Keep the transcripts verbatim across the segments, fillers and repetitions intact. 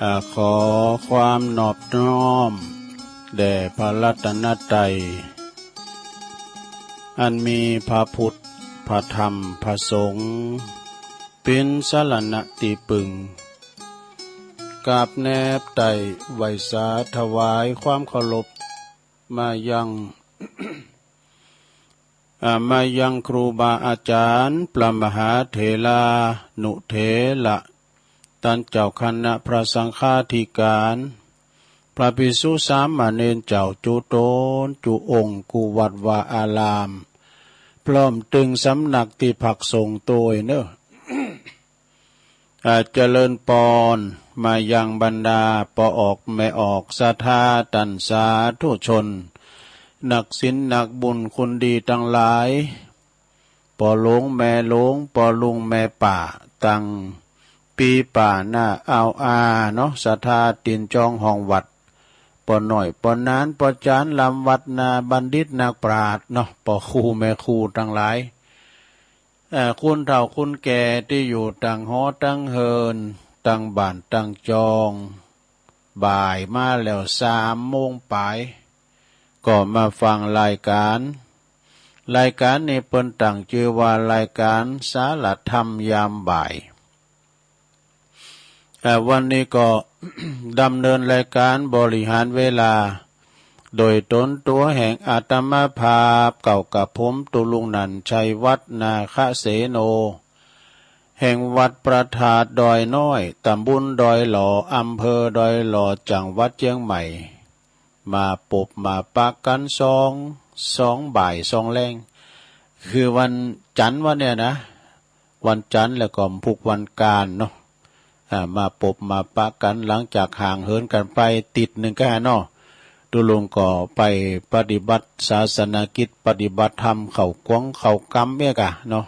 อ่า ขอความนอบน้อมแด่พระรัตนตรัย อันมีพระพุทธ พระธรรม พระสงฆ์ เป๋นสรณะตี้ปึง กราบแนบไต่ไหว้สาถวายความเคารพ มายัง อ่า มายังครูบาอาจ๋ารย์ พระมหาเถรานุเถระ ต้านเจ้าคณะพระสังฆาธิการ พระภิกษุสามเณรเจ้าจุ๊ต๋นจุ๊องค์ กู้วัดวาอาราม พร้อมตึงสำนักตี้พักสงฆ์ตวยเนาะ อ่า เจริญปอน มายังบรรดาป้อออกแม่ออกศรัทธาต้านสาธุชน นักศีลนักบุญคุณดีตังหลาย ป้อหลวงแม่หลวง ป้อลุงแม่ป้า ตังปี้ป้าน้าอาวอาเนาะ ศรัทธาตี๋นจองห้องวัด ป้อน้อย ป้อหนาน ป้อจ๋ารย์ลำวัด น้าบัณฑิตนักปราชญ์เนาะ ป้อครูแม่ครูตังหลาย เอ่อ คนเฒ่าคนแก่ตี้อยู่ตังหอตังเฮือน ตังบ้านตังจอง บ่ายมาแล้วสามโมงป๋าย ก็มาฟังรายก๋าน รายก๋านนี้เปิ้นตั้งจื้อว่ารายก๋านสารธรรมยามบ่าย เอ่อ วันนี้ก็ ดำเนินรายก๋านบริหารเวลา โดยต๋นตั๋วแห่งอาตมาภาพ เก้ากับผม ตุ๊ลุงนันท์ ชัยวัฒน์ นาคเสโน แห่งวัดพระธาตุดอยน้อย ตำบลดอยหล่อ อำเภอดอยหล่อ จังหวัดเจียงใหม่ มาปบมาปะกั๋นสอง สองบ่ายสองแลง คือวันจันทร์วันเนี้ยนะ วันจันทร์แล้วก็พุกวันก๋านเนาะ อ่า มาปบมาปะกั๋น หลังจากห่างเหินกั๋นไปติ๊ดนึ่งก้าเนาะ ตุ๊ลุงก็ไปปฏิบัติศาสนกิจ ปฏิบัติธรรมเข้ากวงเข้ากำเอี้ยก่ะเนาะ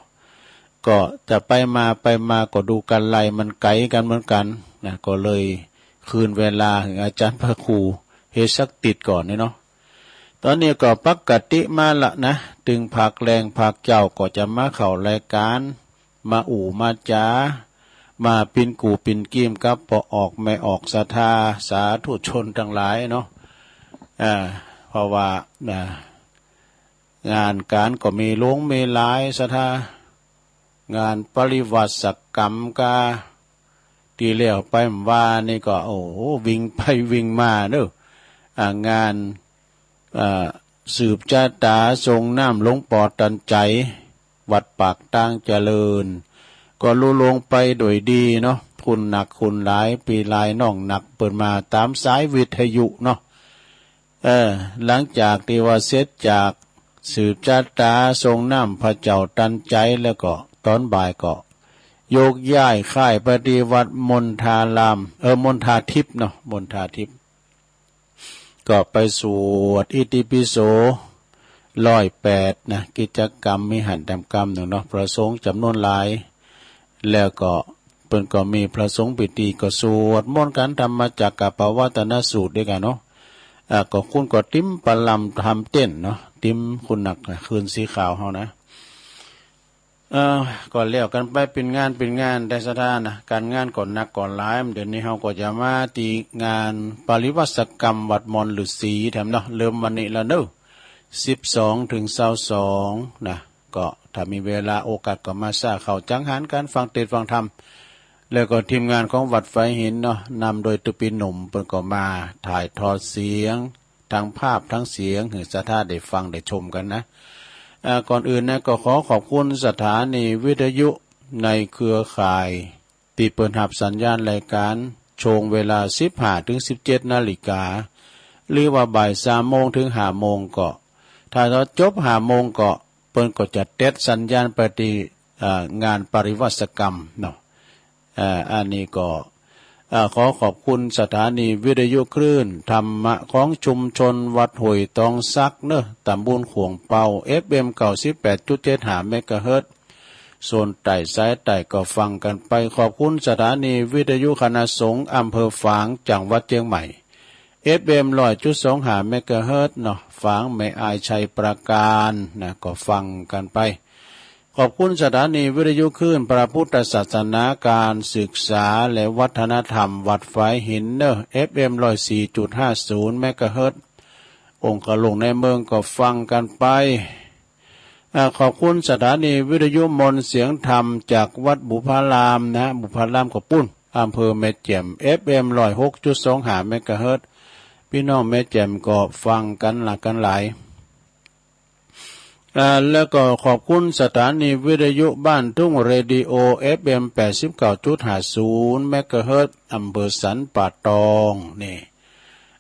ก็จะไปมาไปมาก็ดูกั๋นไลมันไก๋กั๋นเหมือนกั๋นนะ ก็เลยคืนเวลาหื้ออาจ๋ารย์พระครูเฮดสักติ๊ดก่อนนี่เนาะ ต๋อนนี้ก็ปกติมาละนะ ตึงภาคแลงภาคเจ๊าก็จะมาเข้ารายก๋าน มาอู้มาจ๋า มาปิ๊นกู่ปิ๊นกีมกับป้อออกแม่ออกศรัทธาสาธุชนตังหลายเนาะ อ่า เพราะว่า อ่า งานก๋านก็มีหลวงมีหลายศรัทธา งานปริวาสกรรมก้า ตี้แล้วไปเมื่อวานนี่ก็ โอ้โห วิ่งไปวิ่งมาเนาะ อ่า งาน อ่า สืบจะต๋าส่งน้ำหลวงป้อตันใจ๋ วัดปากตางเจริญ ก็ลุล่วงไปโดยดีเนาะ คุณหนักคุณหลาย ปี้หลายน้องหนักเปิ้นมาต๋ามสายวิทยุเนาะ เออ หลังจากตี้ว่าเสร็จจากสืบจะต๋าส่งน้ำพระเจ้าตันใจ๋แล้วก็ต๋อนบ่ายก็โยกย้ายค่ายไปตี้วัดมณฑาราม เออ มณฑาทิพย์เนาะ มณฑาทิพย์ ก็ไปสวดอิติปิโสร้อยแปดนะ กิจกรรมมีหั้นแตมกำนึ่งเนาะ พระสงฆ์จ๋ำนวนหลาย แล้วก็เปิ้นก็มีพระสงฆ์พิธีก็สวดมนต์กั๋น ธรรมจักกัปปวัตตนสูตรตวยกั๋นเนาะ อ่า ก็คุณก็ติมประลำธรรมเต้นเนาะ ติมคุณหนักนะ คืนสีขาวเฮานะ เอ่อ ก็แล้วกั๋นไปเป๋นงานเป๋นงาน แต่ศรัทธานะ ก๋านงานก็หนักก็หลาย เดี๋ยวนี้เฮาก็จะมาตี้งานปริวาสกรรมวัดมอนฤๅษีแถมเนาะ เริ่มวันนี้ละเนาะ สิบสองถึงซาวสองนะ ก็ถ้ามีเวลาโอกาสก็มาซ่าเข้าจังหันก๋านฟังเตสน์ฟังธรรม แล้วก็ทีมงานของวัดฝายหินเนาะ นำโดยตุ๊ปี้หนุ่ม เปิ้นก็มาถ่ายทอดเสียง ทั้งภาพทั้งเสียงหื้อศรัทธาได้ฟังได้ชมกั๋นนะ อ่า ก่อนอื่นนะ ก็ขอขอบคุณสถานีวิทยุในเครือข่าย ตี้เปิ้นฮับสัญญาณรายก๋าน ช่วงเวลาสิบห้าถึงสิบเจ็ดนาฬิกา หรือว่าบ่ายสามโมงถึงห้าโมงก็ ถ้าต๋อนจบห้าโมงก็ เปิ้นก็จะเต็ดสัญญาณไปตี้ อ่า งานปริวาสกรรมเนาะ อ่า อันนี้ก็ อ่า ขอขอบคุณสถานีวิทยุคลื่นธรรมะของชุมชนวัดห้วยตองสักเนาะ ตำบลข่วงเปา เอฟเอ็ม เก้าสิบแปดจุดเจ็ดห้าเมกะเฮิรตซ์ โซนใต้สายใต้ก็ฟังกั๋นไป ขอบคุณสถานีวิทยุคณะสงฆ์อำเภอฝาง จังหวัดเจียงใหม่ เอฟเอ็ม ร้อยจุดสองห้าเมกะเฮิรตซ์เนาะ ฝางแม่อายชัยปราการนะ ก็ฟังกั๋นไป อบคุณสถานีวิทยุคลื่นพระพุทธศาสนา การศึกษาและวัฒนธรรมวัดฝายหินเนอะ เอฟเอ็ม ร้อยสี่จุดห้าศูนย์ เมกะเฮิรตซ์ องค์กะหลวงในเมืองก็ฟังกันไป อ่า ขอบคุณสถานีวิทยุมนต์เสียงธรรมจากวัดบุพารามนะ บุพารามก็ปู๊น อำเภอแม่แจ่ม เอฟเอ็ม ร้อยหกจุดสองห้า เมกะเฮิรตซ์ พี่น้องแม่แจ่มก็ฟังกันหลากกันหลาย อ่า แล้วก็ขอบคุณสถานีวิทยุบ้านทุ่งเรดิโอ เอฟเอ็ม แปดสิบเก้าจุดห้าศูนย์ เมกะเฮิรตซ์ อำเภอสันป่าตอง นี่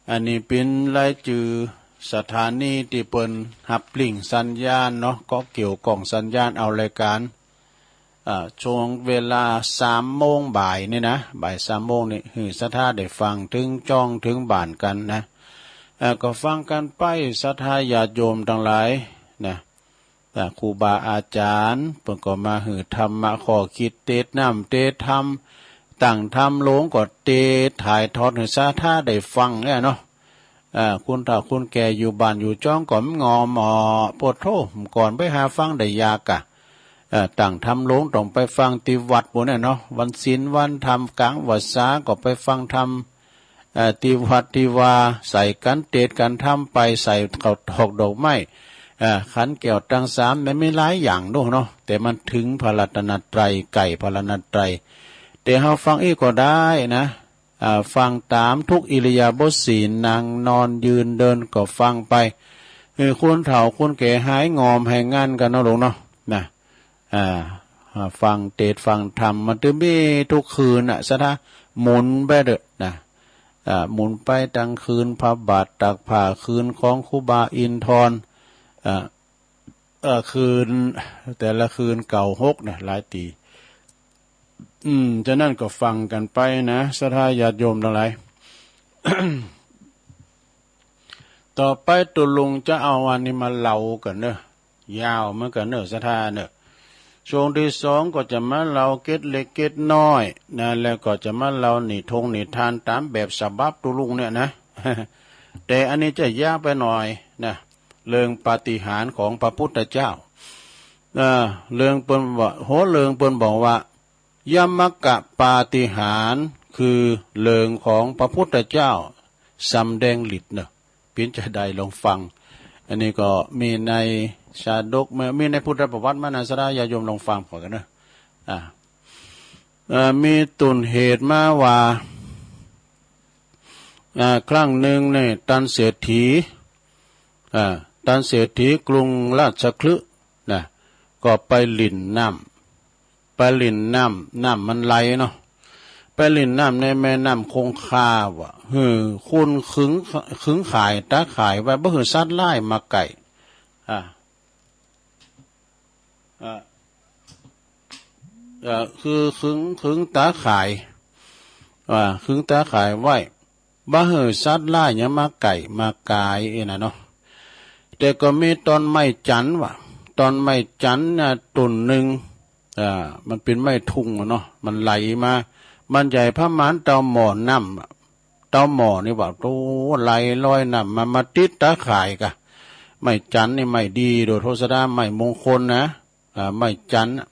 อันนี้เป๋นรายจื้อสถานีตี้เปิ้นฮับลิงก์สัญญาณเนาะ ก็เกี่ยวก้องสัญญาณเอารายก๋าน อ่า ช่วงเวลาสามโมงบ่ายนี่นะ บ่ายสามโมงนี่ หื้อศรัทธาได้ฟังเถิงจ้องเถิงบ้านกั๋นนะ อ่า ก็ฟังกั๋นไป ศรัทธาญาติโยมตังหลายนะ อ่า ครูบาอาจารย์เปิ้นก็มาหื้อธรรมะข้อคิด เตสน์น้ำเตสน์ธรรม ตั้งธรรมโลงก็เตสน์ถ่ายทอดหื้อศรัทธาได้ฟังเนี่ยเนาะ อ่า คนเฒ่าคนแก่อยู่บ้านอยู่จ้องก็บ่งอมอ้อ โผดโธ่ ก่อนไปหาฟังได้ยากอะ เอ่อ ตั้งธรรมโลงต้องไปฟังตี้วัดปู๊นเนี่ยเนาะ วันศีลวันธรรมก๋างพรรษาก็ไปฟังธรรม เอ่อ ตี้วัดตี้วา ใส่กั๋นเตสน์กั๋นธรรมไป ใส่ข้าวตอกดอกไม้ เอ่อ ขันแก้วตังสาม มันมีหลายอย่างดูเนาะ แต่มันเถิงพระรัตนตรัย ใก้พระรัตนตรัย แต่เฮาฟังอี้ก็ได้นะ อ่า ฟังต๋ามทุกอิริยาบถสี่ นั่งนอนยืนเดินก็ฟังไป หื้อคนเฒ่าคนแก่หายงอมหายงันกั๋นเนาะลูกเนาะ นะ อ่า อ่า ฟังเตสน์ฟังธรรม มันจะมีทุกคืนน่ะ ศรัทธา หมุนไปเต๊อะนะ อ่า หมุนไปตังคืน พระบาทตากผ้าคืนของครูบาอินทร อ่า เอ่อ คืน แต่ละคืนเก้าหกนะ หลายตี้ อืม ฉะนั้นก็ฟังกั๋นไปนะ ศรัทธาญาติโยมตังหลาย ต่อไปตุ๊ลุงจะเอาอันนี้มาเล่ากั๋นเนาะ ยาวเหมือนกั๋นเนาะ ศรัทธาเนาะ ช่วงตี้สองก็จะมาเล่าเกร็ดเล็กเกร็ดน้อยนะ แล้วก็จะมาเล่านิทงนิทานต๋ามแบบฉบับตุ๊ลุงเนี่ยนะ แต่อันนี้จะยาวไปหน่อยนะ เรื่องปาฏิหาริย์ของพระพุทธเจ้า เอ่อ เรื่องเปิ้นว่า หัวเรื่องเปิ้นบอกว่า ยมกปาฏิหาริย์ คือเรื่องของพระพุทธเจ้าสำแดงฤทธิ์เนาะ เป๋นจาใดลองฟัง อันนี้ก็มีในชาดก มีในพุทธประวัติมานะ ศรัทธาญาติโยมลองฟังผ่อกั๋นเนาะ อ่า เอ่อ มีต้นเหตุมาว่า อ่า ครั้งนึ่งเนี่ย ต้านเศรษฐี อ่า ต้านเศรษฐีกรุงราชคฤห์นะ ก็ไปเล่นน้ำ ไปเล่นน้ำ น้ำมันไหลเนาะ ไปเล่นน้ำในแม่น้ำคงคาว่ะ หื้อคนขึง ขึงข่ายต๋าข่ายไว้ บ่หื้อสัตว์ร้ายมาใก้ อ่า อ่า เอ่อ คือขึง ขึงต๋าข่าย อ่า ขึงต๋าข่ายไว้ บ่หื้อสัตว์ร้ายหยังมาใก้มากายอี้นะเนาะ แต่ก็มีต้นไม้จันทร์ว่ะ ต้นไม้จันทร์น่ะต้นนึ่ง อ่า มันเป๋นไม้ทุ่งอะเนาะ มันไหลมา มันใหญ่ประมาณเต้าหม้อน้ำอะ เต้าหม้อนี่ว่ะ โอ้ ไหลลอยน้ำมา มาติดต๋าข่ายกะ ไม้จันทร์นี่ไม้ดีโดยโทษนะ ไม้มงคลนะ อ่า ไม้จันทร์น่ะ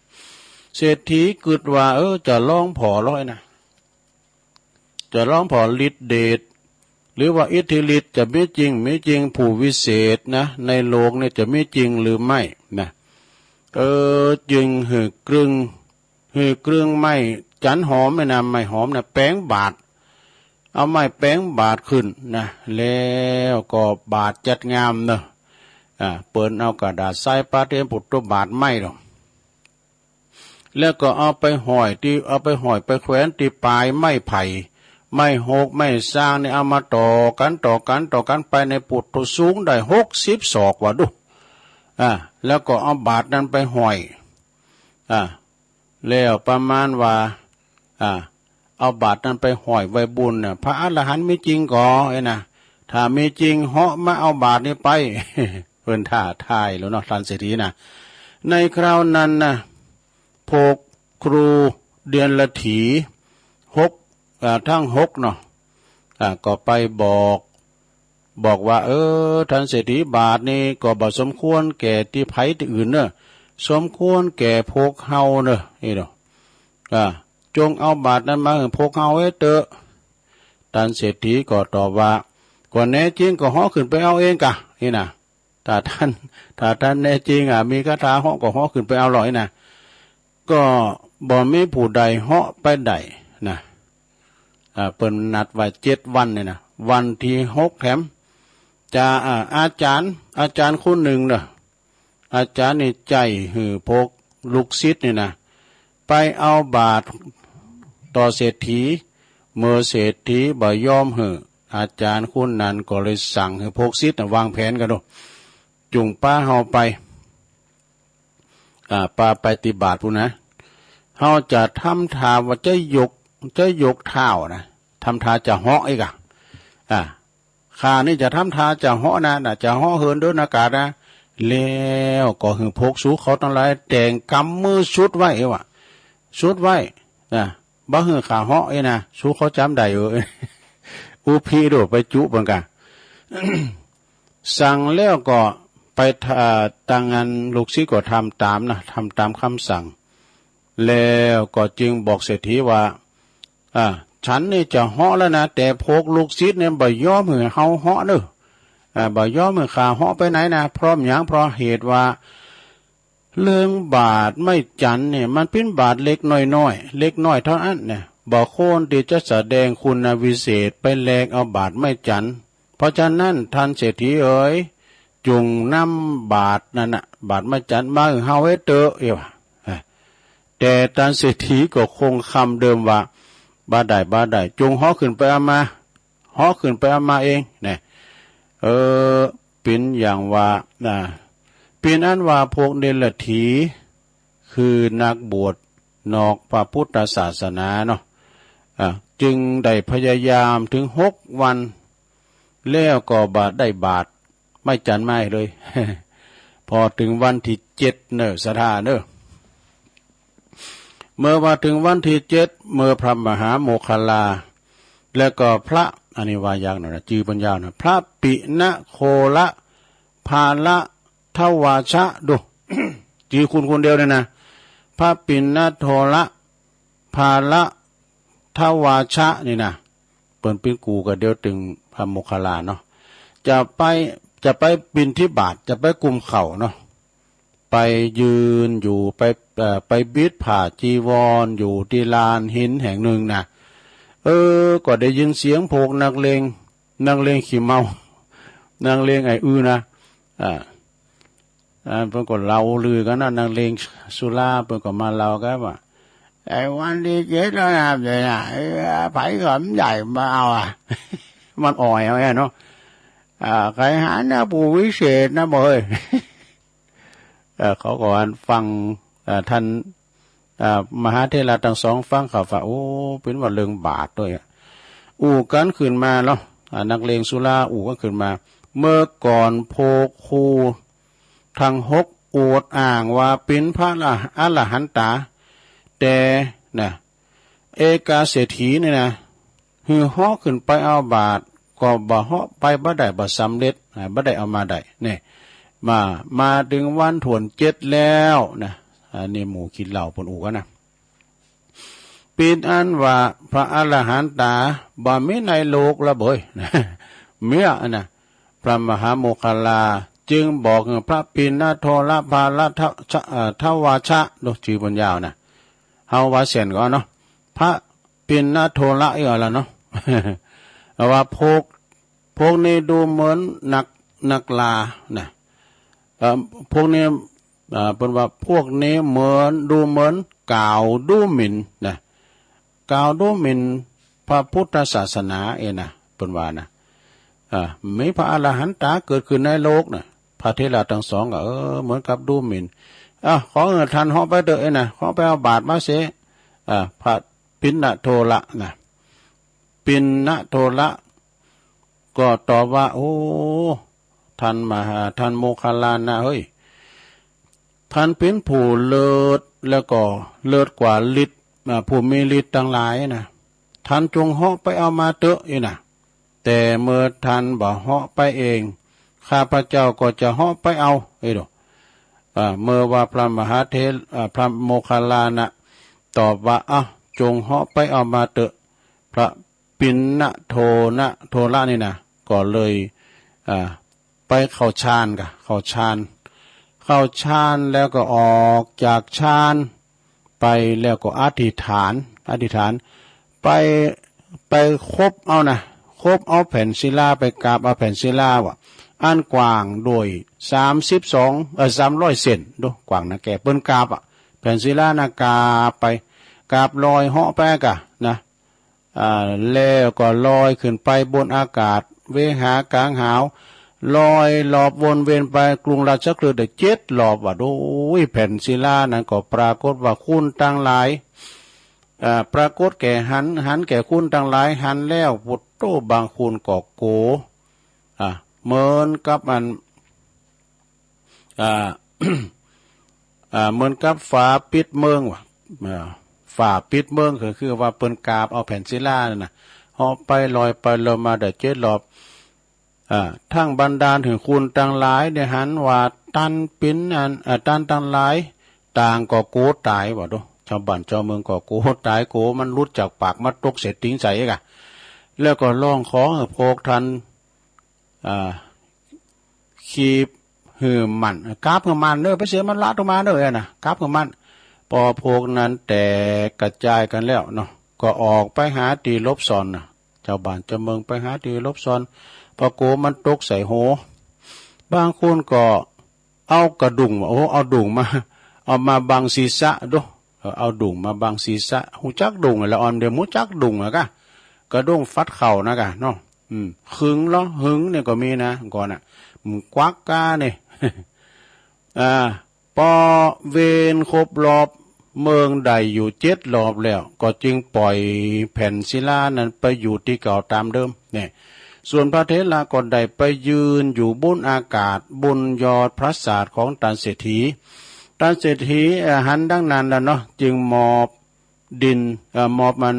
เศรษฐีกึ๊ดว่า เออ จะลองผ่อลอยนะ จะลองผ่อฤทธิ์เดช หรือว่าอิทธิฤทธิ์จะมีจริง มีจริง ผู้วิเศษนะ ในโลกเนี่ยจะมีจริงหรือไม่นะ เออ จึงหื้อเกิ่ง หื้อเกิ่งไม้จันหอมเนี่ยนะ ไม้หอมเนี่ยแป๋งบาท เอาไม้แป๋งบาทขึ้นนะ แล้วก็บาทจัดงามเนาะ อ่า เปิ้นเอากระดาษทรายปะเตรียมปุตตบาทไม้ดอก แล้วก็เอาไปห้อยตี้ เอาไปห้อยไปแขวนตี้ปลายไม้ไผ่ ไม้โหก ไม้ซางนี่เอามาต่อกั๋น ต่อกั๋น ต่อกั๋นไปในปุตตสูงได้หกสิบศอกว่าดู อ่า แล้วก็เอาบาทนั้นไปห้อย อ่า แล้วประมาณว่า อ่า เอาบาทนั้นไปห้อยไว้บุญน่ะ พระอรหันต์มีจริงก่อ เอ้ยนะ ถ้ามีจริงเหาะมาเอาบาทนี้ไป เปิ้นท้าทายแล้วเนาะ ต้านเศรษฐีนะ ในคราวนั้นนะ พวกครูเดียรถีหก อ่า ทั้งหกเนาะ อ่า ก็ไปบอก บอกว่า เออ ต้านเศรษฐี บาทนี้ก็บ่สมควรแก่ตี้ใผตี้อื่นเนาะ สมควรแก่พวกเฮาเน่อ เอโด อ่า จงเอาบาตรนั้นมาหื้อพวกเฮาเต๊อะ ต้านเศรษฐีก็ตอบว่า ก็แน่จริงก็เหาะขึ้นไปเอาเองก่ะ นี่นะ ถ้าต้าน ถ้าต้านแน่จริงอะ มีคาถาเหาะก็เหาะขึ้นไปเอาลอยนะ ก็บ่มีผู้ใดเหาะไปได้นะ อ่า เปิ้นนัดไว้เจ็ดวันนี่นะ วันตี้หกแถม จะ อ่า อาจ๋ารย์ อาจ๋ารย์คนนึ่งเน่อ อาจ๋ารย์นี่ใจ้หื้อพวกลูกศิษย์นี่นะ ไปเอาบาตรต่อเศรษฐี เมื่อเศรษฐีบ่ยอมหื้อ อาจ๋ารย์คนนั้นก็เลยสั่งหื้อพวกศิษย์น่ะวางแผนกั๋นดู จุ่งปาเฮาไป อ่า ปาไปตี้บาตรปู้นนะ เฮาจะทำท่าว่าจะยก จะยกเท้านะ ทำท่าจะเหาะอีกอะ อ่า ข้านี่จะทำท่าจะเหาะนะ น่ะ จะเหาะเหินเดินอากาศนะ แล้วก็หื้อพวกสูเขาตังหลายแต่งก๋ำมือสุดไว้เอวะ สุดไว้นะ บ่หื้อข้าเหาะเอ้ยนะ สูเขาจ๋ำได้เออ อุพิโดดไปจุเปิ้นก่ะ สั่งแล้วก็ไป อ่า ตังอั้นลูกศิษย์ก็ทำต๋ามนะ ทำต๋ามกำสั่ง แล้วก็จึงบอกเศรษฐีว่า อ่า ฉันนี่จะเหาะแล้วนะ แต่พวกลูกศิษย์เนี่ยบ่ยอมหื้อเฮาเหาะเน่อ อ่า บ่ยอมหื้อข้าเหาะไปไหนนะ เพราะหยัง เพราะเหตุว่า เรื่องบาตรไม้จันทร์เนี่ย มันเป๋นบาตรเล็กน้อยๆ เล็กน้อยเต้าอั้นเนี่ย บ่ควรตี้จะแสดงคุณวิเศษไปแลกเอาบาตรไม้จันทร์ เพราะฉะนั้นต้านเศรษฐีเอ๋ย จุ่งนำบาตรนั้นน่ะ บาตรไม้จันทร์มาหื้อเฮาเต๊อะ เอวะ แต่ต้านเศรษฐีก็คงคำเดิมว่า บ่ได้ บ่ได้ จุ่งเหาะขึ้นไปเอามา เหาะขึ้นไปเอามาเองนะ เออ เป๋นอย่างว่านะ เป๋นอันว่าพวกเดรัจฉี คือนักบวชนอกพระพุทธศาสนาเนาะ อ่า จึงได้พยายามเถิงหกวัน แล้วก็บ่ได้บาตรไม้จันทร์มาเลย พอเถิงวันตี้เจ็ดเน่อ ศรัทธาเน่อ เมื่อว่าเถิงวันตี้เจ็ด เมื่อพระมหาโมคคัลลา แล้วก็พระ อันนี้ว่ายากหน่อยนะ จื้อเปิ้นยาวนะ พระปิณโฑละ ภาละทวาชะ ดู จื้อคนคนเดียวเนี่ยนะ พระปิณโฑละ ภาละทวาชะนี่นะ เปิ้นเป๋นกู่กั๋นเดียวเถิงพระโมคคัลลาเนาะ จะไป จะไปบิณฑบาต จะไปกุมเข่าเนาะ ไปยืนอยู่ ไป เอ่อ ไปบิดผ้าจีวรอยู่ตี้ลานหินแห่งหนึ่งนะ เออ ก็ได้ยินเสียงพวกนักเลง นักเลงขี้เมา นักเลงไอ้อื้อนะ อ่า อ่า เปิ้นก็เล่าลือกั๋นนะ นักเลงสุรา เปิ้นก็มาเล่ากั๋นว่า ไอ้วันตี้เจ็ดแล้วนะ เดี๋ยวนะ เออ ไผก็มันใหญ่มาเอาอะ มันอ่อยเอาไงเนาะ อ่า ใผหันนะ ผู้วิเศษนะ บ่เฮ้ย เอ่อ เขาก็ฟัง เอ่อ ต้าน อ่า มหาเถระตังสองฟังเขาว่า โอ้ เป๋นว่าเรื่องบาตรตวยอะ อู้กั๋นขึ้นมาเนาะ อ่า นักเลงสุราอู้กั๋นขึ้นมา เมื่อก่อนพวกครูตังหกอวดอ้างว่าเป๋นพระอรหันตา แต่นะ เอกาเศรษฐีนี่นะ หื้อเหาะขึ้นไปเอาบาตร ก็บ่เหาะไป บ่ได้ บ่สำเร็จ อ่า บ่ได้เอามาได้ นี่ มา มาเถิงวันถ้วนเจ็ดแล้วนะ อันนี้หมู่ขี้เหล้าเปิ้นอู้กั๋นนะ เป๋นอันว่าพระอรหันตาบ่มีในโลกละเบ้ย เมียนะ พระมหาโมคคัลลาจึงบอกหื้อพระปิณโฑละ ภาละทะ เอ่อ ทวาชะ ดูจื้อเปิ้นยาวนะ เฮาว่าเสี้ยนก็เอาเนาะ พระปิณโฑละ อีกแล้วเนาะ ว่าพวก พวกนี้ดูเหมือนนัก นักล่านะ เอ่อ พวกนี้ เอ่อ เปิ้นว่าพวกนี้เหมือน ดูเหมือนกล่าวดูหมิ่นนะ กล่าวดูหมิ่นพระพุทธศาสนาเองนะ เปิ้นว่านะ อ่า มีพระอรหันตาเกิดขึ้นในโลกนะ พระเถระตังสองก็ เออ เหมือนกับดูหมิ่น อ่ะ ขอหื้อต้านเหาะไปเต๊อะเองนะ เหาะไปเอาบาตรมาเสีย อ่า พระปิณโฑละนะ ปิณโฑละ ก็ตอบว่า โอ้ ต้านมหา ต้านโมคคัลลานะเฮ้ย ต้านเป๋นผู้เลิศ แล้วก็เลิศกว่าฤทธิ์ อ่า ผู้มีฤทธิ์ตังหลายนะ ต้านจงเหาะไปเอามาเต๊อะ เองนะ แต่เมื่อต้านบ่เหาะไปเอง ข้าพเจ้าก็จะเหาะไปเอา เอ้ยดู อ่า เมื่อว่าพระมหาเถร อ่า พระโมคคัลลานะ ตอบว่า เอ้า จงเหาะไปเอามาเต๊อะ พระปิณณโทนะ โทละนี่นะ ก็เลย อ่า ไปเข้าฌานก่ะ เข้าฌาน เข้าฌานแล้วก็ออกจากฌานไป แล้วก็อธิษฐาน อธิษฐาน ไป ไปขบเอานะ ขบเอาแผ่นศิลา ไปกราบเอาแผ่นศิลาว่ะ อันกว้างโดยสามสิบสอง เอ่อ สามร้อยเซน ดู กว้างนะ แก่เปิ้นกราบอะ แผ่นศิลานะ กราบไป กราบลอยเหาะไปก่ะนะ อ่า แล้วก็ลอยขึ้นไปบนอากาศ เวหากลางหาว ลอยรอบวนเวียนไปกรุงราชคฤห์ได้เจ็ดรอบว่ะ โดยแผ่นศิลานั้นก็ปรากฏว่าคนตังหลาย อ่า ปรากฏแก่หัน หันแก่คนตังหลาย หันแล้ว โอ้โธ่ บางคนก็โก๋ อ่า เหมือนกับอัน อ่า อ่า เหมือนกับฝาปิดเมิงว่ะ อ่า ฝาปิดเมิงก็คือว่าเปิ้นกราบเอาแผ่นศิลานั่นน่ะ เหาะไปลอยไปลอยมาได้เจ็ดรอบ อ่า ตึงบันดาลหื้อคนตังหลายได้หันว่าต้านปิณอัน อ่า ต้านตังหลายต่างก็โก๋ตายว่ะ ดู จาวบ้านจาวเมืองก็โก๋ตาย โก๋มันหลุดจากปากมาตกใส่ติงใสก่ะ แล้วก็ฮ้องขอหื้อพวกต้าน อ่า ขีบหื้อหมั้น กราบหื้อหมั้นเน่อ ไปเสียมันละตรงมาเน่อนะ กราบหื้อหมั้น ปอพวกนั้นแตกกระจายกั๋นแล้วเนาะ ก็ออกไปหาตี้หลบซ่อนน่ะ จาวบ้านจาวเมืองไปหาตี้หลบซ่อน ปอโก๋มันตกใส่โห บางคนก็เอากระดุ่งว่ะ โอ้ เอาดุ่งมา เอามาบังศีรษะดู เออ เอาดุ่งมาบังศีรษะ ฮู้จักดุ่งละอ่อน เดี๋ยวฮู้จักดุ่งละก่ะ กระด้งฟัดเข่านะก่ะเนาะ อืม ขึงเหรอ หึงเนี่ยก็มีนะ ก่อนน่ะ มันกวักก้าเนี่ย อ่า ปอเวียนครบรอบเมืองได้อยู่เจ็ดรอบแล้ว ก็จึงปล่อยแผ่นศิลานั้นไปอยู่ตี้เก่าต๋ามเดิมเนี่ย ส่วนพระเถระก็ได้ไปยืนอยู่บนอากาศ บนยอดปราสาทของต้านเศรษฐี ต้านเศรษฐี เอ่อ หันดังนั้นแล้วเนาะ จึงหมอบดิน เอ่อ หมอบมัน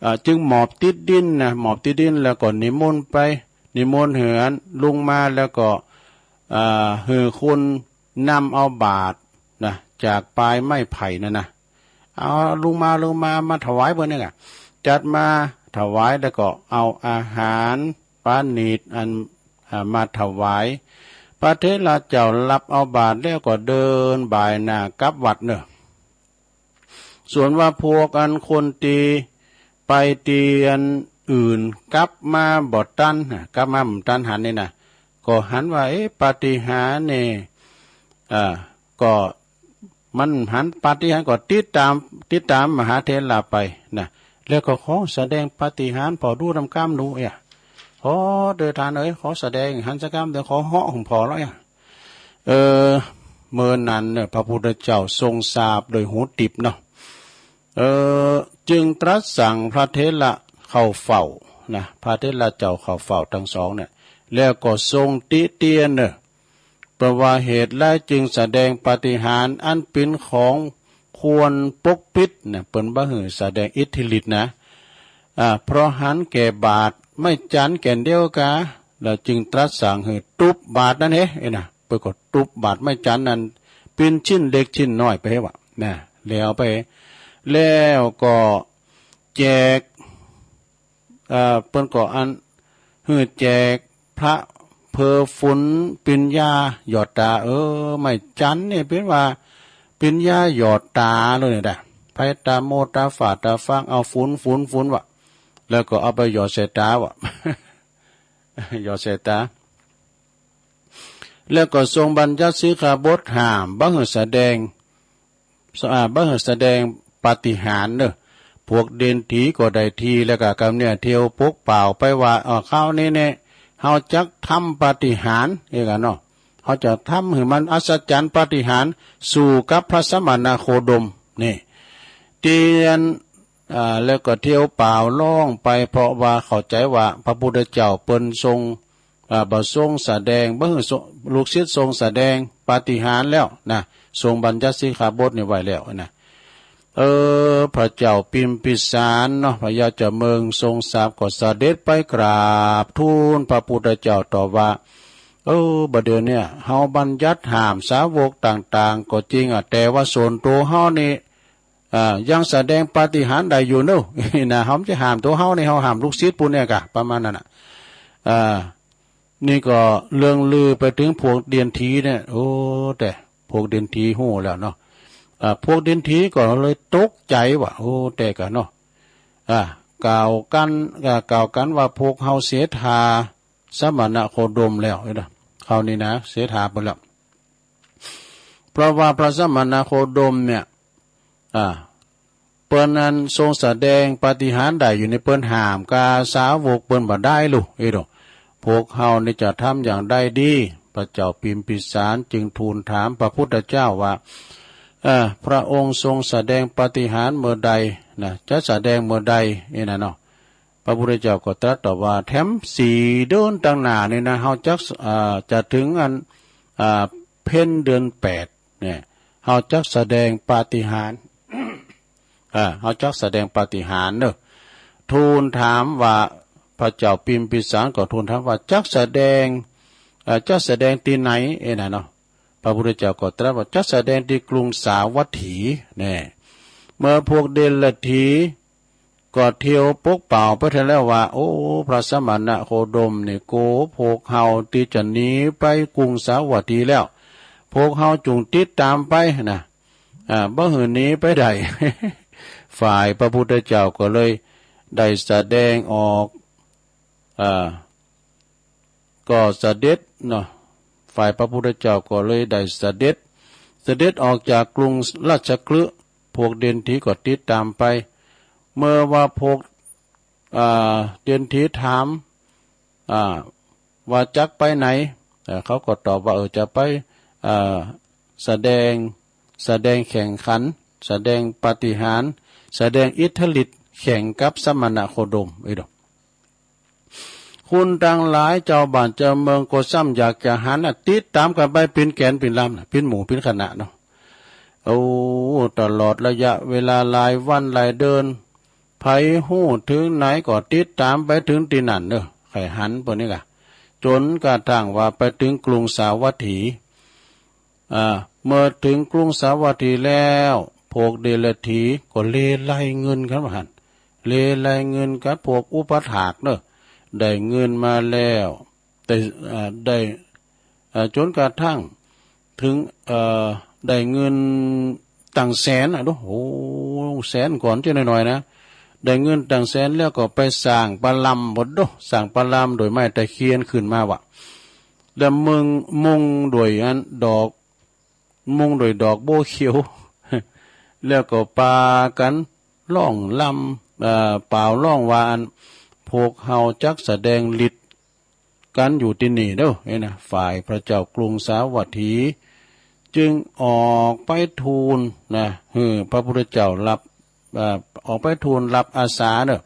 เอ่อ จึงหมอบติดดินนะ หมอบติดดินแล้วก็นิมนต์ไป นิมนต์หื้อลุงมา แล้วก็ เอ่อ หื้อคนนำเอาบาตรนะ จากปลายไม้ไผ่นั่นนะ เอาลุงมา ลุงมา มาถวายเปิ้นเนี่ยก่ะ จัดมาถวาย แล้วก็เอาอาหารประณีตอัน อ่า มาถวาย พระเถระเจ้ารับเอาบาตรแล้วก็เดินบ่ายหน้ากลับวัดเน่อ ส่วนว่าพวกอันคนตี้ไปตี้อันอื่นกลับมาบ่ตันนะ กลับมาบ่ตันหันนี่นะ ก็หันว่า เอ๊ะ ปาฏิหาริย์นี่ อ่า ก็มันหันปาฏิหาริย์ก็ติดต๋าม ติดต๋ามมหาเถระไปนะ แล้วก็ขอแสดงปาฏิหาริย์ผ่อดูต๋ามกำดูเอียะ ขอเต๊อะต้านเอ๋ย ขอแสดงหันสักกำเต๊อะ ขอเหาะหึงผ่อแล้วเอียะ เออ เมื่อนั้นเนี่ย พระพุทธเจ้าทรงทราบโดยหูติบเนาะ เออ จึงตรัสสั่งพระเถระเข้าเฝ้านะ พระเถระเจ้าเข้าเฝ้าตึงสองเนี่ย แล้วก็ทรงติเตียนเน่อ เปิ้นว่าเหตุใดจึงแสดงปาฏิหาริย์อันเป๋นของควรปกปิดนะ เปิ้นบ่หื้อแสดงอิทธิฤทธิ์นะ อ่า เพราะหันแก่บาดไม้จันทร์แก่นเดียวกา แล้วจึงตรัสสั่งหื้อตุ๊บบาดนั้นเฮ้ เอ้ยนะ เปิ้นก็ตุ๊บบาดไม้จันทร์นั้นเป๋นชิ้นเล็กชิ้นน้อยไปเฮ้ว่ะนะ แล้วไป แล้วก็แจก เอ่อ เปิ้นก็อันหื้อแจกพระเผยฝนปิญญาหยอดต๋า เออ ไม้จั๊นนี่เปิ้นว่าปิญญาหยอดต๋าเลยนี่นะ ไผต๋ามัวต๋าฝ้าต๋าฟาง เอาฝน ฝน ฝนว่ะ แล้วก็เอาไปหยอดใส่ต๋าว่ะ หยอดใส่ต๋า แล้วก็ทรงบัญญัติสิกขาบทห้ามบ่หื้อแสดง อ่า บ่หื้อแสดงปาฏิหาริย์เน่อ พวกเด่นถีก็ได้ที แล้วก็กำเนี่ยเที่ยวปากเปล่าไปว่า เออ คราวนี้เนี่ย เฮาจักทำปาฏิหาริย์ เอ้ยกันเนาะ เฮาจะทำหื้อมันอัศจรรย์ปาฏิหาริย์ สู้กับพระสมณโคดม นี่ เตียน อ่า แล้วก็เที่ยวเปล่าร้องไป เพราะว่าเข้าใจ๋ว่าพระพุทธเจ้าเปิ้นทรง อ่า บ่ทรงแสดง บ่หื้อทรง ลูกศิษย์ทรงแสดงปาฏิหาริย์แล้วนะ ทรงบัญญัติสิกขาบทนี่ไว้แล้วนะ เออ พระเจ้าพิมพิสารเนาะ พญาเจ้าเมืองทรงทราบก็เสด็จไปกราบทูลพระพุทธเจ้าตอบว่า เออ บ่าเดี่ยวเนี่ย เฮาบัญญัติห้ามสาวกต่างๆ ก็จริงอะ แต่ว่าส่วนตั๋วเฮานี่ อ่า ยังแสดงปาฏิหาริย์ได้อยู่เนาะ นะ เฮาบ่จะห้ามตั๋วเฮานี่ เฮาห้ามลูกศิษย์ปู้นเนี่ยก่ะ ประมาณนั้นน่ะ อ่า นี่ก็เรื่องลือไปเถิงพวกเดียนถีเนี่ย โอ้ แต่พวกเดียนถีฮู้แล้วเนาะ อ่า พวกเดียนถีก็เลยตกใจ๋ว่า โอ้ แต่ก่ะเนาะ อ่า กล่าวกั๋น อ่า กล่าวกั๋นว่าพวกเฮาเสถาสมณโคดมแล้วเนาะ คราวนี้นะ เสถาไปแล้ว เพราะว่าพระสมณโคดมเนี่ย อ่า เปิ้นนั้นทรงแสดงปาฏิหาริย์ได้อยู่นี่ เปิ้นห้ามกาสาวกเปิ้นบ่ได้ลูก เอ้ยเนาะ พวกเฮานี่จะทำอย่างใดดี พระเจ้าพิมพิสารจึงทูลถามพระพุทธเจ้าว่า เอ่อ พระองค์ทรงแสดงปาฏิหาริย์เมื่อใดนะ จะแสดงเมื่อใด เอ้ยนะเนาะ พระพุทธเจ้าก็ตรัสตอบว่า แถมสี่เดือนตังหน้านี่นะ เฮาจัก อ่า จะเถิงอัน อ่า เพ็ญเดือนแปดเนี่ย เฮาจักแสดงปาฏิหาริย์ อ่า เฮาจักแสดงปาฏิหาริย์เนาะ ทูลถามว่า พระเจ้าพิมพิสารก็ทูลถามว่า จักแสดง เอ่อ จักแสดงตี้ไหน เอ้ยนะเนาะ พระพุทธเจ้าก็ตรัสว่า จักแสดงตี้กรุงสาวัตถี แน่ เมื่อพวกเดลถี ก็เตียวปากเปล่าไปแท้แล้วว่า โอ้ พระสมณโคดมนี่ โก พวกเฮาตี้จะหนีไปกรุงสาวัตถีแล้ว พวกเฮาจุ่งติดต๋ามไปนะ อ่า บ่หื้อหนีไปได้ ฝ่ายพระพุทธเจ้าก็เลยได้แสดงออก อ่า ก็เสด็จเนาะ ฝ่ายพระพุทธเจ้าก็เลยได้เสด็จ เสด็จออกจากกรุงราชคฤห์ พวกเดลถีก็ติดต๋ามไป เมื่อว่าพวก อ่า เดลถีถาม อ่า ว่าจักไปไหน เอ่อ เขาก็ตอบว่า เออ จะไป เอ่อ แสดง แสดงแข่งขัน แสดงปาฏิหาริย์ แสดงอิทธิฤทธิ์แข่งกับสมณโคดม เอ้ยเนาะ คนตังหลายเจ้าบ้านเจ้าเมืองก็ซ้ำอยากจะหันน่ะ ติดต๋ามกั๋นไปเป๋นแก๋งเป๋นลำน่ะ เป๋นหมู่เป๋นคณะเนาะ โอ้ ตลอดระยะเวลาหลายวันหลายเดือน ใผฮู้เถิงไหนก็ติดต๋ามไปเถิงตี้นั่นเนาะ ใค่หันเปิ้นนี่ก่ะ จ๋นกระทั่งว่าไปเถิงกรุงสาวัตถี อ่า เมื่อเถิงกรุงสาวัตถีแล้ว พวกเดลถีก็เลไลเงินกั๋นว่าหั้น เลไลเงินกับพวกอุปัฏฐากเนาะ ได้เงินมาแล้ว ได้ อ่า ได้ อ่า จ๋นกระทั่งเถิง เอ่อ ได้เงินตั้งแสนอะ โอ้โห แสนก่อนเจ้าน้อยๆ นะ ได้เงินตั้งแสนแล้วก็ไปสร้างปารำ บ่โด้ สร้างปารำโดยไม้ตะเคียนขึ้นมาว่ะ แล้วมุง มุงโดยอันดอก มุงโดยดอกบัวเขียว แล้วก็ปากั๋นร้องลำ เอ่อ ป่าวร้องว่าอัน พวกเฮาจักแสดงฤทธิ์กั๋นอยู่ตี้นี่เนาะ เอ้ยนะ ฝ่ายพระเจ้ากรุงสาวัตถี จึงออกไปทูลนะ หื้อพระพุทธเจ้ารับ เอ่อ ออกไปทูลรับอาสาเนาะ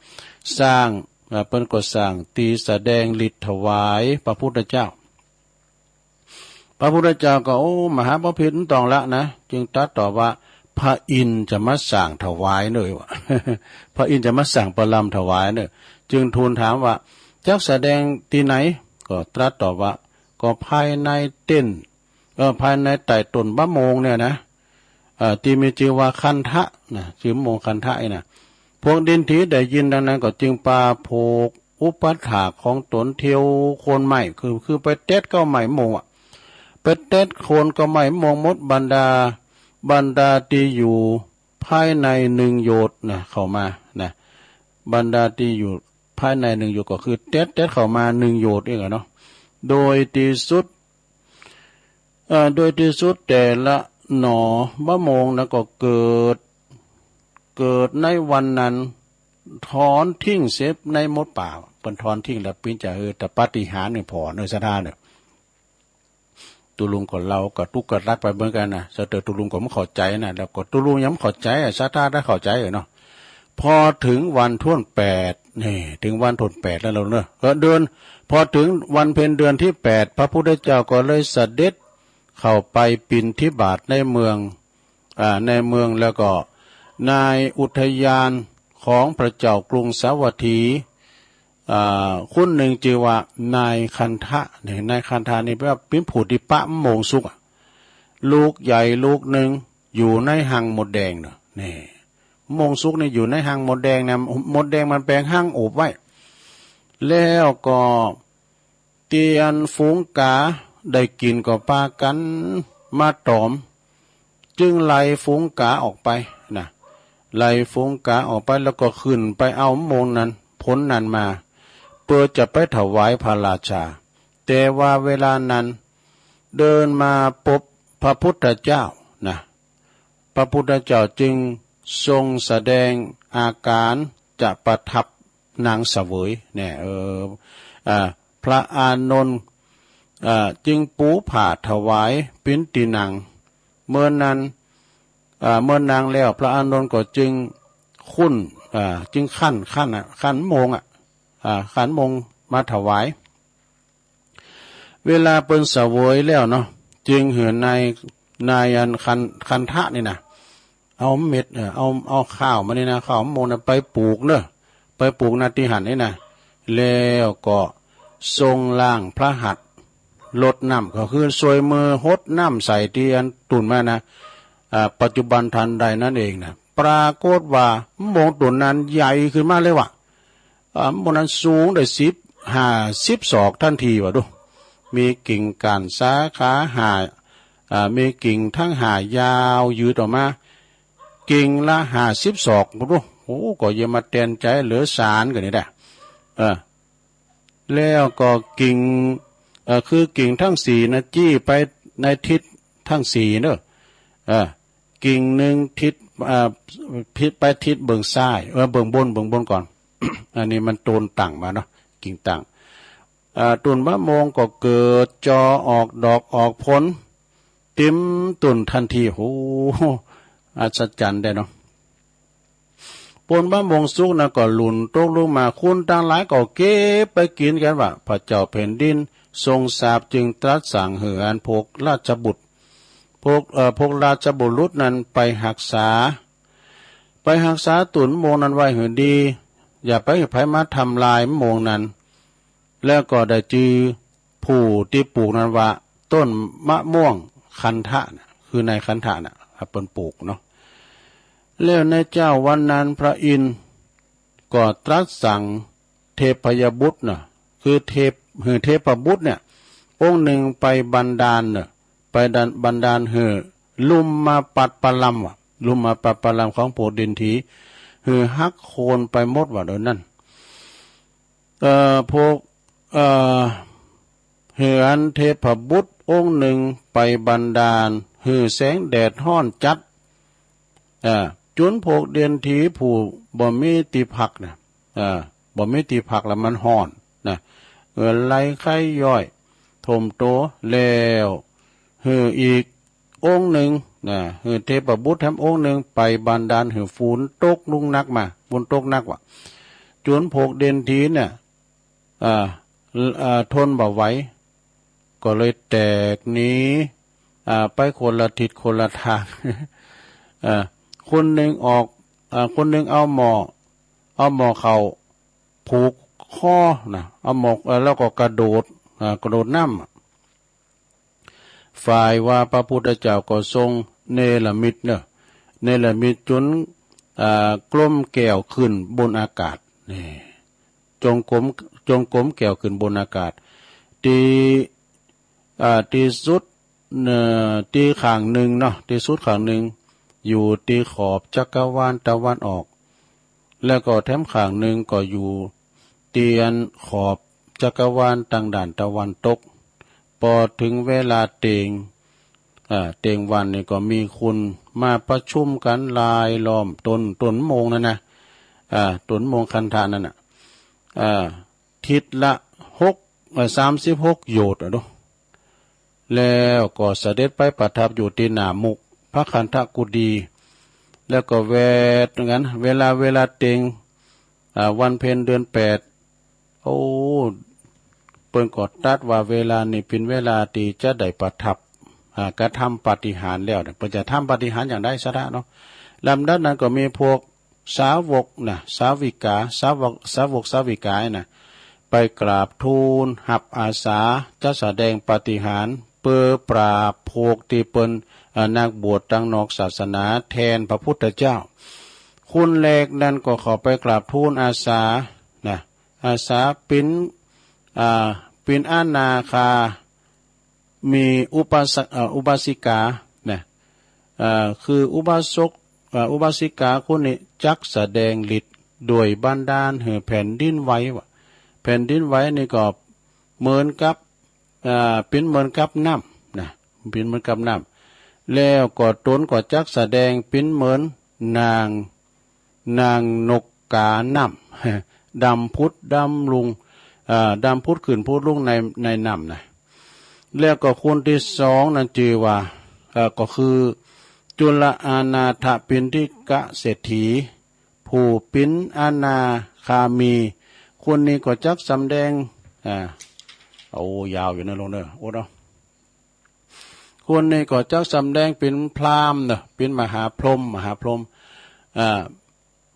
สร้าง เอ่อ เปิ้นก็สร้างตี้แสดงฤทธิ์ถวายพระพุทธเจ้า พระพุทธเจ้าก็ โอ้ มหาบพิตร บ่ต้องละนะ จึงตรัสตอบว่า พระอินทร์จะมาสร้างถวายเน่อ ว่า พระอินทร์จะมาสร้างปารำถวายเน่อ จึงทูลถามว่า จักแสดงตี้ไหน ก็ตรัสตอบว่า ก็ภายในเต็นท์ เออ ภายในใต้ต้นมะม่วงเนี่ยนะ เอ่อ ตี้มีจื้อว่าคันทะนะ จื้อมะม่วงคันทะนี่นะ พวกเดลถีได้ยินดังนั้นก็จึงปาพวกอุปัฏฐากของต๋นเตียวโค่นไม้ คือ คือไปเต็ดเก๊าไม้มะม่วงอะ ไปเต็ดโค่นเก๊าไม้มะม่วงหมด บรรดา บรรดาตี้อยู่ภายในหนึ่งโยชน์นะ เข้ามานะ บรรดาตี้อยู่ภายในหนึ่งโยชน์ก็คือเต็ด เต็ดเข้ามาหนึ่งโยชน์เองอะเนาะ โดยตี้สุด เอ่อ โดยตี้สุดแต่ละหน่อมะม่วงนะก็เกิด เกิดในวันนั้น ถอนทิ้งเสียในหมดป่า เปิ้นถอนทิ้งแล้ว เปิ้นจะ เออ แต่ปาฏิหาริย์นี่ผ่อเน่อ ศรัทธาเน่อ ตุ๊ลุงก็เล่าก็ตุ๊กกะตักไปเหมือนกั๋นนะ สะเตอตุ๊ลุงก็บ่เข้าใจ๋นะ แล้วก็ตุ๊ลุงยังบ่เข้าใจ๋อะ ศรัทธาได้เข้าใจ๋เนาะ พอเถิงวันถ้วนแปด นี่ เถิงวันถ้วนแปดแล้วเนาะ ก็เดือน พอเถิงวันเพ็ญเดือนตี้แปด พระพุทธเจ้าก็เลยเสด็จเข้าไปบิณฑบาตในเมือง อ่า ในเมือง แล้วก็ในอุทยานของพระเจ้ากรุงสาวัตถี อ่า คนนึ่งจื้อว่านายคันธะ เนี่ย นายคันธะนี่แปลว่าเป๋นผู้ตี้ปะมะม่วงสุกอะ ลูกใหญ่ลูกนึ่งอยู่ในฮังมดแดงเนาะ เนี่ย มะม่วงสุกนี่อยู่ในฮังมดแดงนะ มดแดงมันแป๋งฮังอบไว้ แล้วก็ ตี้อันฝูงก๋าได้กิ๋นก็ปากั๋นมาต๋อม จึงไล่ฝูงก๋าออกไปนะ ไล่ฝูงก๋าออกไปแล้วก็ขึ้นไปเอามะม่วงนั้น ผลนั้นมา เปื้อจะไปถวายพระราชา แต่ว่าเวลานั้นเดินมาปบพระพุทธเจ้านะ พระพุทธเจ้าจึงทรงแสดงอาก๋านจะประทับนางเสวยเนี่ย เออ อ่า พระอานนท์ อ่า จึงปูผ้าถวายเป๋นตี้นั่ง เมื่อนั้น อ่า เมื่อนั่งแล้วพระอานนท์ก็จึงคุ้น อ่า จึงคั้น คั้นอะ คั้นมะม่วงอะ อ่า คั้นมะม่วงมาถวาย เวลาเปิ้นเสวยแล้วเนาะ จึงหื้อนาย นายอันคัน คันธะนี่นะ เอาเม็ด เออ เอา เอาข้าวมานี่นะ ข้าวมะม่วงนะ ไปปลูกเนาะ ไปปลูกณที่หั้นนี่นะ แล้วก็ทรงล้างพระหัตถ์ รดน้ำ ก็คือส่วยมือหดน้ำใส่ตี้อันตุ่นมานะ อ่า ปัจจุบันทันใดนั้นเองนะ ปรากฏว่ามะม่วงตุ่นนั้นใหญ่ขึ้นมาเลยว่ะ อ่า มะม่วงนั้นสูงได้สิบ ห้าสิบศอกทันทีว่ะดู มีกิ่งก้านสาขาห้า อ่า มีกิ่งทั้งห้ายาวยืดออกมา กิ่งละห้าสิบศอก บ่ดู โอ้ ก็อย่ามาแตนใจ๋เหลือสารกั๋นนี่แหละ เออ แล้วก็กิ่ง เอ่อ คือกิ่งทั้งสี่นะ จี้ไปในทิศทั้งสี่เนาะ เออ กิ่งนึ่งทิศ เอ่อ ทิศไปทิศเบื้องซ้าย เออ เบื้องบน เบื้องบนก่อน อันนี้มันโตนต่างมาเนาะ กิ่งต่าง อ่า ตุ่นมะม่วงก็เกิดจอออกดอกออกผล เต๋มตุ่นทันที โห อัศจรรย์ได้เนาะ ปูนมะม่วงสุกนั้นก็หล่นตกลงมา คนตังหลายก็เก็บไปกิ๋นกั๋นว่า พระเจ้าแผ่นดินทรงสาป จึงตรัสสั่งหื้ออันพวกราชบุตร พวก เอ่อ พวกราชบุรุษนั้นไปฮักษา ไปฮักษาตุ่นมะม่วงนั้นไว้หื้อดี อย่าไปหื้อใผมาทำลายมะม่วงนั้น แล้วก็ได้จื้อผู้ตี้ปลูกนั้นว่า ต้นมะม่วงคันธะน่ะ คือนายคันธะน่ะ เปิ้นปลูกเนาะ แล้วในเจ๊าวันนั้นพระอินทร์ก็ตรัสสั่งเทพยบุตรน่ะ คือเทพ หื้อเทพบุตรเนี่ย องค์นึ่งไปบันดาลเน่อ ไปดัน บันดาลหื้อลุมมาปัดปะลำว่ะ ลุมมาปัดปะลำของพวกเดียนถี หื้อหักโค่นไปหมดว่ะ โดยนั้น เอ่อ พวก เอ่อ หื้ออันเทพบุตรองค์นึ่งไปบันดาลหื้อแสงแดดฮ้อนจัด อ่า จ๋นพวกเดียนถีผู้บ่มีตี้พักน่ะ อ่า บ่มีตี้พักแล้วมันฮ้อนน่ะ เหงื่อไหลไคย้อยท่วมตั๋ว แล้วหื้ออีกองค์นึ่งน่ะ หื้อเทพบุตรแถมองค์นึ่งไปบันดาลหื้อฝนตกลงหนักมา ฝนตกหนักว่ะ จ๋นพวกเดียนถีเนี่ย อ่า อ่า ทนบ่ไหว ก็เลยแตกหนี อ่า ไปคนละทิศคนละตาง อ่า คนนึ่งออก อ่า คนนึ่งเอาหม้อ เอาหม้อข้าวผูกคอน่ะ เอาหม้อ เอ่อ แล้วก็กระโดด อ่า กระโดดน้ำ ฝ่ายว่าพระพุทธเจ้าก็ทรงเนรมิตเนาะ เนรมิตจ๋น อ่า กลมแก้วขึ้นบนอากาศ นี่ จงกลม จงกลมแก้วขึ้นบนอากาศ ตี้ อ่า ตี้สุด เอ่อ ตี้ข้างนึ่งเนาะ ตี้สุดข้างนึ่ง อยู่ตี้ขอบจักรวาลตะวันออก แล้วก็แถมข้างนึ่งก็อยู่ตี้อันขอบจักรวาลตางด้านตะวันตก ปอเถิงเวลาเต็ง อ่า เต็งวันนี่ก็มีคนมาประชุมกั๋นรายล้อมต้น ต้นมะม่วงนั้นนะ อ่า ต้นมะม่วงคันธะนั้นน่ะ อ่า ทิศละหก เอ่อ สามสิบหกโยชน์อะเนาะ แล้วก็เสด็จไปประทับอยู่ตี้หน้ามุขพระคันธกุฏี แล้วก็แวดอย่างนั้น เวลา เวลาเต็ง อ่า วันเพ็ญเดือนแปด โอ้ เปิ้นก็ตรัสว่าเวลานี้เป๋นเวลาตี้จะได้ประทับ อ่า กระทำปาฏิหาริย์แล้วเนี่ย เปิ้นจะทำปาฏิหาริย์อย่างใดซะละเนาะ ลำดับนั้นก็มีพวกสาวกน่ะ สาวิกา สาวก สาวกสาวิกาน่ะ ไปกราบทูลฮับอาสาจัดแสดงปาฏิหาริย์ เปื้อปราบพวกตี้เปิ้น เอ่อ นักบวชตังนอกศาสนาแตนพระพุทธเจ้า คนแรกนั้นก็เข้าไปกราบทูลอาสานะ อาสาเป๋น อ่า เป๋นอนาคา มีอุปาส- เอ่อ อุบาสิกานะ เอ่อ คืออุบาสก เอ่อ อุบาสิกาคนนี้จักแสดงฤทธิ์โดยบันดาลหื้อแผ่นดินไหววะ แผ่นดินไหวนี่ก็เหมือนกับ เอ่อ เป๋นเหมือนกับน้ำนะ เป๋นเหมือนกับน้ำ แล้วก็ต๋นก็จักแสดงเป๋นเหมือนนาง นางนกกาน้ำ ดำผุดดำลง เอ่อ ดำผุดขึ้นผุดลงใน ในน้ำนะ แล้วก็คนตี้สองนั้นจื้อว่า เอ่อ ก็คือจุลอานาถปิณฑิกเศรษฐี ผู้เป๋นอนาคามี คนนี้ก็จักสำแดง อ่า โอ้ ยาวอยู่นะ ลงเด้อ อดเอา คนนี้ก็จักสำแดงเป๋นพราหมณ์เนาะ เป๋นมหาพรหม มหาพรหม อ่า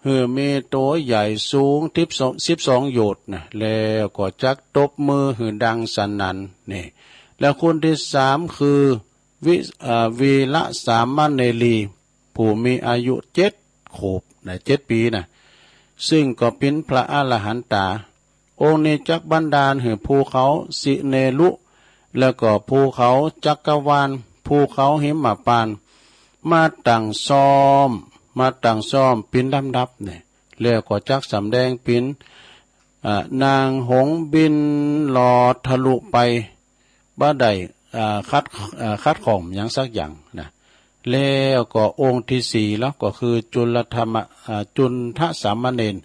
หื้อมีตั๋วใหญ่สูงสิบสอง สิบสองโยชน์นะ แล้วก็จักตบมือหื้อดังสนั่น นี่ แล้วคนตี้สามคือวิ- เอ่อ วีระสามเณรี ผู้มีอายุเจ็ดขวบนะ เจ็ดปี๋นะ ซึ่งก็เป๋นพระอรหันตา องค์นี้จักบันดาลหื้อภูเขาสิเนรุ แล้วก็ภูเขาจักรวาล ภูเขาหิมพานต์ มาตั้งซ้อม มาตั้งซ้อมเป๋นลำดับนี่ แล้วก็จักสำแดงเป๋น อ่า นางหงส์บินลอดทะลุไป บ่ได้ อ่า ขัด อ่า ขัดข้องหยังสักอย่างนะ แล้วก็องค์ตี้สี่แล้วก็คือจุลธรรม อ่า จุลธสามเณร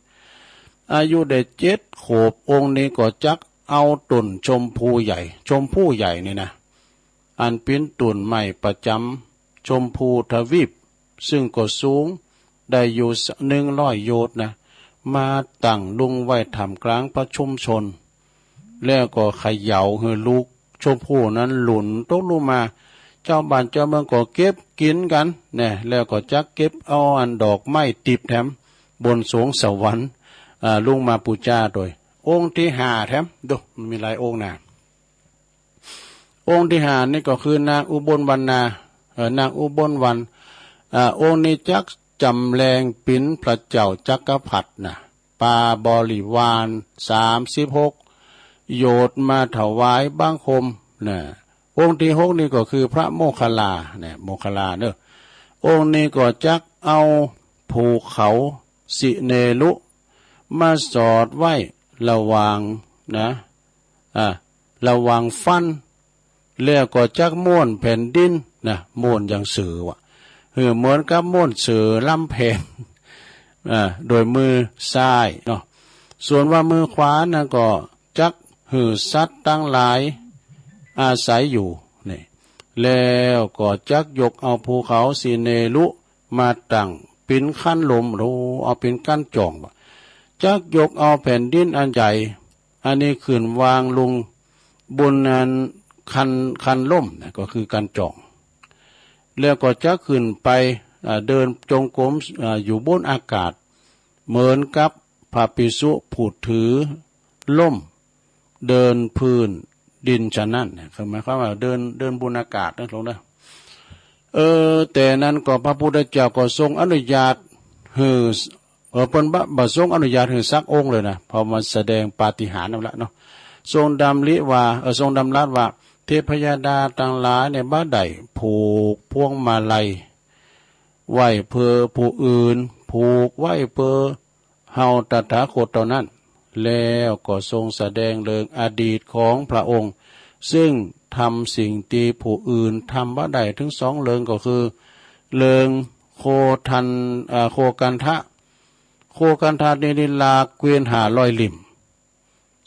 อายุได้เจ็ดขวบ องค์นี้ก็จักเอาต้นชมพูใหญ่ ชมพูใหญ่นี่นะ อันเป๋นต้นไม้ประจ๋ำชมพูทวีป ซึ่งก็สูงได้อยู่หนึ่งร้อยโยชน์นะ มาตั้งลงไว้ท่ามกลางประชุมชน แล้วก็เขย่าหื้อลูกชมพูนั้นหล่นตกลงมา จาวบ้านจาวเมืองก็เก็บกิ๋นกั๋นนะ แล้วก็จักเก็บเอาอันดอกไม้ติบแถมบนสวงสวรรค์ อ่า ลงมาปู๋จาตวย องค์ตี้ห้าแถม ดู มันมีหลายองค์นะ องค์ตี้ห้านี่ก็คือนางอุบลวรรณา เอ่อ นางอุบลวรรณ อ่า องค์นี้จักจ๋ำแรงเป๋นพระเจ้าจักรพรรดินะ ปาบริวารสามสิบหกโยชน์มาถวายบังคมนะ องค์ตี้หกนี่ก็คือพระโมคคัลลานะ โมคคัลลาเนาะ องค์นี้ก็จักเอาภูเขาสิเนรุมาสอดไว้ระหว่างนะ อ่า ระหว่างฟัน แล้วก็จักม้วนแผ่นดินนะ ม้วนอย่างเสือวะ หื้อเหมือนกับม้วนเสือลำแผน อ่า โดยมือซ้ายเนาะ ส่วนว่ามือขวานั้นก็จักหื้อสัตว์ตังหลายอาศัยอยู่นี่ แล้วก็จักยกเอาภูเขาสิเนรุมาตั้งเป๋นคันลม โอ้ เอาเป๋นคันจ้องวะ จักยกเอาแผ่นดินอันใหญ่ อันนี้ขึ้นวางลงบนอันคัน คันลมนะ ก็คือคันจ้อง แล้วก็จักขึ้นไป อ่า เดินจงกรม อ่า อยู่บนอากาศ เหมือนกับพระภิกษุผู้ถือล่ม เดินพื้นดินฉะนั้นนะ คือหมายความว่าเดิน เดินบนอากาศนะ ลงนะ เออ แต่นั้นก็พระพุทธเจ้าก็ทรงอนุญาตหื้อ เออ เปิ้นบ่ บ่ทรงอนุญาตหื้อสักองค์เลยนะ เพราะมันแสดงปาฏิหาริย์นั่นแหละเนาะ ทรงดำริว่า เออ ทรงดำรัสว่า เทพยดาตังหลายเนี่ยบ่ได้ผูกพวงมาลัยไว้เปือผู้อื่น ผูกไว้เปือเฮาตถาคตเต้านั้น แล้วก็ทรงแสดงเรื่องอดีตของพระองค์ ซึ่งทำสิ่งตี้ผู้อื่นทำบ่ได้ถึงสองเรื่อง ก็คือเรื่องโคทัน เอ่อ โคกันทะ โคกันทะนี่ นี่ลากเกวียนห้าร้อยเล่ม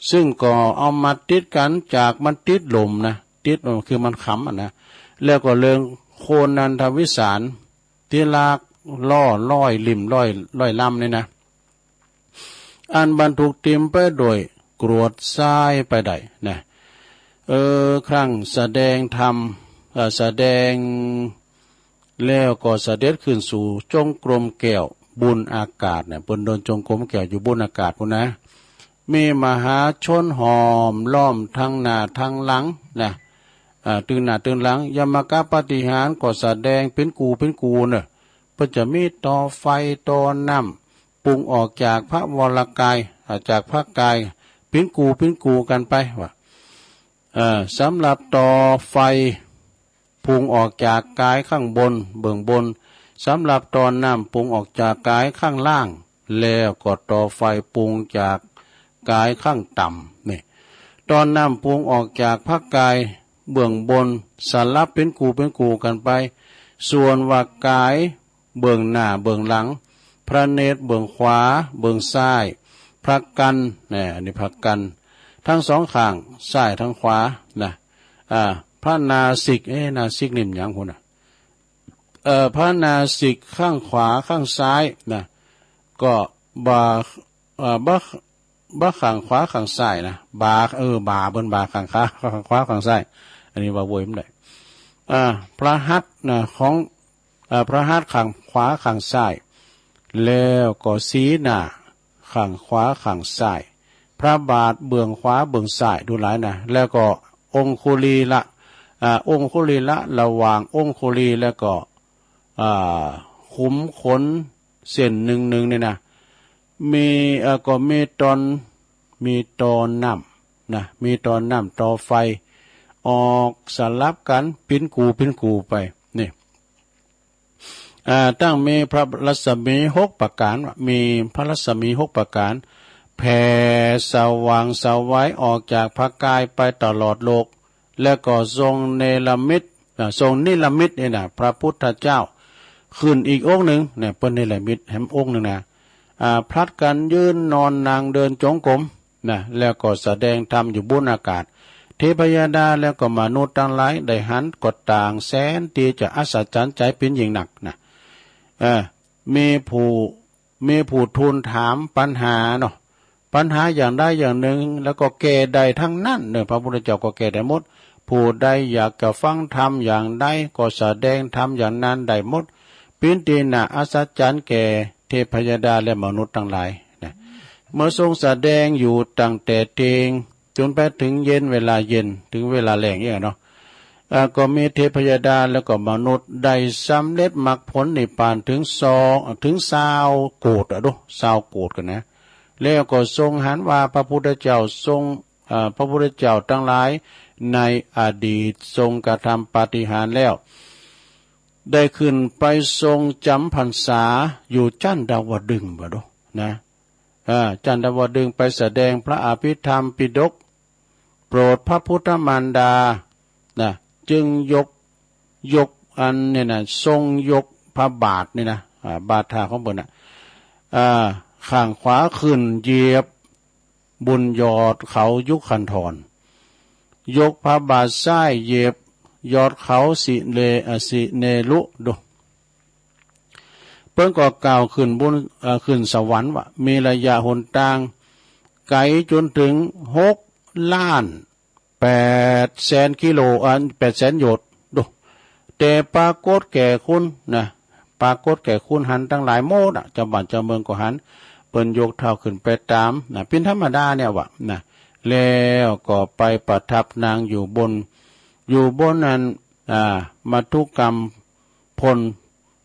ซึ่งก็เอามาติดกั๋นจากมันติดหล่มนะ ติดหล่มคือมันขำอะนะ แล้วก็เรื่องโคนันทวิสารตี้ลากล้อร้อยเล่ม ร้อย ร้อยลำนี่นะ อันบรรทุกเตรียมไปโดยกรวดทรายไปได้นะ เออ ครั้นแสดงธรรม เอ่อ แสดงแล้วก็เสด็จขึ้นสู่จงกรมแก้วบุนอากาศเนี่ย เปิ้นเดินจงกรมแก้วอยู่บุนอากาศพุ้นนะ มีมหาชนห้อมล้อมตังหน้าตังหลังนะ อ่า ตึงหน้าตึงหลัง ยมกปาฏิหาริย์ก็แสดงเป๋นกู่เป๋นกู่เน่อ เปิ้นจะมีต่อไฟต่อน้ำ ปรุงออกจากพระวรกาย อ่า จากพระกาย เป๋นกู่เป๋นกู่กั๋นไปว่า เอ่อ สำหรับต่อไฟปรุงออกจากกายข้างบน เบื้องบน สำหรับต่อน้ำปรุงออกจากกายข้างล่าง แล้วก็ต่อไฟปรุงจากกายข้างต่ำ นี่ ต่อน้ำปรุงออกจากพระกายเบื้องบน สลับเป๋นกู่เป๋นกู่กั๋นไป ส่วนว่ากาย เบื้องหน้าเบื้องหลัง พระเนตรเบื้องขวาเบื้องซ้าย พระกัณฑ์ นะ อันนี้พระกัณฑ์ ตังสองข้าง ซ้ายตังขวา นะ อ่า พระนาสิก เอ๊ะ นาสิกนี่มันหยังพุ้นน่ะ เอ่อ พระนาสิกข้างขวาข้างซ้าย นะ ก็บ่า เอ่อ บ่า บ่าข้างขวาข้างซ้ายนะ บ่า เออ บ่า เปิ้นบ่าข้างขวา ข้างขวาข้างซ้าย อันนี้ว่าโวยมันได้ อ่า พระหัตถ์นะ ของ อ่า พระหัตถ์ข้างขวาข้างซ้าย แล้วก็สีหน้าข้างขวาข้างซ้าย พระบาทเบื้องขวาเบื้องซ้าย ดูหลายนะ แล้วก็องคุลีละ อ่า องคุลีละ ระหว่างองคุลีแล้วก็ อ่า ขุมขนเส้นหนึ่งหนึ่งนี่นะ มี เอ่อ ก็มีต่อน มีต่อน้ำนะ มีต่อน้ำต่อไฟ ออกสลับกั๋นเป๋นกู่เป๋นกู่ไป นี่ อ่า ตั้งมีพระรัศมีหกประก๋าน มีพระรัศมีหกประก๋าน แผ่สว่างไสวออกจากพระกายไปตลอดโลก แล้วก็ทรงเนรมิต อ่า ทรงนิรมิตนี่นะ พระพุทธเจ้า ขึ้นอีกองค์หนึ่งเนี่ย เปิ้นนิรมิตแหมองค์หนึ่งนะ อ่า ผลัดกั๋นยืนนอนนั่งเดินจงกรมนะ แล้วก็แสดงธรรมอยู่บุนอากาศ เทพยดาแล้วก็มนุษย์ตังหลายได้หันก็ต่างแสนตี้จะอัศจรรย์ใจ๋เป๋นยิ่งนักนะ เออ มีผู้ มีผู้ทูลถามปัญหาเนาะ ปัญหาอย่างใดอย่างหนึ่ง แล้วก็แก้ได้ตังนั้นเน่อ พระพุทธเจ้าก็แก้ได้หมด ผู้ใดอยากจะฟังธรรมอย่างใดก็แสดงธรรมอย่างนั้นได้หมด เป๋นตี้น่าอัศจรรย์แก่เทพยดาและมนุษย์ตังหลายนะ เมื่อทรงแสดงอยู่ตั้งแต่เตียง จ๋นไปเถิงเย็น เวลาเย็น เถิงเวลาแลงเนี่ยเนาะ อ่า ก็มีเทพยดาแล้วก็มนุษย์ได้สำเร็จมรรคผลนิพพานเถิงซอง เถิงซาวโกฏอะ ดู ซาวโกฏกั๋นนะ แล้วก็ทรงหันว่าพระพุทธเจ้าทรง อ่า พระพุทธเจ้าตังหลายในอดีตทรงกระทำปาฏิหาริย์แล้ว ได้ขึ้นไปทรงจ๋ำพรรษาอยู่จันทวดึงส์บ่ดูนะ อ่า จันทวดึงส์ไปแสดงพระอภิธรรมปิฎก โปรดพระพุทธมารดา นะ จึงยก ยกอันเนี่ยนะ ทรงยกพระบาทรนี่นะ อ่า บาทาของเปิ้นน่ะ อ่า ข้างขวาขึ้นเหยียบบุนยอดเขายุคันธร ยกพระบาทรซ้ายเหยียบยอดเขาสิเล อ่า สิเนรุ ดู เปิ้นก็ก้าวขึ้นบุน เอ่อ ขึ้นสวรรค์ว่า มีระยะหนตางไก๋จ๋นเถิงหกล้านแปดแสนกิโล อ่า แปดแสนโยชน์ ดู แต่ปรากฏแก่คุณนะ ปรากฏแก่คุณหันตังหลายหมดอะ จาวบ้านจาวเมืองก็หัน เปิ้นยกเท้าขึ้นไปตามนะ เป๋นธรรมดาเนี่ยว่านะ แล้วก็ไปประทับนั่งอยู่บน อยู่บนนั้น อ่า มัทธุกรรมพล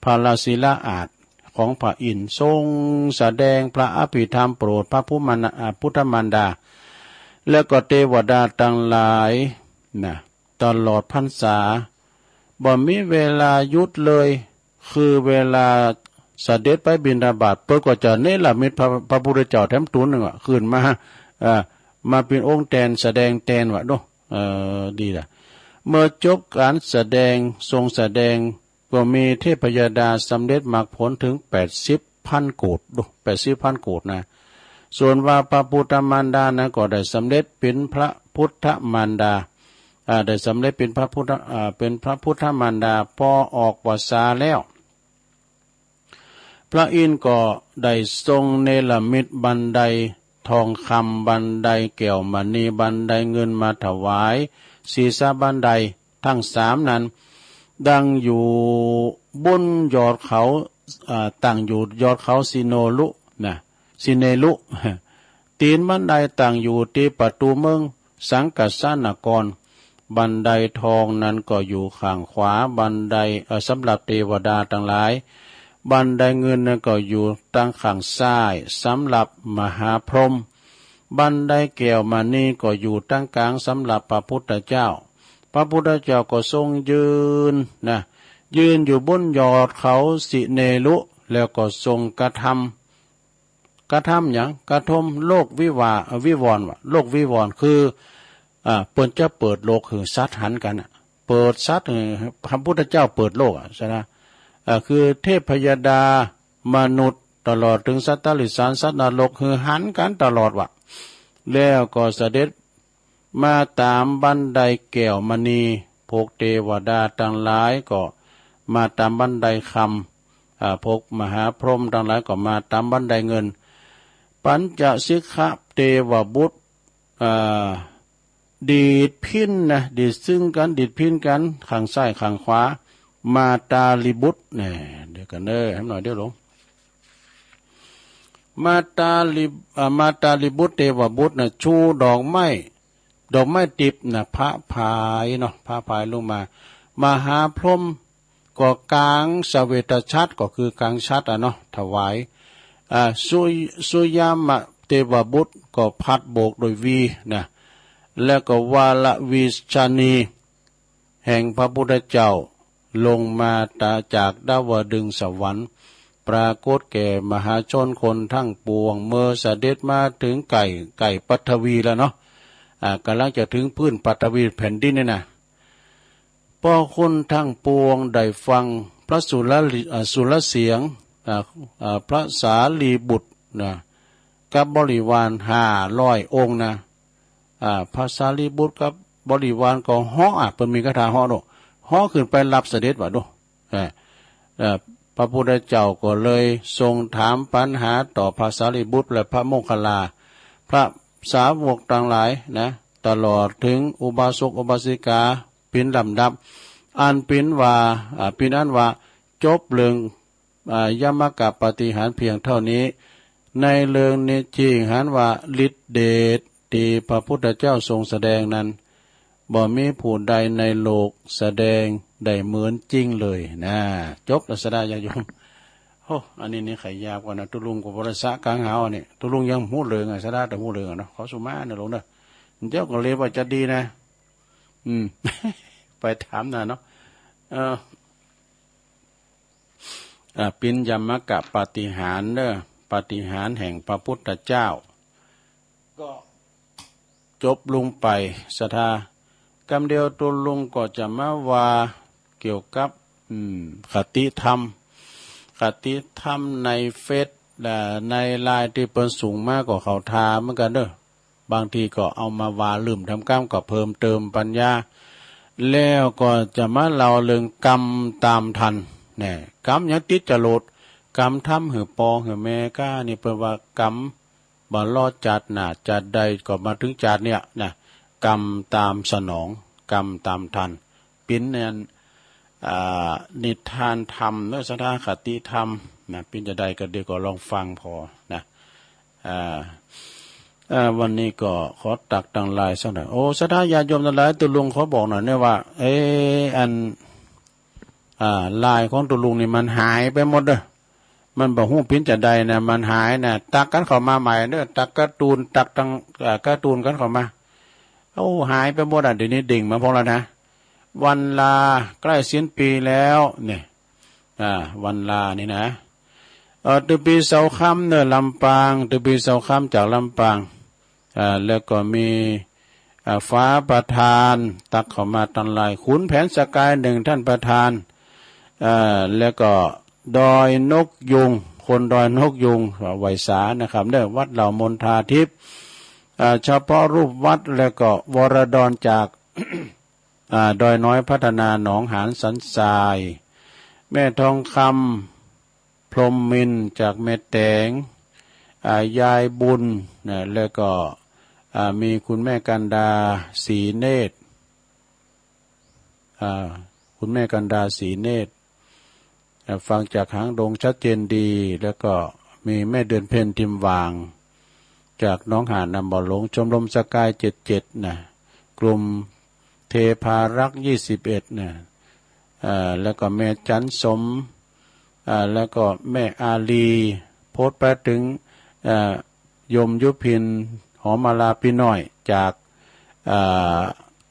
พระราชิลาอาสน์ของพระอินทร์ ทรงแสดงพระอภิธรรมโปรดพระพุทธมารดา อ่า พุทธมารดา แล้วก็เตวดาตังหลายนะ ตลอดพรรษา บ่มีเวลาหยุดเลย คือเวลาเสด็จไปบิณฑบาต เปิ้นก็จะเนรมิตพระ พระพุทธเจ้าแถมตั๋วนึ่งอะ ขึ้นมา เอ่อ มาเป๋นองค์แตน แสดงแตนว่า ดู เอ่อ ดีละ เมื่อจบก๋านแสดง ทรงแสดง ก็มีเทพยดาสำเร็จมรรคผลเถิงแปดสิบพันโกฏ ดู แปดสิบพันโกฏนะ ส่วนว่าพระพุทธมารดานั้นก็ได้สำเร็จเป๋นพระพุทธมารดา อ่า ได้สำเร็จเป๋นพระพุทธ อ่า เป๋นพระพุทธมารดา ปอออกพรรษาแล้ว พระอินทร์ก็ได้ทรงเนรมิตบันไดทองคำ บันไดแก้วมณี บันไดเงินมาถวาย ศีรษะบันไดตังสามนั้น ตั้งอยู่บนยอดเขา อ่า ตั้งอยู่ยอดเขาสิโนลุนะ สิเนลุ ตี๋นบันไดตั้งอยู่ตี้ประตู๋เมืองสังกัสสนคร บันไดตองนั้นก็อยู่ข้างขวา บันได เอ่อ สำหรับเตวดาตังหลาย บันไดเงินนั้นก็อยู่ตางข้างซ้าย สำหรับมหาพรหม บันไดแก้วมณีก็อยู่ตางก๋าง สำหรับพระพุทธเจ้า พระพุทธเจ้าก็ทรงยืนนะ ยืนอยู่บนยอดเขาสิเนรุ แล้วก็ทรงกระทำ กระทำหยัง กระทำโลกวิวา เอ่อ วิวรณ์วะ โลกวิวรณ์คือ อ่า เปิ้นจะเปิดโลกหื้อสัตว์หันกั๋นน่ะ เปิดสัตว์หื้อ พระพุทธเจ้าเปิดโลกอะ ใช่ไหม อ่า คือเทพยดา มนุษย์ ตลอดเถิงสัตว์ติรัจฉาน สัตว์นรก หื้อหันกั๋นตลอดวะ แล้วก็เสด็จมาต๋ามบันไดแก้วมณี พวกเตวดาตังหลายก็มาต๋ามบันไดคำ อ่า พวกมหาพรหมตังหลายก็มาต๋ามบันไดเงิน ปัญจสิกขเตวบุตร อ่า ดีดพิณนะ ดีดซึ่งกั๋น ดีดพิณกั๋น ข้างซ้ายข้างขวา มาตาลีบุตร แน่ เดี๋ยวกั๋นเน่อ หื้อหน่อยเดี๋ยวหลง มาตาลี อ่า มาตาลีบุตรเตวบุตรนะ ชูดอกไม้ ดอกไม้ติบนะ พระพายเนาะ พระพายลงมา มหาพรหม ก็กางสเวตฉัตร ก็คือกางฉัตรอะเนาะ ถวาย อ่า สุ สุยามะเตวบุตรก็พัดโบกโดยวีนะ แล้วก็วาลวิชานี แห่งพระพุทธเจ้า ลงมาตา จากดาวดึงสสวรรค์ ปรากฏแก่มหาชนคนทั้งปวง เมื่อเสด็จมาเถิงใก้ ใก้ปฐวีแล้วเนาะ อ่า ก๋ำลังจะเถิงพื้นปฐวีแผ่นดินเนี่ยนะ พวกคนทั้งปวงได้ฟังพระสุรลี อ่า สุรเสียง อ่า อ่า พระสารีบุตรนะ กับบริวารห้าร้อยองค์นะ อ่า พระสารีบุตรกับบริวารก็เฮาะอะ เปิ้นมีคาถาเฮาะโด เฮาะขึ้นไปฮับเสด็จวะโด อ่า เอ่อ พระพุทธเจ้าก็เลยทรงถามปัญหาต่อพระสารีบุตรและพระโมคคัลลา พระสาวกตังหลายนะ ตลอดเถิงอุบาสกอุบาสิกา เป๋นลำดับ อันเป๋นว่า อ่า เป๋นอันว่าจบเรื่อง อ่า ยมกปาฏิหาริย์เพียงเต้านี้ ในเรื่องนี้จึงหันว่าฤทธิ์เดชตี้พระพุทธเจ้าทรงแสดงนั้น บ่มีผู้ใดในโลกแสดงได้เหมือนจริงเลยนะ จบแล้วสาธุญาติโยม โอ้ อันนี้นี่ใค่หยาบกว่านะ ตุ๊ลุงก็บ่ได้สระก๋างหาวอันนี้ ตุ๊ลุงยังฮู้เรื่องอะ สาธุแต่ฮู้เรื่องอะเนาะ ขอสุมาเน่อหลวงเน่อ เจ้าก็เลยว่าจะดีนะ อืม ไปถามนะเนาะ เออ อ่า เป๋นยมกปาฏิหาริย์เน่อ ปาฏิหาริย์แห่งพระพุทธเจ้า ก็จบลงไป สาธุ กำเดียวตุ๊ลุงก็จะมาว่าเกี่ยวกับ อืม คติธรรม คติธรรมในเฟซ และในไลน์ตี้เปิ้นส่งมาก็เข้าท่าเหมือนกั๋นเน่อ บางทีก็เอามาว่าเริ่มทำกรรมก็เพิ่มเติมปัญญา แล้วก็จะมาเล่าเรื่องกรรมตามทัน แน่ กรรมหยังติดจรวด กรรมทำหื้อป้อหื้อแม่ก้านี่เปิ้นว่ากรรมบ่รอดจาติหน้า จาติใดก็มาเถิงจาติเนี่ยนะ กรรมตามสนอง กรรมตามทัน เป๋นอัน อ่า นิทานธรรมเน่อ สาธุ คติธรรมนะ เป๋นจะใดก็เดี๋ยวก็ลองฟังผ่อนะ อ่า อ่า วันนี้ก็ขอตักตังไลน์สักหน่อย โอ้ สาธุญาติโยมตังหลาย ตุ๊ลุงขอบอกหน่อยเนี่ยว่า เอ๊ะ อัน อ่า ไลน์ของตุ๊ลุงนี่มันหายไปหมดเน่อ มันบ่ฮู้เป๋นจะใดนะ มันหายนะ ตักกั๋นเข้ามาใหม่เน่อ ตักการ์ตูน ตักตัง อ่า การ์ตูนกั๋นเข้ามา โอ้ หายไปหมดอะ เดี๋ยวนี้เด้งมาพ่องแล้วนะ วันลาใกล้สิ้นปีแล้วเนี่ย อ่า วันลานี่นะ เอ่อ ตื้อปี้เสาค้ำเน่อ ลำปาง ตื้อปี้เสาค้ำจากลำปาง อ่า แล้วก็มี อ่า ฟ้าประทาน ตักเข้ามาตังไลน์ ขุนแผนสกายหนึ่งท่านประธาน อ่า แล้วก็ดอยนกยูง คนดอยนกยูง ไหว้สานะครับเน่อ วัดเหล่ามณฑาทิพย์ อ่า เฉพาะรูปวัด แล้วก็วรดรจาก อ่า ดอยน้อยพัฒนา หนองหานสันทราย แม่ทองคำ พรหมมินทร์จากแม่แตง อ่า ยายบุญนะ แล้วก็ อ่า มีคุณแม่กันดา ศรีเนตร อ่า คุณแม่กันดา ศรีเนตร อ่า ฟังจากหางดงชัดเจนดี แล้วก็มีแม่เดือนเพ็ญ ทิมหว่าง จากหนองหานน่ะบ่หลง ชมรมสกายเจ็ดเจ็ดน่ะ กลุ่มเทพารักษ์ยี่สิบเอ็ดน่ะ อ่า แล้วก็แม่จันสม อ่า แล้วก็แม่อาลี โพสต์ไปเถิง อ่า โยมยุพิน หอมมาลาปี้น้อย จาก อ่า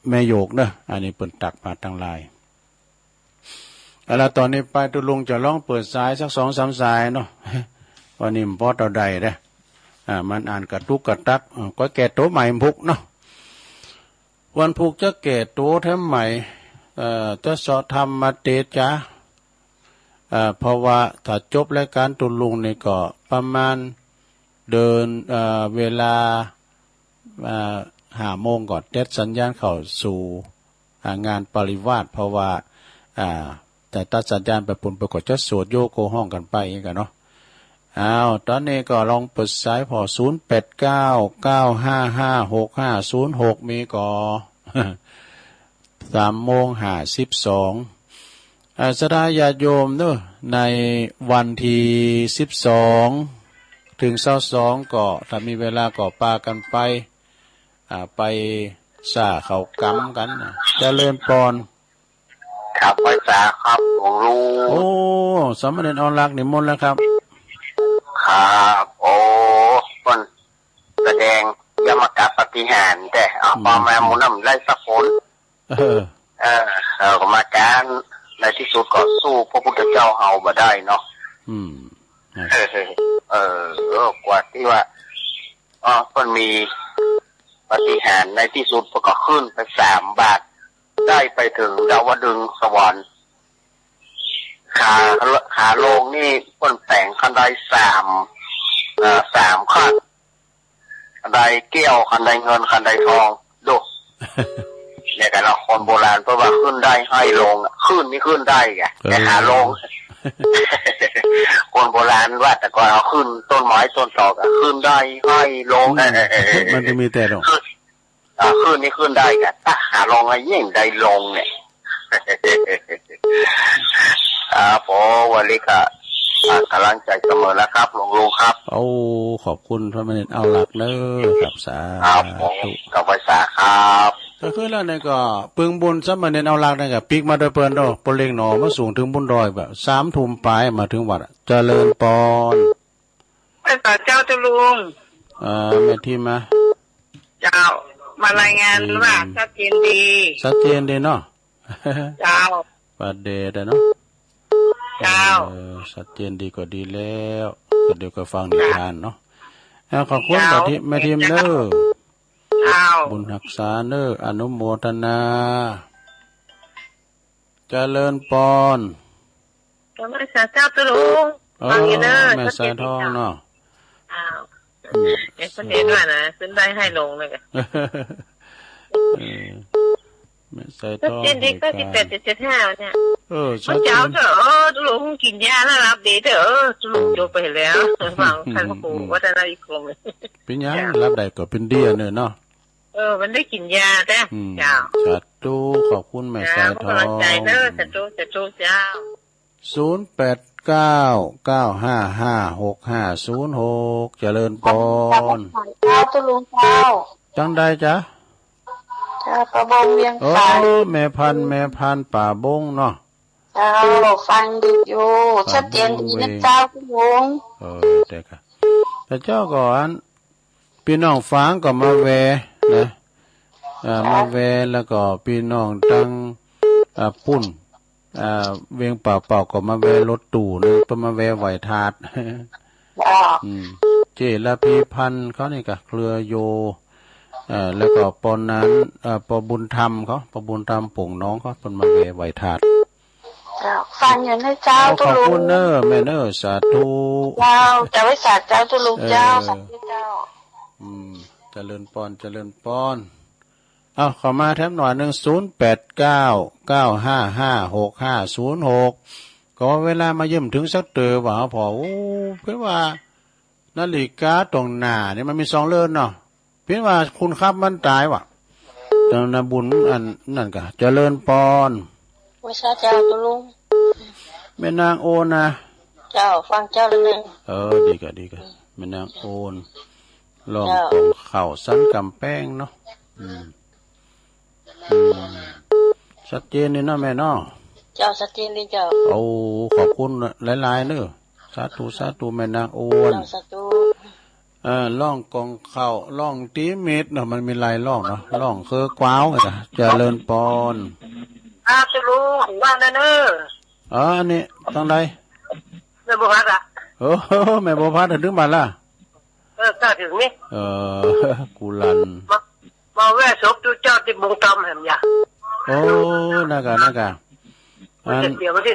แม่โยกเนาะ อันนี้เปิ้นตักมาตางไลน์ เอาละ ต๋อนนี้ไปตุ๊ลุงจะลองเปิดสายสักสองสามสายเนาะ วันนี้มันบ่เต้าใดเด้อ อ่า มันอันกระตุกกระตัก อ่า ก็แก้ตั๋วใหม่วันพุกเนาะ วันพุกจะแก้ตั๋วแถมใหม่ เอ่อ จะเซาะธรรมมาเต๋จ๊ะ เอ่อ เพราะว่าถ้าจบรายก๋านตุ๊ลุงนี่ก็ประมาณเดิน เอ่อ เวลา เอ่อ ห้าโมงก็เตรียมสัญญาณเข้าสู่ อ่า งานปริวาส เพราะว่า อ่า แต่ตัดสัญญาณไปปุ้นไปก็จะสวดโยโกฮ้องกั๋นไปอย่างนี้กั๋นเนาะ อ้าว ต๋อนนี้ก็ลองเปิดสายผ่อ ศูนย์แปดเก้า เก้าห้าห้า หกห้าศูนย์หก มีก่อ สามโมงห้าสิบสอง อ่า ศรัทธาญาติโยมเนาะ ในวันตี้สิบสอง เถิงซาวสอง ก็ถ้ามีเวลาก็ปากั๋นไป อ่า ไปสร้างเข้ากรรมกั๋นนะ เจริญปอน ครับ ไหว้สาครับหลวงลุง โอ้ สามเณรอรลักษณ์นิมนต์แล้วครับ ครับ โอ้ เปิ้นแสดงยมกะปาฏิหาริย์แต๊ เอา อืม ปอมาหมู่น้ำไล่สักคน เออ เออ เออ กรรมการ ในตี้สุดก็สู้พระพุทธเจ้าเฮาบ่ได้เนาะ อืม นะ เออ เออ เออ กว่าตี้ว่า อ๋อ เปิ้นมีปาฏิหาริย์ ในตี้สุดเปิ้นก็ขึ้นไปสามบาท ได้ไปเถิงดาวดึงส์สวรรค์ ขา ขาลงนี่เปิ้นแป๋งคันไดสาม เอ่อ สามขั้น คันไดแก้ว คันไดเงิน คันไดทอง ดู เนี่ยกั๋นเนาะ คนโบราณเปิ้นว่าขึ้นได้ห้อยลงอะ ขึ้นนี่ขึ้นได้อะ เออ แต่ขาลง คนโบราณว่าแต่ก่อนเอาขึ้นต้นไม้ต้นตอกอะ ขึ้นได้ห้อยลง อืม มันจะมีแต่ดอก ขึ้น อ่า ขึ้นนี่ขึ้นได้กะ ถ้าขาลงอะยิ่งได้ลงเนี่ย ครับผม วันนี้ก็ อ่า ก๋ำลังใจ๋เสมอนะครับ หลวงลุงครับ โอ้ ขอบคุณพระมณีเอาหลักเน้อครับ สาธุ ครับผม กับไหว้สาครับ ก็คือแล้วนี่ก็ ปึงบุญสามเณรเอาหลักนี่ก็ปิ๊กมาโดยเปิ้นเนาะ ปอเล็กหนอ มาสูงเถิงบนดอยแบบ สามทุ่มป๋ายมาเถิงวัดอะ เจริญปอน ไหว้สาเจ้าตุ๊ลุง เอ่อ แม่ทิมมา เจ้า มารายงาน อืม ว่าชัดเจนดี ชัดเจนดีเนาะ เจ้า ปาเดดอะเนาะ เจ้า เออ ชัดเจนดีก็ดีแล้ว ก็เดี๋ยวก็ฟังนิทานเนาะ เจ้า เอา ขอบคุณ เจ้า แม่ทิม แม่ทิมเน้อ เจ้า บุญฮักษาเน้อ อนุโมทนา เจริญปอน ก็ไหว้สาเจ้าตุ๊ลุง เออ ฟังอยู่เน้อ แม่สายทองเนาะ อ้าว อืม เอ๊ะ เปิ้นเห็นว่านะ ขึ้นได้ห้อยลงเลย เออ แม่สายทอง ชัดเจนดี เก้าสิบแปดจุดเจ็ดห้า เนี่ย เออ ชัดเจน เมื่อเช้าก็ เออ ตุ๊ลุงกิ๋นยาแล้วหลับดีเถอะ เออ ตุ๊ลุงจบไปแล้ว ฟังท่านพระครู อืม วัฒนวิกรม เป๋นหยัง เจ้า หลับได้ก็เป๋นเดี้ยเน้อเนาะ เออ มันได้กิ๋นยาแต๊ อืม เจ้า สาธุ ขอบคุณแม่สายทอง เจ้า ขอกำลังใจ๋เน้อ สาธุ สาธุ เจ้า ศูนย์แปดเก้า เก้าห้าห้า หกห้าศูนย์หก เจริญปอน เจ้าตุ๊ลุงเจ้า จังใดจ๊ะ เจ้า ป่าบงเวียงจันทน์ โอ้ แม่พันธุ์ แม่พันธุ์ป่าบงเนาะ เจ้า ฟังอยู่ ป่าบง ชัดเจนดีนะเจ้าตุ๊ลุง เออ แต่กะ แต่เจ้าก่อน ปี้น้องฝางก็มาแวนะ อ่า มาแว แล้วก็ปี้น้องตัง อ่า ปุ้น อ่า เวียงป่าเป้าก็มาแวรถตู้นะ เปิ้นมาแวไหว้ธาตุ อ่า อืม เจ้ยระพีพันธุ์เขานี่กะ เครือโย เอ่อ แล้วก็ปอนั้น เอ่อ ปอบุญธรรมเขา ปอบุญธรรมโป่งน้องเขา เปิ้นมาแวไหว้ธาตุ เจ้า ฟังอยู่นะเจ้า เจ้า ตุ๊ลุง ขอบคุณเน้อแม่เน้อ สาธุ เจ้า จะไหว้สาเจ้าตุ๊ลุงเจ้า เออ สาธุเจ้า อืม เจริญปอน เจริญปอน เอา เข้ามาแถมหน่อยนึ่ง ศูนย์แปดเก้า เก้าห้าห้า หกห้าศูนย์หก ก็เวลามาเยี่ยมเถิงสักเตื้อว่า ผ่อ โอ้ เปิ้นว่า นาฬิกาตรงหน้านี่มันมีสองเรือนเนาะ เปิ้นว่าคุณครับมันต๋ายว่ะ แต่นาบุญอันนั้นกะ เจริญปอน ไหว้สาเจ้าตุ๊ลุง แม่นางโอนนะ เจ้า ฟังเจ้าแล้วเน้อ เออ ดีกะ ดีกะ แม่นางโอน ล่อง เจ้า ของข้าวสันก๋ำแปงเนาะ อืม อืม ชัดเจนเลยเนาะแม่เนาะ เจ้า ชัดเจนเลยเจ้า โอ้ ขอบคุณหลายๆ เน้อ สาธุ สาธุ แม่นางอ้วน เจ้า สาธุ เออ ล่องของข้าว ล่องตี้เม็ดเนาะ มันมีหลายล่องเนาะ ล่องเคือกว้าว เจริญปอน ครับ เจ้าลุง ว่าแน่เน้อ อ๋อ อันนี้ ตางใด แม่บัวพัดอะ โอ้ แม่บัวพัด เถิงบ้านละ เออ ก้าวเถิงนี่ เออ กูหลั่น มา มาแว่ศพตุ๊เจ้าตี้ปงตำแหมยะ โอ้ นั่นกะ นั่นกะ อัน เดี๋ยววันตี้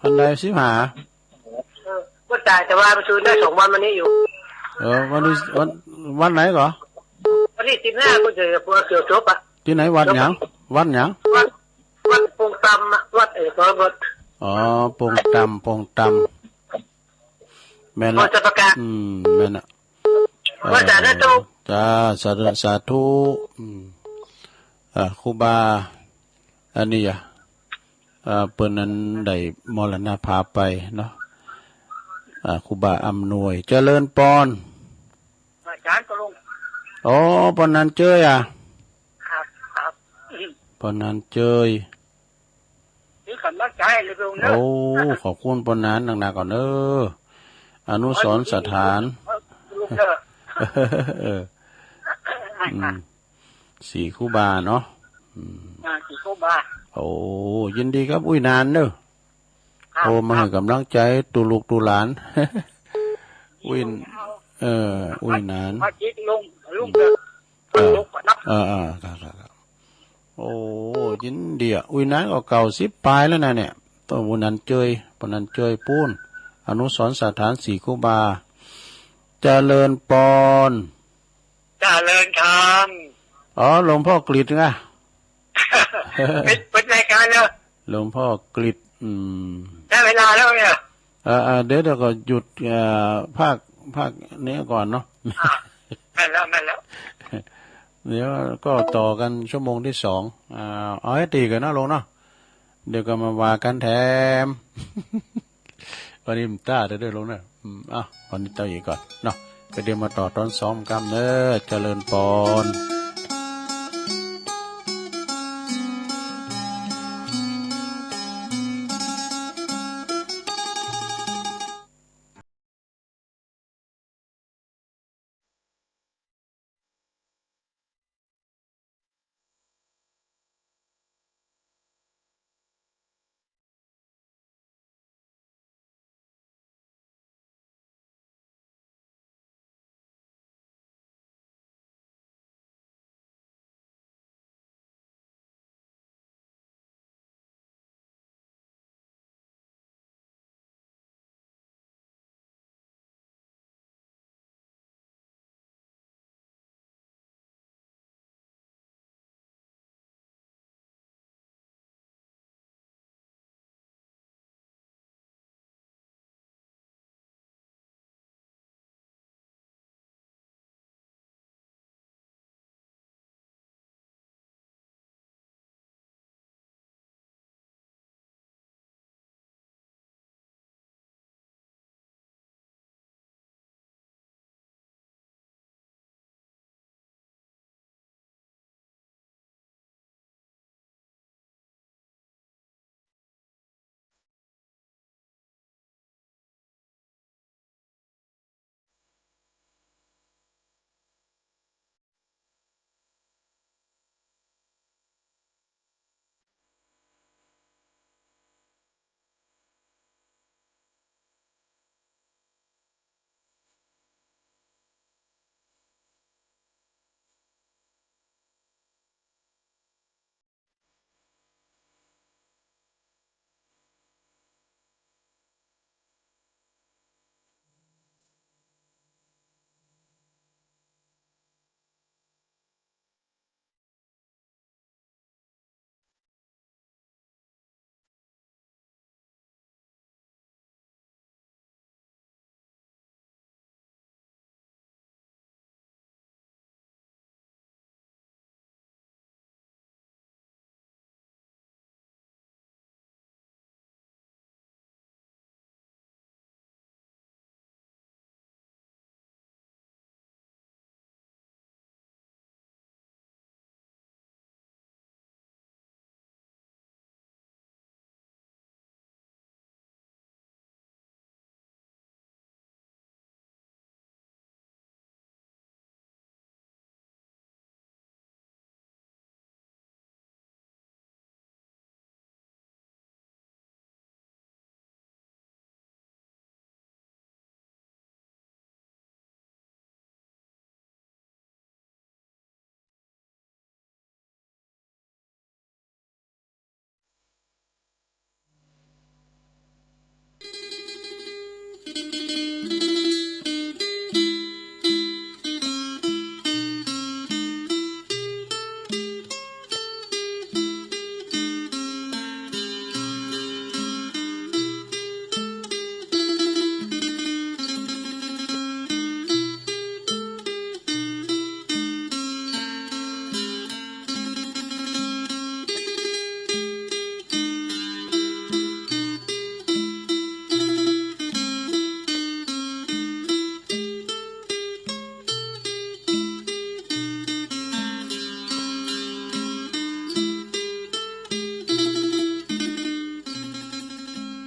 อันใดสิบห้า เออ ก็จ่ายแต่ว่าไปซื้อได้สองวันมานี้อยู่ เออ วันนี้ วัน วันไหนก่อ วันตี้สิบห้าก็จะปวดเกี่ยวศพอะ ตี้ไหน วัดหยัง วัดหยัง วัด วัดปงตำอะ วัดเอกวัด อ๋อ ปงตำ ปงตำ แม่นละ วัดจะประกาศ อืม แม่นละ ว่าสาธุ เออ จ้า สาธุ สาธุ อืม อ่า ครูบา อันนี้อะ อ่า เปิ้นนั้นได้มรณภาพไปเนาะ อ่า ครูบาอำนวย เจริญปอน อาจารย์ก็ลง อ๋อ ปอนนันเจยอะ ครับ ครับ ปอนนันเจย นี่กำลังใจ๋เลยลุงเน้อ โอ้ ขอบคุณปอนนันนักๆ ก่อนเน้อ อนุสรณ์สถาน ลุงเน้อ เออ อืม สี่ครูบาเนาะ อืม อ่า สี่ครูบา โอ้ ยินดีกับอุ้ยหนานเน้อ ครับ โอ้ มาหื้อกำลังใจ๋ตุ๊ลูกตุ๊หลาน อุ้ย เออ อุ้ยหนาน มาจิกลุง ลุงเน้อ เออ เออ เออ ครับ ครับ ครับ โอ้ ยินดีอะ อุ้ยหนานก็เก้าสิบป๋ายแล้วนะเนี่ย ต้องปอนนันเจย ปอนนันเจยปู๊น อนุสรณ์สถานสี่ครูบา เจริญปอน เจริญธรรม อ๋อ หลวงพ่อกฤษไง เป็น เป็นรายการแล้ว หลวงพ่อกฤษ อืม ได้เวลาแล้วเนี่ย เออ เออ เดี๋ยว เดี๋ยวก็หยุด เอ่อ ภาค ภาคนี้ก่อนเนาะ อ่ะ แม่นแล้ว แม่นแล้ว เดี๋ยวก็ต่อกันชั่วโมงที่สอง อ่า เอาหื้อตี้ก่อนเนาะลุงเนาะ เดี๋ยวก็มาว่ากันแถม วันนี้มันต้าเด้อลุงเน้อ อืม อ่ะ วันนี้เต้าอี้ก่อนเนาะ ก็เดี๋ยวมาต่อต๋อนสองกำเน้อ เจริญปอน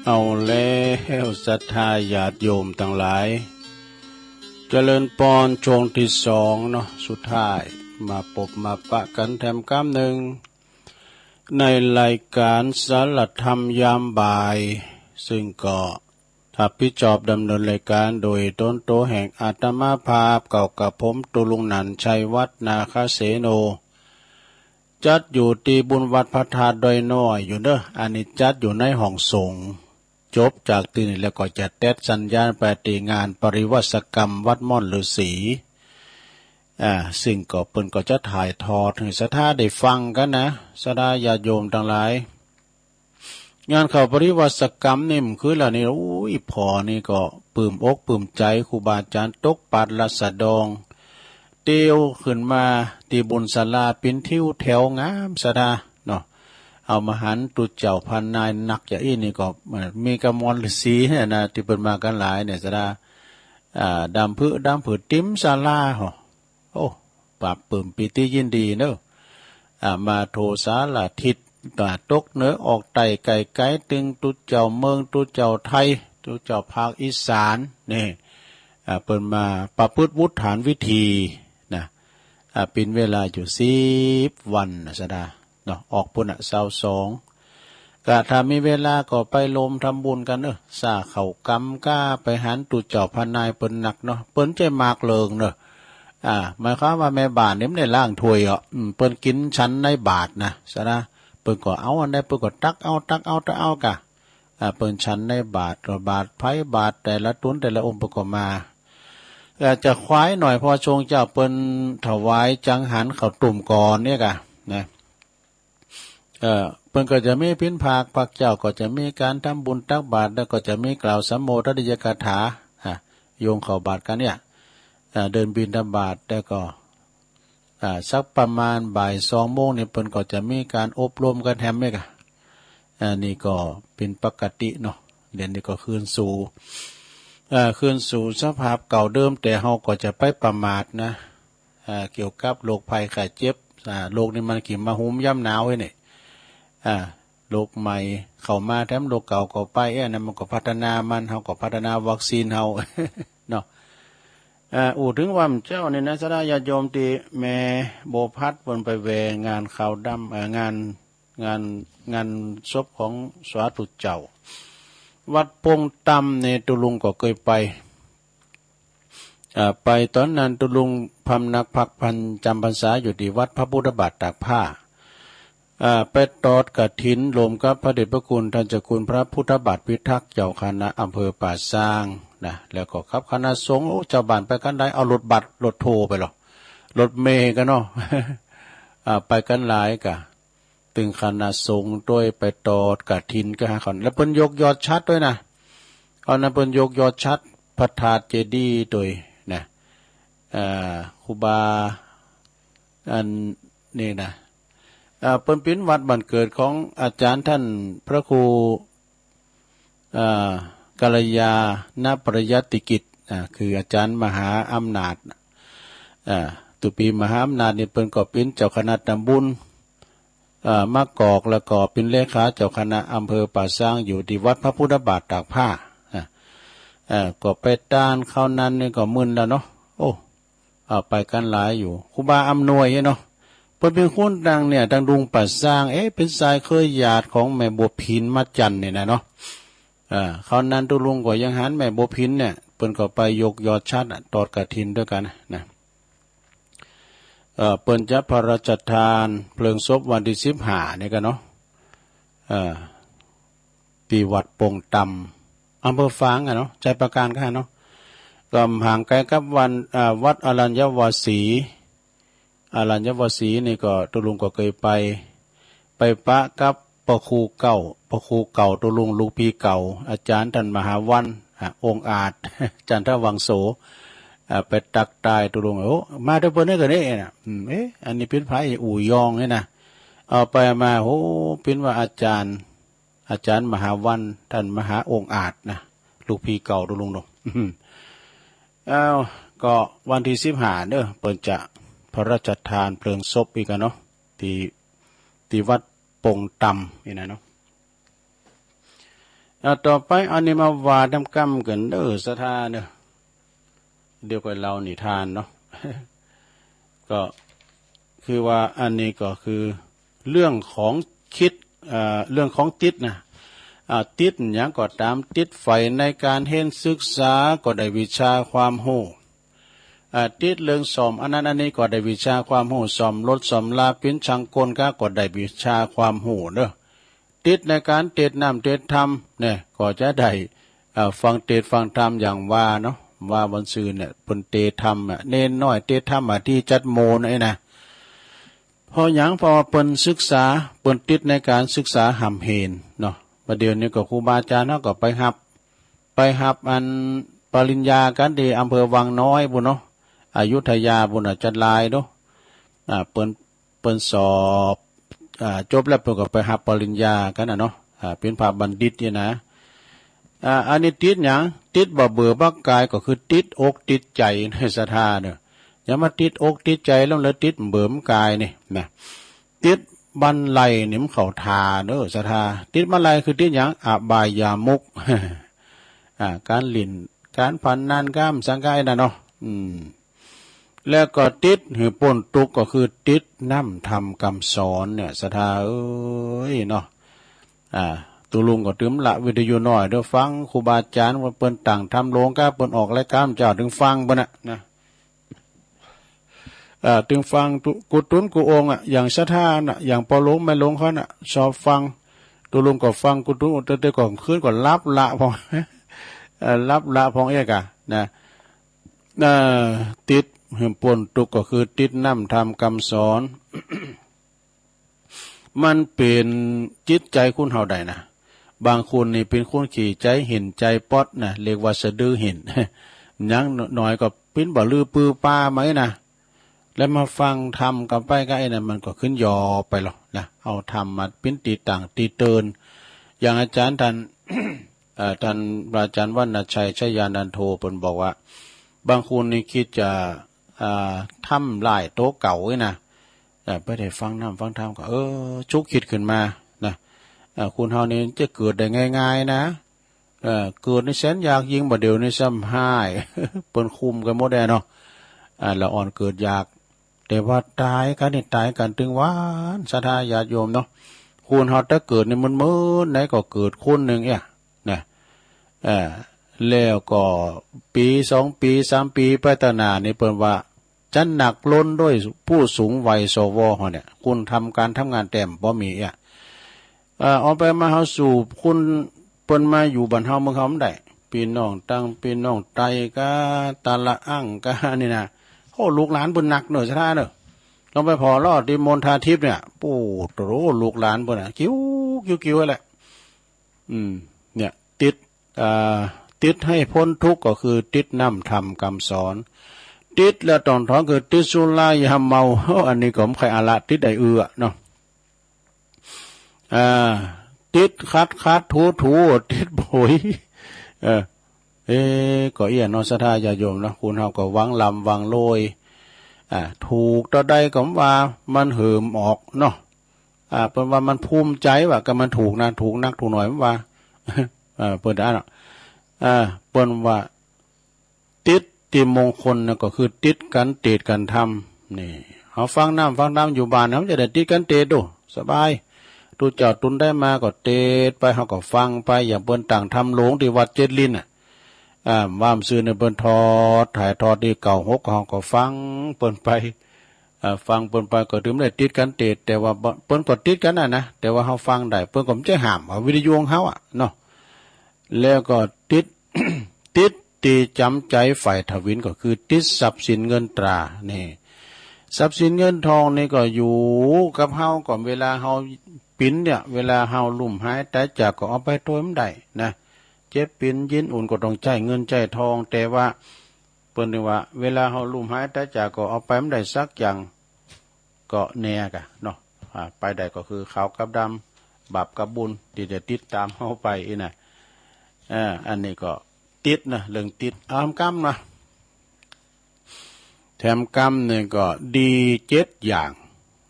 เอาแล้วศรัทธาญาติโยมตังหลาย เจริญปอนช่วงตี้สองเนาะ สุดท้าย มาปบมาปะกั๋นแถมกำนึ่ง ในรายก๋านสารธรรมยามบ่าย ซึ่งก็ ฮับผิดชอบดำเนินรายก๋านโดยต๋นตั๋วแห่งอาตมาภาพ เก้ากับผม ตุ๊ลุงหนันท์ ชัยวัฒน์ นาคเสโน จัดอยู่ตี้บุญวัดพระธาตุดอยน้อยอยู่เน่อ อันนี้จัดอยู่ในห้องสงฆ์ จบจากตี้นี่แล้วก็จะแต๊ดสัญญาณไปตี้งานปริวาสกรรมวัดม่อนฤๅษี อ่า ซึ่งก็เปิ้นก็จะถ่ายทอดหื้อศรัทธาได้ฟังกั๋นนะ ศรัทธาญาติโยมตังหลาย งานเข้าปริวาสกรรมนี่มันคือละนี่ โอ้ย ผ่อนี่ก็ปลื้มอกปลื้มใจ๋ ครูบาอาจ๋ารย์ตกปัดราษฎร เตียวขึ้นมาตี้บุญศาลา เป๋นทิวแถวงามศรัทธาเนาะ เอามาหันตุ๊เจ้าพระนายหนักอย่างอี้นี่ก็ เอ่อ มีกะม่อนฤๅษีเนี่ยนะ ตี้เปิ้นมากั๋นหลายเนี่ยศรัทธา อ่า ดำผึ้งดำผืดเต็มศาลา โอ้ ปราบปลื้มปีติยินดีเน่อ อ่า มาทั่วสารทิศ ตะวันตกเหนือออกใต้ ใก้ไก๋ตึงตุ๊เจ้าเมือง ตุ๊เจ้าไทย ตุ๊เจ้าภาคอีสาน นี่ อ่า เปิ้นมาประพฤติวุฒฐานวิธีนะ อ่า เป๋นเวลาอยู่สิบวันนะศรัทธาเนาะ ออกปุณณะซาวสอง กะถ้ามีเวลาก็ไปรวมทำบุญกั๋นเน่อ สร้างเข้ากำก้า ไปหันตุ๊เจ้าพระนายเปิ้นหนักเนาะ เปิ้นใจ๊หมากเหลิ้งเน่อ อ่า หมายความว่าแม่บ้านนี่มันได้ล้างถ้วยอ่ะ อืม เปิ้นกิ๋นฉันในบาตรนะศรัทธา เปิ้นก็เอาอันใดเปิ้นก็ตักเอา ตักเอา ตักเอาก่ะ อ่า เปิ้นฉันในบาตร ก็บาตรใผบาตรแต่ละต๋นแต่ละองค์เปิ้นก็มา อาจจะขวายหน่อย เพราะช่วงเจ๊าเปิ้นถวายจังหันข้าวตุ้มก่อนเนี่ยก่ะ นะ เอ่อ เปิ้นก็จะมีผินผาก ภาคเจ๊าก็จะมีก๋านทำบุญตักบาตร แล้วก็จะมีกล่าวสัมโมทนียกถา อ่ะ โยงเข้าบาตรกั๋นเนี่ย อ่า เดินบิณฑบาต แล้วก็ อ่า สักประมาณบ่ายสองโมงนี่ เปิ้นก็จะมีก๋านอบรมกั๋นแหมเนี่ยก่ะ อ่า นี่ก็เป๋นปกติเนาะ เดี๋ยวนี้ก็คืนสู่ อ่า คืนสู่สภาพเก่าเดิม แต่เฮาก็จะไปประมาทนะ อ่า เกี่ยวกับโรคภัยไข้เจ็บ อ่า โรคนี่มันก็มาฮุมยามหนาวเฮ้ยนี่ อ่า โรคใหม่เข้ามาแถมโรคเก่าก็ไป เอ๊ะ อันนั้นมันก็พัฒนามัน เฮาก็พัฒนาวัคซีนเฮา เนาะ อ่า อู้เถิงว่าเมื่อเจ๊านี่นะ ศรัทธาญาติโยม ตี้แม่บัวพัดเปิ้นไปแหว่งานขาวดำ เอ่อ งาน งาน งานศพของสาธุเจ้า วัดปงตำนี่ตุ๊ลุงก็เกยไป อ่า ไปต๋อนนั้นตุ๊ลุงพำนักพักพรรษา จ๋ำพรรษาอยู่ตี้วัดพระพุทธบาทตากผ้า อ่า ไปตอดกฐินรวมกับพระเดชพระคุณต้านเจ้าคุณพระพุทธบาทพิทักษ์ เจ้าคณะอำเภอป่าซางนะ แล้วก็กับคณะสงฆ์ โอ้ จาวบ้านไปกั๋นหลาย เอารถบัสรถโทไปลอ รถเมล์กั๋นเนาะ อ่า ไปกั๋นหลายก่ะ ตึงคณะสงฆ์ตวย ไปตอดกฐินก้าหาเขา แล้วเปิ้นยกยอดฉัตรตวยนะ เอานั้นเปิ้นยกยอดฉัตรพระธาตุเจดีย์ตวยนะ อ่า ครูบา อันนี้นะ อ่า เปิ้นเป๋นวัดบ้านเกิดของอาจ๋ารย์ต้านพระครู อ่า กัลยาณปริยัติกิจ อ่า คืออาจ๋ารย์มหาอำนาจ อ่า ตุ๊ปี๋มหาอำนาจนี่เปิ้นก็เป๋นเจ้าคณะตำบล อ่า มะกอก แล้วก็เป๋นเลขาเจ้าคณะอำเภอป่าซาง อยู่ตี้วัดพระพุทธบาทตากผ้า อ่า อ่า ก็ไปตานคราวนั้นนี่ก็มึนแล้วเนาะ โอ้ อ่า ไปกั๋นหลายอยู่ ครูบาอำนวยเนาะ เปิ้นเป๋นคนตางเนี่ย ตางดุงป่าซาง เอ๊ะ เป๋นสายเครือญาติของแม่บัวพินมาจันทน์นี่นะเนาะ อ่า คราวนั้นตุ๊ลุงก็ยังหันแม่บัวพินเนี่ย เปิ้นก็ไปยกยอดฉัตรอะ ตอดกฐินตวยกั๋นนะ เอ่อ เปิ้นจะพระราชทานเพลิงศพวันตี้สิบห้านี่ก่ะเนาะ เอ่อ ตี้วัดปงตำ อำเภอฝางอะเนาะ ชัยปราการก้าเนาะ ก็ห่างไก๋กับวัน อ่า วัดอรัญญวาสี อรัญญวาสีนี่ก็ตุ๊ลุงก็เกยไป ไปปะกับพระครูเก่า พระครูเก่าตุ๊ลุง ลูกพี่เก่า อาจ๋ารย์ต้านมหาวัน อ่ะ องอาจ จันทวังโส อ่ะ ไปตั๊กตายตุ๊ลุง โอ้ มาตวยเปิ้นนี่ก่ะนี่นะ อืม เอ๊ะ อันนี้เป๋นใผ อู่ยองนี่นะ เอาไปมา โอ้ เป๋นว่าอาจ๋ารย์ อาจ๋ารย์มหาวัน ต้านมหาองอาจนะ ลูกพี่เก่าตุ๊ลุงเนาะ อ้าว ก็วันตี้สิบห้าเน่อ เปิ้นจะพระราชทานเพลิงศพอีกอะเนาะ ตี้ ตี้วัดปงตำนี่นะเนาะ อ่า ต่อไปอันนี้มาว่าแต้มกำกั๋นเน่อ ศรัทธาเน่อ เดี๋ยวก็เล่านิทานเนาะ ก็คือว่าอันนี้ก็คือเรื่องของคิด อ่า เรื่องของติดนะ อ่า ติดหยังก็ต๋าม ติดใฝ่ในก๋านเฮียนศึกษาก็ได้วิชาความฮู้ อ่า ติดเรื่องซ่อมอันนั้นอันนี้ก็ได้วิชาความฮู้ ซ่อมรถซ่อมลา เป๋นช่างก้นก็ ก็ได้วิชาความฮู้เน่อ ติดในก๋านเตศน์น้ำเตศน์ธรรมเนี่ย ก็จะได้ อ่า ฟังเตศน์ฟังธรรมอย่างว่าเนาะ ว่าบ่าซื่อเนี่ย เปิ้นเตศน์ธรรมอะ เณรน้อยเตศน์ธรรมอะ ตี้จัดโมนไอ้นะ เพราะหยัง เพราะว่าเปิ้นศึกษา เปิ้นติดในก๋านศึกษาฮ่ำเฮนเนาะ บ่าเดี่ยวนี้ก็ครูบาอาจ๋ารย์เฮาก็ไปฮับ ไปฮับอันปริญญากั๋นตี้อำเภอวังน้อยปู้นเนาะ อยุธยาปู้นน่ะ จัดลายเนาะ อ่า เปิ้น เปิ้นสอบ อ่า จบแล้วเปิ้นก็ไปฮับปริญญากั๋นน่ะเนาะ อ่า เป๋นพระบัณฑิตเนี่ยนะ อ่า อันนี้ติดหยัง ติดบ่เบื่อบ่คลาย ก็คือติดอกติดใจ๋เน่อ ศรัทธาเน่อ อย่ามาติดอกติดใจ๋แล้วเลย ติดเบื่อบ่คลายนี่นะ ติดบันไลนี่มันเข้าท่าเน่อ ศรัทธา ติดบันไลคือติดหยัง อบายมุข อ่า ก๋านหลิ้น ก๋านพนัน ก๋านสังกะไอ้นั่นเนาะ อืม แล้วก็ติดหื้อป๊นตุ๊กข์ก็คือติดน้ำธรรมกำสอนเนี่ย ศรัทธาเอ๋ยเนาะ อ่า ตุ๊ลุงก็ตึงละวิทยุน้อยเน่อ ฟังครูบาอาจ๋ารย์ว่าเปิ้นตั้งธรรมโลงกา เปิ้นออกรายก๋านเจ้า ตึงฟังเปิ้นน่ะนะ อ่า ตึงฟังตุ๊ กู้ตุ๊นกู้องค์อะ อย่างศรัทธาน่ะ อย่างป้อหลวงแม่หลวงเขาน่ะ ชอบฟัง ตุ๊ลุงก็ฟังกู้ตุ๊น แต่ แต่ก่อนคืนก็หลับละพ่อง เอ่อ หลับละพ่องเอ๊ะกะนะ เอ่อ ติดหื้อป๊นตุ๊กข์ก็คือติดน้ำธรรมกำสอน มันเป๋นจิตใจ๋คนเฮาได้นะ บางคนนี่เป๋นคนขี้ใจ๋เหี่ยนใจ๋ป๊อดนะ เรียกว่าสะดือเหี่ยน อย่างน้อยก็ปิ้นบ่าลือปือปามาไอ้นะ แล้วมาฟังธรรมกั๋นไปก็ไอ้นั่นมันก็ขึ้นยอไปแล้วนะ เอาธรรมมาปิ้นตี้ตั้งตี้เตือน อย่างอาจ๋ารย์ต้าน เอ่อ ต้านพระอาจ๋ารย์วรรณชัย ชยานันโท เปิ้นบอกว่า บางคนนี่กึ๊ดจะ อ่า ทำลายตั๋วเก่าไอ้นะ เอ่อ ไปได้ฟังน้ำฟังธรรมก็ เออ ชุกคิดขึ้นมานะ เอ่อ คนเฮานี่จะเกิดได้ง่ายๆ นะ เอ่อ เกิดนี่แสนยากยิ่ง บ่าเดี่ยวนี้ซ้ำฮ้าย เปิ้นคุมกั๋นหมดแน่เนาะ อ่า ละอ่อนเกิดยาก แต่ว่าต๋ายกั๋นนี่ต๋ายกั๋นตึงหวาน ศรัทธาญาติโยมเนาะ คนเฮาถ้าเกิดนี่มันเมินไหนก็เกิดคนนึ่งเอี้ยนะ เอ่อ แล้วก็ปี๋สองปี๋สามปี๋ไปตะหน้านี่เปิ้นว่า จะหนักล้นด้วยผู้สูงวัย สว เฮาเนี่ย คนทำก๋านทำงานแต้มบ่มีอ่ะ เอ่อ เอาไปมาเฮาสู่คนเปิ้นมาอยู่บ้านเฮาเมืองเฮาบ่ได้ ปี้น้องตัง ปี้น้องไตกา ตะละอั้งกา นี่นะ โอ้ ลูกหลานเปิ้นหนักเน่อ ศรัทธาเน่อ ลองไปผ่อลอดตี้มณฑาทิพย์เนี่ย โอ้โห ลูกหลานเปิ้นน่ะ กิ้ว กิ้ว กิ้วแหละ อืม เนี่ย ติด อ่า ติดหื้อป๊นตุ๊กข์ก็คือติดน้ำธรรมกำสอน ติดแล้วต้องถอนคือติดสุรายาเมา โอ้ อันนี้ก็บ่ใค่อาละ ติดได้เอือเนาะ อ่า ติดขัดขัดถูถู ติดผุย เออ เอ๊ะ ก็เอี้ยเนาะ ศรัทธาญาติโยมเนาะ คนเฮาก็หวังร่ำหวังรวย อ่า ถูกเต้าใดก็ว่ามันเหิมออกเนาะ อ่า เปิ้นว่ามันภูมิใจ๋ว่า ก็มันถูกนะ ถูกนักถูกหน่อยมันว่า เออ เปิ้นว่าเนาะ อ่า เปิ้นว่า ติดตี้มงคลน่ะ ก็คือติดก๋านเตศน์ก๋านธรรม นี่ เฮาฟังน้ำฟังธรรมอยู่บ้านน่ะ มันจะได้ติดก๋านเตศน์ดู สบาย ตุ๊เจ้าตุ๊นใดมาก็เตศน์ไป เฮาก็ฟังไป อย่างเปิ้นตั้งธรรมโลงตี้วัดเจ็ดลิ้นน่ะ อ่า ว่าบ่ซื่อเนี่ยเปิ้นถอด ถ่ายทอดตี้เก้าหก เฮาก็ฟังเปิ้นไป อ่า ฟังเปิ้นไปก็ตึงได้ติดก๋านเตศน์ แต่ว่าบ่ เปิ้นก็ติดกั๋นน่ะนะ แต่ว่าเฮาฟังได้ เปิ้นก็บ่ใจ้ห้าม เอาวิทยุของเฮาอะเนาะ แล้วก็ติด ติดตี้จ๋ำใจ๋ใฝ่ถวิลก็คือติดทรัพย์สินเงินตรา นี่ ทรัพย์สินเงินทองนี่ก็อยู่กับเฮา ก็เวลาเฮาปิ๊นเนี่ย เวลาเฮาลุ่มหายต๋ายจากก็เอาไปตวยบ่ได้นะ เจ็บปิ๊นยินอุ่นก็ต้องใจ๊เงินใจ๊ทอง แต่ว่า เปิ้นว่า เวลาเฮาลุ่มหายต๋ายจากก็เอาไปบ่ได้สักอย่าง ก็แน่กะเนาะ อ่า ไปได้ก็คือขาวกับดำ บาปกับบุญตี้จะติดต๋ามเฮาไปอี้นะ อ่า อันนี้ก็ติดนะ เรื่องติด เอาแถมกำนะ แถมกำนี่ก็ดีเจ็ดอย่าง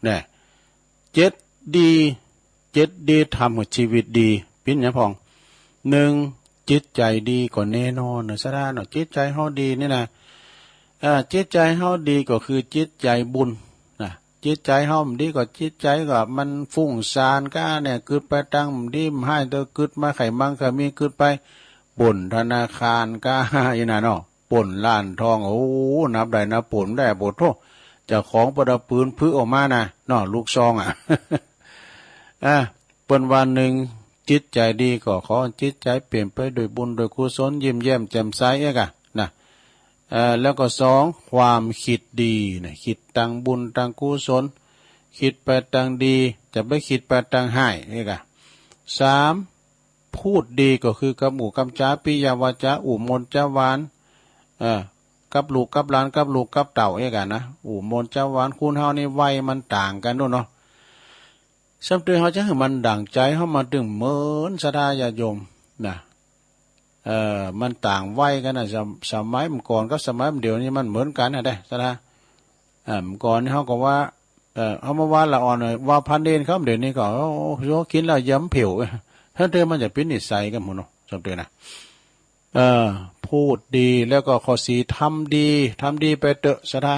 เนี่ย เจ็ดดี เจ็ดดีทำหื้อจีวิตดี ปิ๊นหยังพ่อง นึ่ง จิตใจ๋ดีก็แน่นอนเนาะ ศรัทธาเนาะ จิตใจ๋เฮาดีนี่นะ อ่า จิตใจ๋เฮาดีก็คือจิตใจ๋บุญนะ จิตใจ๋เฮาบ่ดีก็จิตใจ๋ก็มันฟุ้งซ่านก้าเนี่ย กึ๊ดไปตังบ่ดีบ่ฮ้าย เต้ากึ๊ดมาใค่มั่งใค่มี กึ๊ดไปปล้นธนาคารก้า อี้น่ะเนาะ ปล้นร้านทอง โอ้ นับได้นับปล้นได้ โอ้โธ่ เจ้าของเปิ้นเอาปืนผึออกมานะเนาะ ลูกซองอะ อ่ะ เปิ้นว่านึ่ง จิตใจ๋ดีก็ขอจิตใจ๋เปี่ยมไปด้วยบุญด้วยกุศล ยิ้มแย้มแจ่มใสเอกอะนะ เอ่อ แล้วก็สอง ความกึ๊ดดีนะ กึ๊ดตังบุญตังกุศล กึ๊ดไปตังดี จะบ่กึ๊ดไปตังฮ้ายเอกอะ สาม พูดดีก็คือกำอู้กำจ๋า ปิยวาจา อู้ม่วนจ๋าหวาน เอ่อ กับลูกกับหลาน กับลูกกับเต้าเอกอะนะ อู้ม่วนจ๋าหวาน คนเฮานี่วัยมันต่างกั๋นโน่นเนาะ ส่ำเตื้อเฮาจะหื้อมันดั่งใจ๋เฮามาตึงเมิน ศรัทธาญาติโยมนะ เอ่อ มันต่างวัยกั๋นนะ สม- สมัยเมื่อก่อนกับสมัยเดี๋ยวนี้มันเหมือนกั๋นนะเด้ ศรัทธา เอ่อ เมื่อก่อนนี่เฮาก็ว่า เอ่อ เฮามาว่าละอ่อนหน่อย ว่าพระเณรเขา เดี๋ยวนี้ก็ โอ้โห กิ๋นเหล้าเยิ้มผิว ส่ำเตื้อมันจะเป๋นนิสัยกั๋นหมดเนาะ ส่ำเตื้อนะ เอ่อ พูดดี แล้วก็ข้อสี่ ทำดี ทำดีไปเต๊อะ ศรัทธา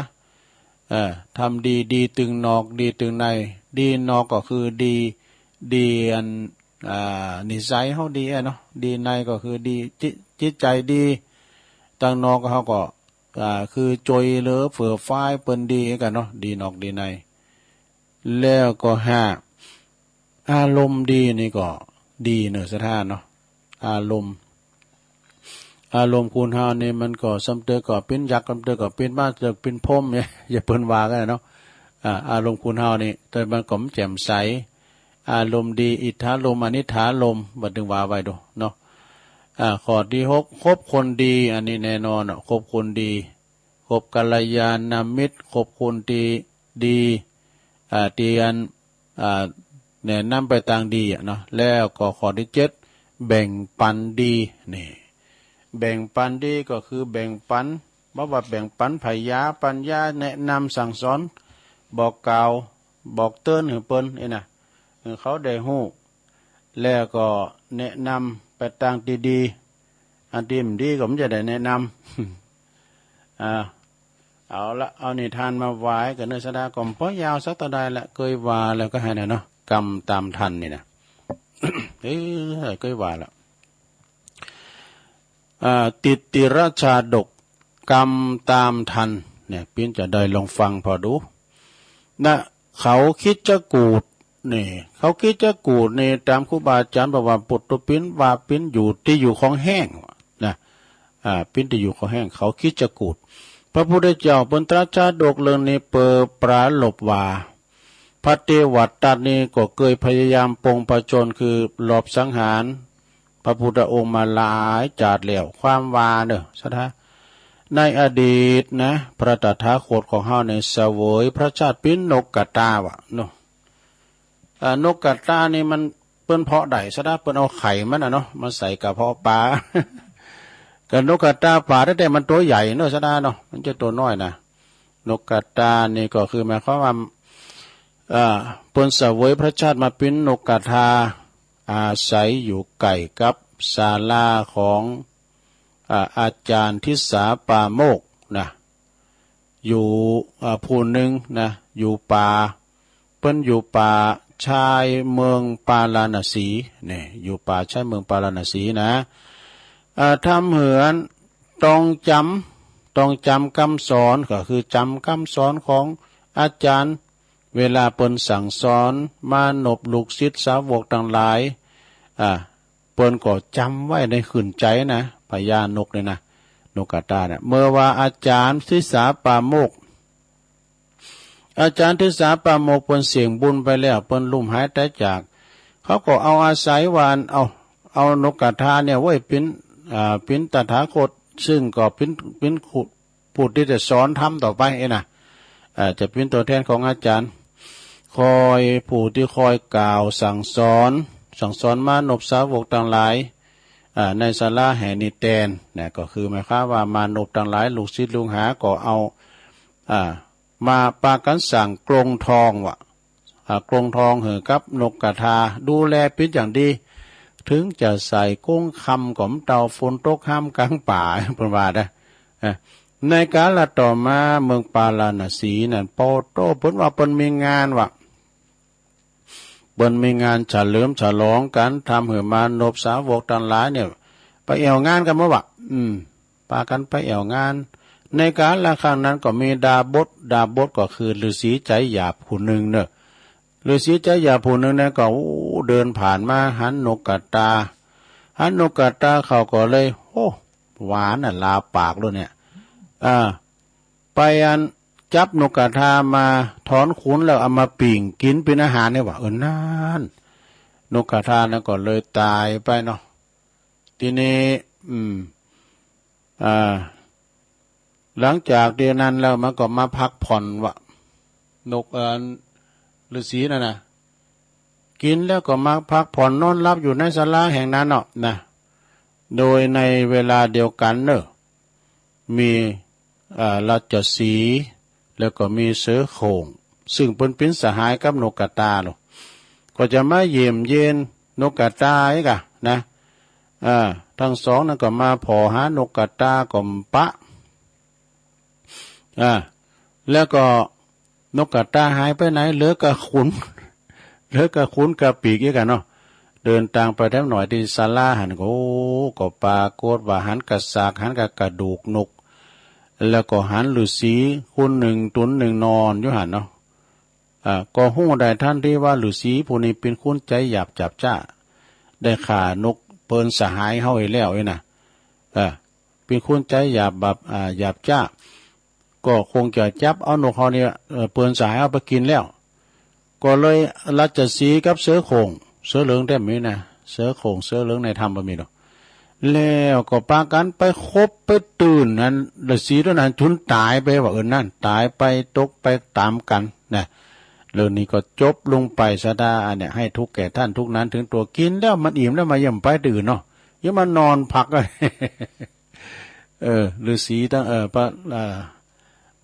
เอ่อ ทำดี ดีตึงนอก ดีตึงใน ดีนอกก็คือดี ดีอัน อ่า นิสัยเฮาดีอะเนาะ ดีในก็คือดี จิต- จิตใจ๋ดี ตังนอกเฮาก็ อ่า คือจ้วยเหลือเฟือฟ้ายเปิ้นดีกั๋นเนาะ ดีนอกดีใน แล้วก็ห้า อารมณ์ดีนี่ก็ดีเนาะ ศรัทธาเนาะ อารมณ์ อารมณ์คนเฮานี่มันก็ส่ำเตื้อก็เป๋นยักษ์ ส่ำเตื้อก็เป๋นม้า ส่ำเตื้อเป๋นพรหมเนี่ย อย่างเปิ้นว่ากั๋นเนาะ อ่า อารมณ์คนเฮานี่ แต่มันก็บ่แจ่มใส อารมณ์ดี อิทธารมณ์ อนิทธารมณ์ บ่าตึงว่าไว้ดูเนาะ อ่า ข้อตี้หก คบคนดี อันนี้แน่นอนเนาะ คบคนดี คบกัลยาณมิตร คบคนตี้ดี อ่า ตี้อัน อ่า แนะนำไปตางดีอะเนาะ แล้วก็ข้อตี้เจ็ด แบ่งปันดี นี่ แบ่งปันดีก็คือแบ่งปัน บ่ว่าแบ่งปันผญาปัญญา แนะนำสั่งสอน บอกกล่าว บอกเตื๋อนหื้อเปิ้นนี่นะ หื้อเขาได้ฮู้ แล้วก็แนะนำไปตางตี้ดี อันตี้บ่ดีก็บ่จะได้แนะนำ อ่า เอาละ เอานิทานมาหวายกั๋นเนาะ ศรัทธา ก็บ่ยาวสักเต้าใดละ เกยว่าแล้วก็หื้อนะเนาะ กำต๋ามทันนี่นะ เออ เกยว่าละ อ่า ติตติรชาดก กำต๋ามทัน เนี่ย ปิ้นจะได้ลองฟังผ่อดู นะ เขาคิดจะกูด นี่ เขาคิดจะกูดนี่ ต๋ามครูบาอาจ๋ารย์บอกว่า ปุตตุปินว่าปิ้นอยู่ตี้อยู่ของแห้ง นะ อ่า ปิ้นตี้อยู่ของแห้ง เขาคิดจะกูด พระพุทธเจ้าเปิ้นตรัสชาดกเรื่องนี้เปิดปรารภว่า พระเทวทัตนี่ก็เกยพยายามปลงพระชนม์ คือลอบสังหาร พระพุทธองค์มาหลายจาติแล้ว ความว่าเนาะ ศรัทธา ในอดีตนะ พระตถาคตของเฮาเนี่ยเสวยพระชาติปิ้นนกกระตาว่ะเนาะ อ่า นกกระตานี่มัน เปิ้นเพาะได้ ศรัทธา เปิ้นเอาไข่มันน่ะเนาะ มาใส่กระเพาะป๋า ก็นกกระตาป๋าแต๊ๆ มันตั๋วใหญ่เนาะ ศรัทธาเนาะ มันบ่ใจ้ตั๋วน้อยนะ นกกระตานี่ก็คือหมายความว่า อ่า เปิ้นเสวยพระชาติมาปิ้นนกกระตา อาศัยอยู่ใก้กับศาลาของ อ่า อาจ๋ารย์ทิสาปาโมกข์นะ อยู่ อ่า ผู้นึ่งนะ อยู่ป่า เปิ้นอยู่ป่าชายเมืองปาราณสี นี่ อยู่ป่าชายเมืองปาราณสีนะ อ่า ทำหื้ออันต้องจ๋ำ ต้องจ๋ำกำสอน ก็คือจ๋ำกำสอนของอาจ๋ารย์ เวลาเปิ้นสั่งสอนมานพลูกศิษย์สาวกตังหลาย อ่า เปิ้นก็จ๋ำไว้ในขึ้นใจ๋นะ พญานกเนี่ยนะ นกกระตาเนี่ย เมื่อว่าอาจ๋ารย์ทิสาปาโมกข์ อาจ๋ารย์ทิสาปาโมกข์เปิ้นเสี้ยงบุญไปแล้ว เปิ้นลุ่มหายต๋ายจาก เขาก็เอาอาศัยว่าอัน เอา เอานกกระตาเนี่ยไว้ปิ้น อ่า ปิ้นตถาคต ซึ่งก็ปิ้น ปิ้นผู้ตี้จะสอนธรรมต่อไปเองนะ อ่า จะปิ้นตั๋วแทนของอาจ๋ารย์ คอยผู้ตี้คอยกล่าวสั่งสอน สั่งสอนมานพสาวกตังหลาย อ่า ในศาลาแห่งนี้แตนนะ ก็คือหมายความว่ามานพตังหลาย ลูกศิษย์ลูกหาก็เอา อ่า มาปากั๋นสร้างกรงทองว่ะ อ่า กรงทองหื้อกับนกกระตา ดูแลปิ้นอย่างดี เถิงจะใส่ก้งคำก็บ่เต้า ฝนตกห้ามก๋างป่า เปิ้นว่านะ เออ ในกาละต่อมาเมืองปาราณสีนั้น ปอโต้ เปิ้นว่าเปิ้นมีงานว่ะ เปิ้นมีงานเฉลิมฉลองกั๋น ทำหื้อมานพสาวกตังหลายเนี่ย ไปแอ่วงานกั๋นหมดว่ะ อืม ปากั๋นไปแอ่วงาน ในกาละครั้งนั้นก็มีดาบส ดาบสก็คือฤๅษีใจ๋หยาบผู้นึ่งเนาะ ฤๅษีใจ๋หยาบผู้นึ่งนั้นก็ โอ้ เดินผ่านมาหันนกกระตา หันนกกระตาเข้าก็เลย โอ้ หวานน่ะ ลาปากแล้วเนี่ย อ่า ไปอันจับนกกระตามาถอนขนแล้วเอามาปิ้งกิ๋นเป๋นอาหารเนี่ยว่ะ เออ นั้น นกกระตานั้นก็เลยต๋ายไปเนาะ ทีนี้ อืม อ่า หลังจากตี้นั้นแล้วมันก็มาพักผ่อนว่ะ นก เอ่อ ฤๅษีนั่นน่ะ กิ๋นแล้วก็มาพักผ่อนนอนหลับอยู่ในศาลาแห่งนั้นเนาะนะ โดยในเวลาเดียวกั๋นเนาะ มี เอ่อ ราชสีห์ แล้วก็มีเสือโคร่ง ซึ่งเปิ้นเป๋นสหายกับนกกระตาเนาะ ก็จะมาเยี่ยมเยียนนกกระตาอีกอะนะ อ่า ตึงสองนั้นก็มาผ่อหานกกระตาก็บ่ปะ อ่า แล้วก็นกกระตาหายไปไหน เหลือก้าขน เหลือก้าขนก้าปีกอีกอะเนาะ เดินตางไปแถมหน่อยตี้ศาลาหั้น โอ้ ก็ปรากฏว่าหันก้าซาก หันก้ากระดูกนก แล้วก็หันฤๅษีคนนึ่งตุ๊นนึ่งนอนอยู่หั้นเนาะ อ่า ก็ฮู้ได้ทันทีว่าฤๅษีผู้นี้เป๋นคนใจ๋หยาบจาบจ๊า ได้ฆ่านกเปิ้นสหายเฮาไว้แล้วนี่นะ อ่า เป๋นคนใจ๋หยาบแบบ อ่า หยาบจ๊า ก็คงจะจับเอานกเฮาเนี่ย เอ่อ เปิ้นสหายเอาไปกิ๋นแล้ว ก็เลยราชสีห์กับเสือโคร่ง เสือเหลืองแต๊บ่มีนะ เสือโคร่งเสือเหลืองในถ้ำบ่มีดอก แล้วก็ปากั๋นไปขบไปตื่นอันฤๅษีตั๋วนั้นจุนต๋ายไปว่า เออ นั้นต๋ายไปตกไปต๋ามกั๋นนะ เรื่องนี้ก็จบลงไปซะดา อันเนี้ย ให้ทุกข์แก่ท่านทุกข์นั้นถึงตัว กิ๋นแล้วมันอิ่มแล้วมันยังไปตี้อื่นเนาะ ยังมานอนพัก เออ ฤๅษีตัง เออ พระ อ่า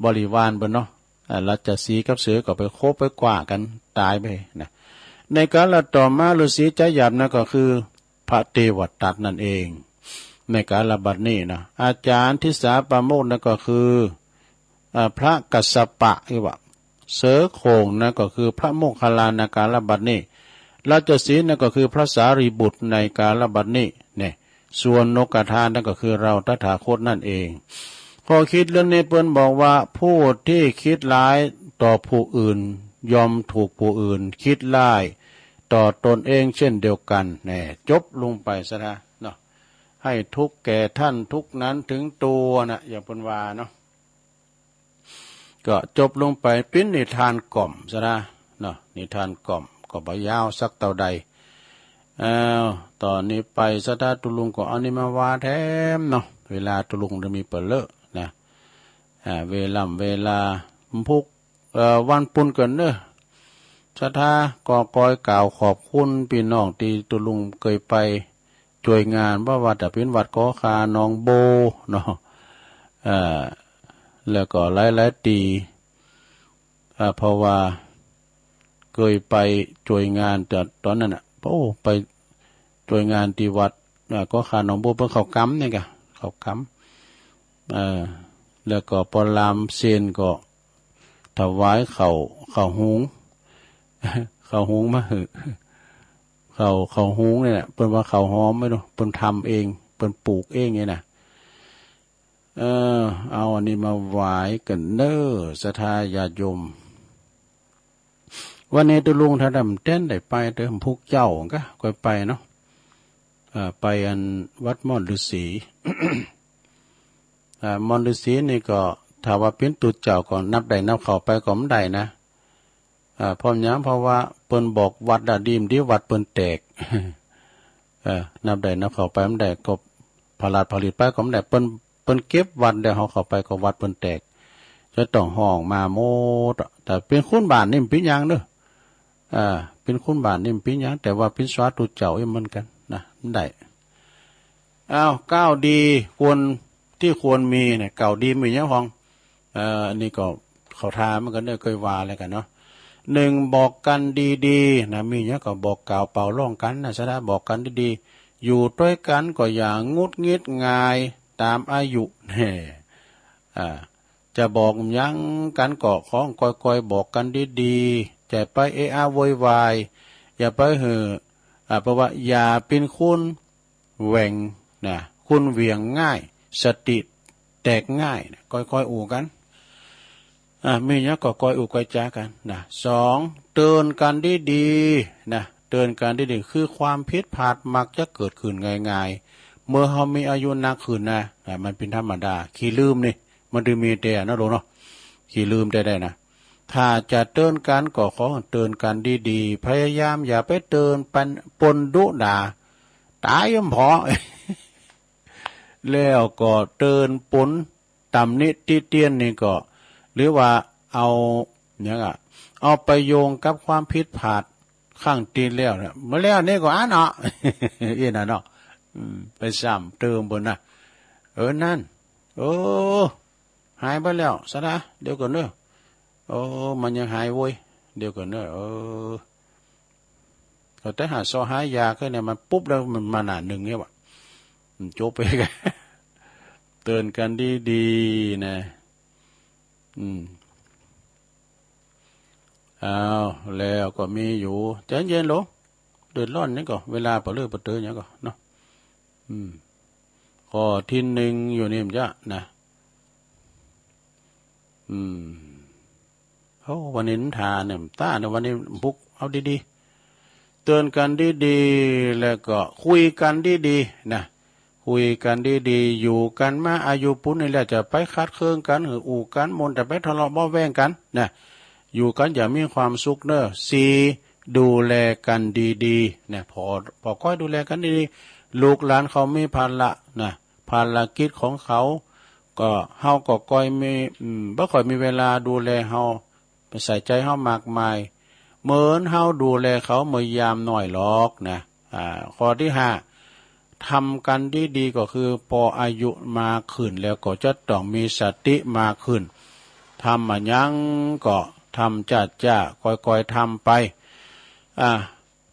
บริวารเปิ้นเนาะ อ่า ราชสีห์กับเสือก็ไปขบไปคว้ากั๋นต๋ายไปนะ ในกาละต่อมาฤๅษีใจ๋หยาบนั้นก็คือพระเทวทัตนั่นเอง ในกาละบัดนี้นะ อาจารย์ทิสาปาโมกข์นั้นก็คือ อ่า พระกัสสปะ อีกว่า เสือโคร่งนั้นก็คือพระโมคคัลลานะ กาละบัดนี้ ราชสีห์นั้นก็คือพระสารีบุตรในกาละบัดนี้เนี่ย ส่วนนกกระตานั้นก็คือเราตถาคตนั่นเอง ข้อคิดเรื่องนี้เปิ้นบอกว่า ผู้ที่คิดร้ายต่อผู้อื่น ย่อมถูกผู้อื่นคิดร้ายต่อตนเองเช่นเดียวกัน แน่ จบลงไปซะนะเนาะ ให้ทุกข์แก่ท่านทุกข์นั้นถึงตัวนะ อย่างเปิ้นว่าเนาะ ก็จบลงไปเป๋นนิทานกล่อมซะนะเนาะ นิทานกล่อมก็บ่ยาวสักเต้าใด อ้าว ต๋อนนี้ไปซะนะ ตุ๊ลุงก็เอานี่มาว่าแถมเนาะ เวลาตุ๊ลุงจะมีเป๋อเลอะนะ อ่า เวล่ำเวลาพุก เอ่อ วันปุณเกินเน้อ ศรัทธาก็ก้อยกล่าวขอบคุณปี้น้องตี้ตุ๊ลุงเกยไป จ้วยงาน บ่ว่าจะเป๋นวัดก๋อข่าหนองโบเนาะ เอ่อ แล้วก็หลายๆ ตี้ อ่า เพราะว่าเกยไปจ้วยงาน แต่ต๋อนนั้นน่ะ โอ้ ไปจ้วยงานตี้วัด อ่า ก๋อข่าหนองโบ เปิ้นเข้ากรรมนี่ก่ะ เข้ากรรม เอ่อ แล้วก็ปอลามเซนก็ถวายข้าว ข้าวหุง ข้าวหุงมาหื้อ ข้าว ข้าวหุงเนี่ย เปิ้นว่าข้าวหอมไม่รู้ เปิ้นทำเอง เปิ้นปลูกเองเนี่ยนะ เออ เอาอันนี้มาหวายกั๋นเน้อ ศรัทธาญาติโยม วันนี้ตุ๊ลุงถ้าดำเต้นได้ไปเติมพุกเจ้าก็ค่อยไปเนาะ เอ่อ ไปอันวัดม่อนฤๅษี อ่า ม่อนฤๅษีนี่ก็ถ้าว่าเป๋นตุ๊เจ้าก็นับได้นับเข้าไปก็บ่ได้นะ อ่า เพราะหยัง เพราะว่าเปิ้นบอกวัดละดีมดีวัดเปิ้นแตก เออ นับได้นับเข้าไปบ่ได้ ก็ผลาดผลิตไปก็บ่ได้ เปิ้น เปิ้นเก็บวัดแล้วเฮาเข้าไปก็วัดเปิ้นแตก จะต้องฮ้องมาหมดอะ แต่เป๋นคนบ้านนี่บ่เป๋นหยังเน้อ อ่า เป๋นคนบ้านนี่บ่เป๋นหยัง แต่ว่าเป๋นสาธุเจ้าอีกเหมือนกั๋นนะ บ่ได้ อ้าว เก้าดีควร ตี้ควรมีเนี่ย เก้าดีมีหยังพ่อง เอ่อ อันนี้ก็เข้าท่าเหมือนกั๋นเน้อ เกยว่าแล้วกั๋นเนาะ นึ่ง บอกกั๋นดีๆ นะ มีหยังก็บอกกล่าวเป่าร้องกั๋นนะ สะดา บอกกั๋นดีๆ อยู่ตวยกั๋นก็อย่างุดหงิดง่ายต๋ามอายุ แน่ อ่า จะบอกหยังกั๋นก็ขอค่อยๆ บอกกั๋นดีๆ จะไปเอะอะโวยวาย อย่าไปหื้อ อ่า เพราะว่าอย่าเป๋นคนแหว่งนะ คนเหวี่ยงง่าย สติแตกง่ายนะ ค่อยๆ อู้กั๋น อ่า มีหยังก็ค่อยอู้ค่อยจ๋ากั๋นนะ สอง เตือนกั๋นดีๆ นะ เตือนกั๋นดีๆ คือความผิดพลาดมักจะเกิดขึ้นง่ายๆ เมื่อเฮามีอายุนักขึ้นนะ อ่า มันเป๋นธรรมดา ขี้ลืมนี่ มันจะมีแต่นะลูกเนาะ ขี้ลืมได้ๆ นะ ถ้าจะเตือนกั๋นก็ขอเตือนกั๋นดีๆ พยายามอย่าไปเตือนปัน ปนดุด่า ต๋ายย่อมผ่อ แล้วก็เตือนปนตำหนิติเตียนนี่ก็ หรือว่าเอา หยังอะ เอาไปโยงกับความผิดพลาดครั้งตี้แล้วเนี่ย เมื่อแล้วนี่ก็อันเนาะ อี้น่ะเนาะ อืม ไปซ้ำเติมเปิ้นนะ เออ นั่น เออ หายไปแล้ว สะดา เดี๋ยวก่อนเนาะ โอ้ มันยังหายโว้ย เดี๋ยวก่อนเนาะ เออ ก็แต่หาเซาะหายาแค่เนี่ย มันปุ๊บแล้วมันมาหน้านึ่งเนี่ยว่ะ มันจบไปกัน เตือนกั๋นดีๆ นะ อืม อ้าว แล้วก็มีอยู่ ใจ๋เย็นลง เดือดร้อนหยังก่อ เวลาปะเลือปะเตือนหยังก่อเนาะ อืม ข้อตี้นึ่งอยู่นี่มันจะนะ อืม โอ้ วันนี้มันถาเนี่ย ต้าเนี่ย วันนี้ปุกเอาดีๆ เตือนกั๋นดีๆ แล้วก็คุยกั๋นดีๆ นะ คุยกั๋นดีๆ อยู่กั๋นมาอายุปู๊นนี่แล้ว จะไปขัดเคืองกั๋น หื้ออู้กั๋นมน จะไปทะเลาะเบาะแว้งกั๋นนะ อยู่กั๋นอย่างมีความสุขเน่อ สี่ ดูแลกั๋นดีๆ นะ ผ่อ ผ่อค่อยดูแลกั๋นดีๆ ลูกหลานเขามีภาระนะ ภารกิจของเขา ก็เฮาก็ค่อยมี อืม บ่ค่อยมีเวลาดูแลเฮา ไปใส่ใจ๋เฮามากมาย เหมือนเฮาดูแลเขาเมื่อยามน้อยหรอกนะ อ่า ข้อตี้ห้า ทำกั๋นดีๆ ก็คือ ปออายุมากขึ้นแล้วก็จะต้องมีสติมากขึ้น ทำอะหยังก็ทำจ๊าๆ ค่อยๆ ทำไป อ่า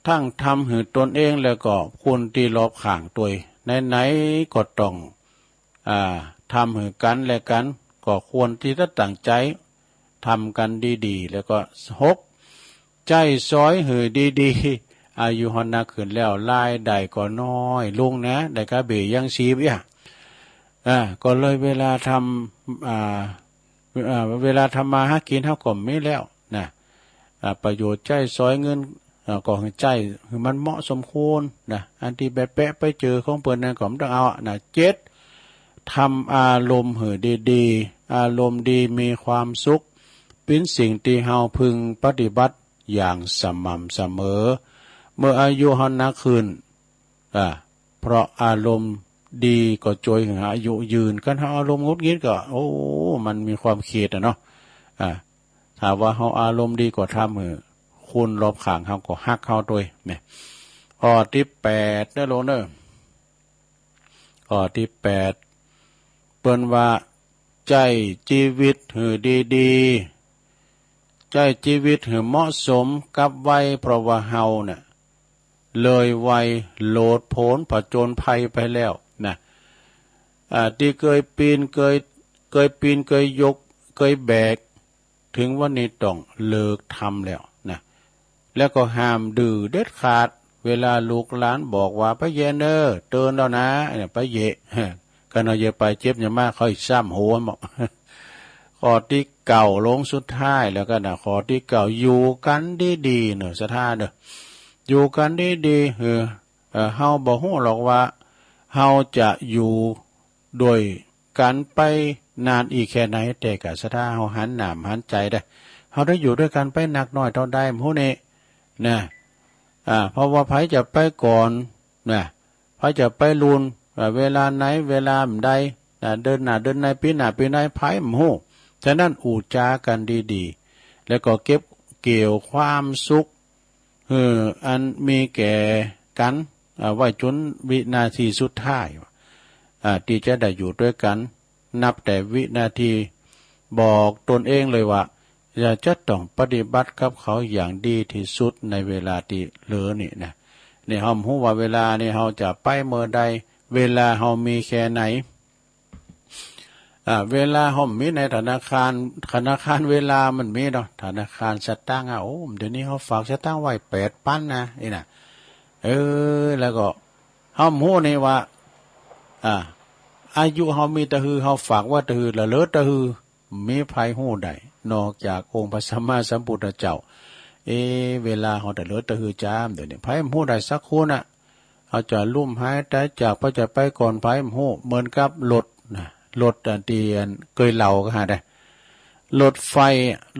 ตึงทำหื้อตนเองแล้วก็คนตี้รอบข้างตวย ไหนๆ ก็ต้อง อ่า ทำหื้อกั๋นและกั๋น ก็ควรตี้จะตั้งใจ๋ทำกั๋นดีๆ แล้วก็ หก ใจ๊สอยหื้อดีๆ อายุเฮานักขึ้นแล้ว รายได้ก็น้อยลงนะ ได้กระเบ้ยังชีพเอี้ย อ่า ก็เลยเวลาทำ อ่า อ่า เวลาทำมาหากิ๋นเฮาก็มีแล้วนะ อ่า ประโยชน์ใจ๊สอยเงิน อ่า ก็หื้อใจ๊หื้อมันเหมาะสมควรนะ อันตี้แปะๆ ไปเจอของเปิ้นนั้นก็บ่ต้องเอาอะนะ เจ็ด ทำอารมณ์หื้อดีๆ อารมณ์ดีมีความสุข เป๋นสิ่งตี้เฮาพึงปฏิบัติอย่างสม่ำเสมอ เมื่ออายุเฮานักขึ้น อ่า เพราะอารมณ์ดีก็จวยหื้ออายุยืน คันเฮาอารมณ์หงุดหงิดก็ โอ้ มันมีความเขตอะเนาะ อ่า ถ้าว่าเฮาอารมณ์ดีก็ทำหื้อคนรอบข้างเฮาก็ฮักเฮาตวย เนี่ย ข้อตี้แปดเน่อลูกเน่อ ข้อตี้แปด เปิ้นว่า ใจ๊จีวิตหื้อดีๆ ใจ๊จีวิตหื้อเหมาะสมกับวัย เพราะว่าเฮาเนี่ย เลยวัยโหลดโผนผจญภัยไปแล้วนะ อ่า ตี้เกยปี๋น เกย เกยปี๋น เกยยก เกยแบก เถิงวันนี้ต้องเลิกทำแล้วนะ แล้วก็ห้ามดื้อเด็ดขาด เวลาลูกหลานบอกว่า ไปแหย่เน่อ เตือนแล้วนะ เนี่ย ไปแหย่ คันเฮาแหย่ไปเจ็บแหย่มา เขาอีกซ้ำหัวหมด ข้อตี้เก้าลงสุดท้ายแล้วกั๋นนะ ข้อตี้เก้า อยู่กั๋นดีๆ เน่อ ศรัทธาเน่อ อยู่กั๋นดีๆ เออ เอ่อ เฮาบ่ฮู้หรอกว่า เฮาจะอยู่ตวยกั๋นไปนานอีกแค่ไหน แต่ก็ศรัทธาเฮาหันหน้าหันใจ๋ได้ เฮาได้อยู่ตวยกั๋นไปนักน้อยเต้าใดบ่ฮู้นี่นะ อ่า เพราะว่าใผจะไปก่อนนะ ใผจะไปลุน อ่า เวลาไหน เวลาบ่ใดนะ เดือนหน้าเดือนใน ปี๋หน้าปี๋ใน ใผบ่ฮู้ ฉะนั้นอู้จ๋ากั๋นดีๆ แล้วก็เก็บเกี่ยวความสุข เออ อันมีแก่กั๋น อ่า ไว้จ๋นวินาทีสุดท้าย อ่า ตี้จะได้อยู่ตวยกั๋น นับแต่วินาที บอกตนเองเลยว่า จะ จะต้องปฏิบัติกับเขาอย่างดีตี้สุดในเวลาตี้เหลือนี่นะ นี่เฮาบ่ฮู้ว่าเวลานี่เฮาจะไปเมื่อใด เวลาเฮามีแค่ไหน อ่า เวลาเฮาบ่มีในธนาคาร ธนาคารเวลามันมีเนาะ ธนาคารสตางค์อะ โอ้ เดี๋ยวนี้เฮาฝากสตางค์ไว้แปดปันนะ นี่นะ เออ แล้วก็เฮาบ่ฮู้นี่ว่า อ่า อายุเฮามีตะฮือ เฮาฝากไว้ตะฮือ แล้วเหลือตะฮือ บ่มีใผฮู้ได้ นอกจากองค์พระสัมมาสัมพุทธเจ้า เอ เวลาเฮาจะเหลือตะฮือจาม เดี๋ยวนี้ใผบ่ฮู้ได้สักคนน่ะ เฮาจะลุ่มหายต๋ายจากไป จะไปก่อนใผบ่ฮู้ เหมือนกับรถนะ รถอันตี้อันเกยเล่าก็หาได้ รถไฟ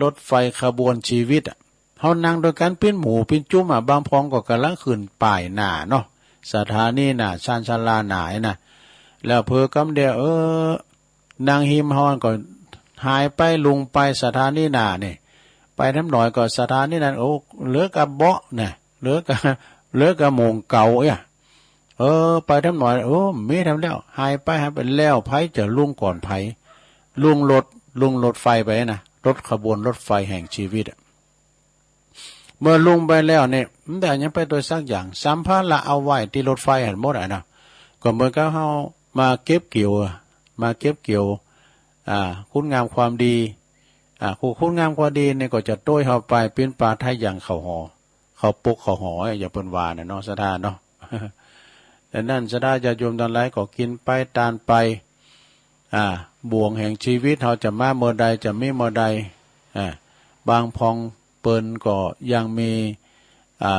รถไฟขบวนชีวิตอะ เฮานั่งตวยกั๋นเป๋นหมู่เป๋นจุ้มอะ บางพ่องก็ก่ำลังขึ้นป้ายหน้าเนาะ สถานีหน้า ชานชาลาหน้านี่นะ แล้วเผลอกำเดียว เออ นั่งฮิมเฮาก็หายไป ลุงไปสถานีหน้านี่ ไปทำหน่อยก็สถานีนั้น โอ้ เหลือก้าเบาะนะ เหลือก้า เหลือก้าโมงเก่าเอี้ย เออ ไปทำหน่อย โอ้ บ่มีทำแล้ว หายไป หายไปแล้ว ใผจะลุงก่อนใผ ลุงรถ ลุงรถไฟไปนะ รถขบวนรถไฟแห่งชีวิตอะ เมื่อลุงไปแล้วเนี่ย บ่ได้หยังไปตวยสักอย่าง สัมภาระเอาไว้ตี้รถไฟหั้นหมดอะนะ ก็เหมือนกับเฮามาเก็บเกี่ยว มาเก็บเกี่ยว อ่า คุณงามความดี อ่า คุณ คุณงามความดีนี่ก็จะโต้ยเฮาไป ปิ้นปลาไถ่หยังเข้าหอ เข้าปกเข้าหอ อย่างเปิ้นว่าน่ะเนาะ ศรัทธาเนาะ ดังนั้นศรัทธาญาติโยมตังหลายก็กิ๋นไป ตานไป อ่า บ่วงแห่งชีวิตเฮาจะมาเมื่อใด จะมีเมื่อใด อ่า บางพ่องเปิ้นก็ยังมี อ่า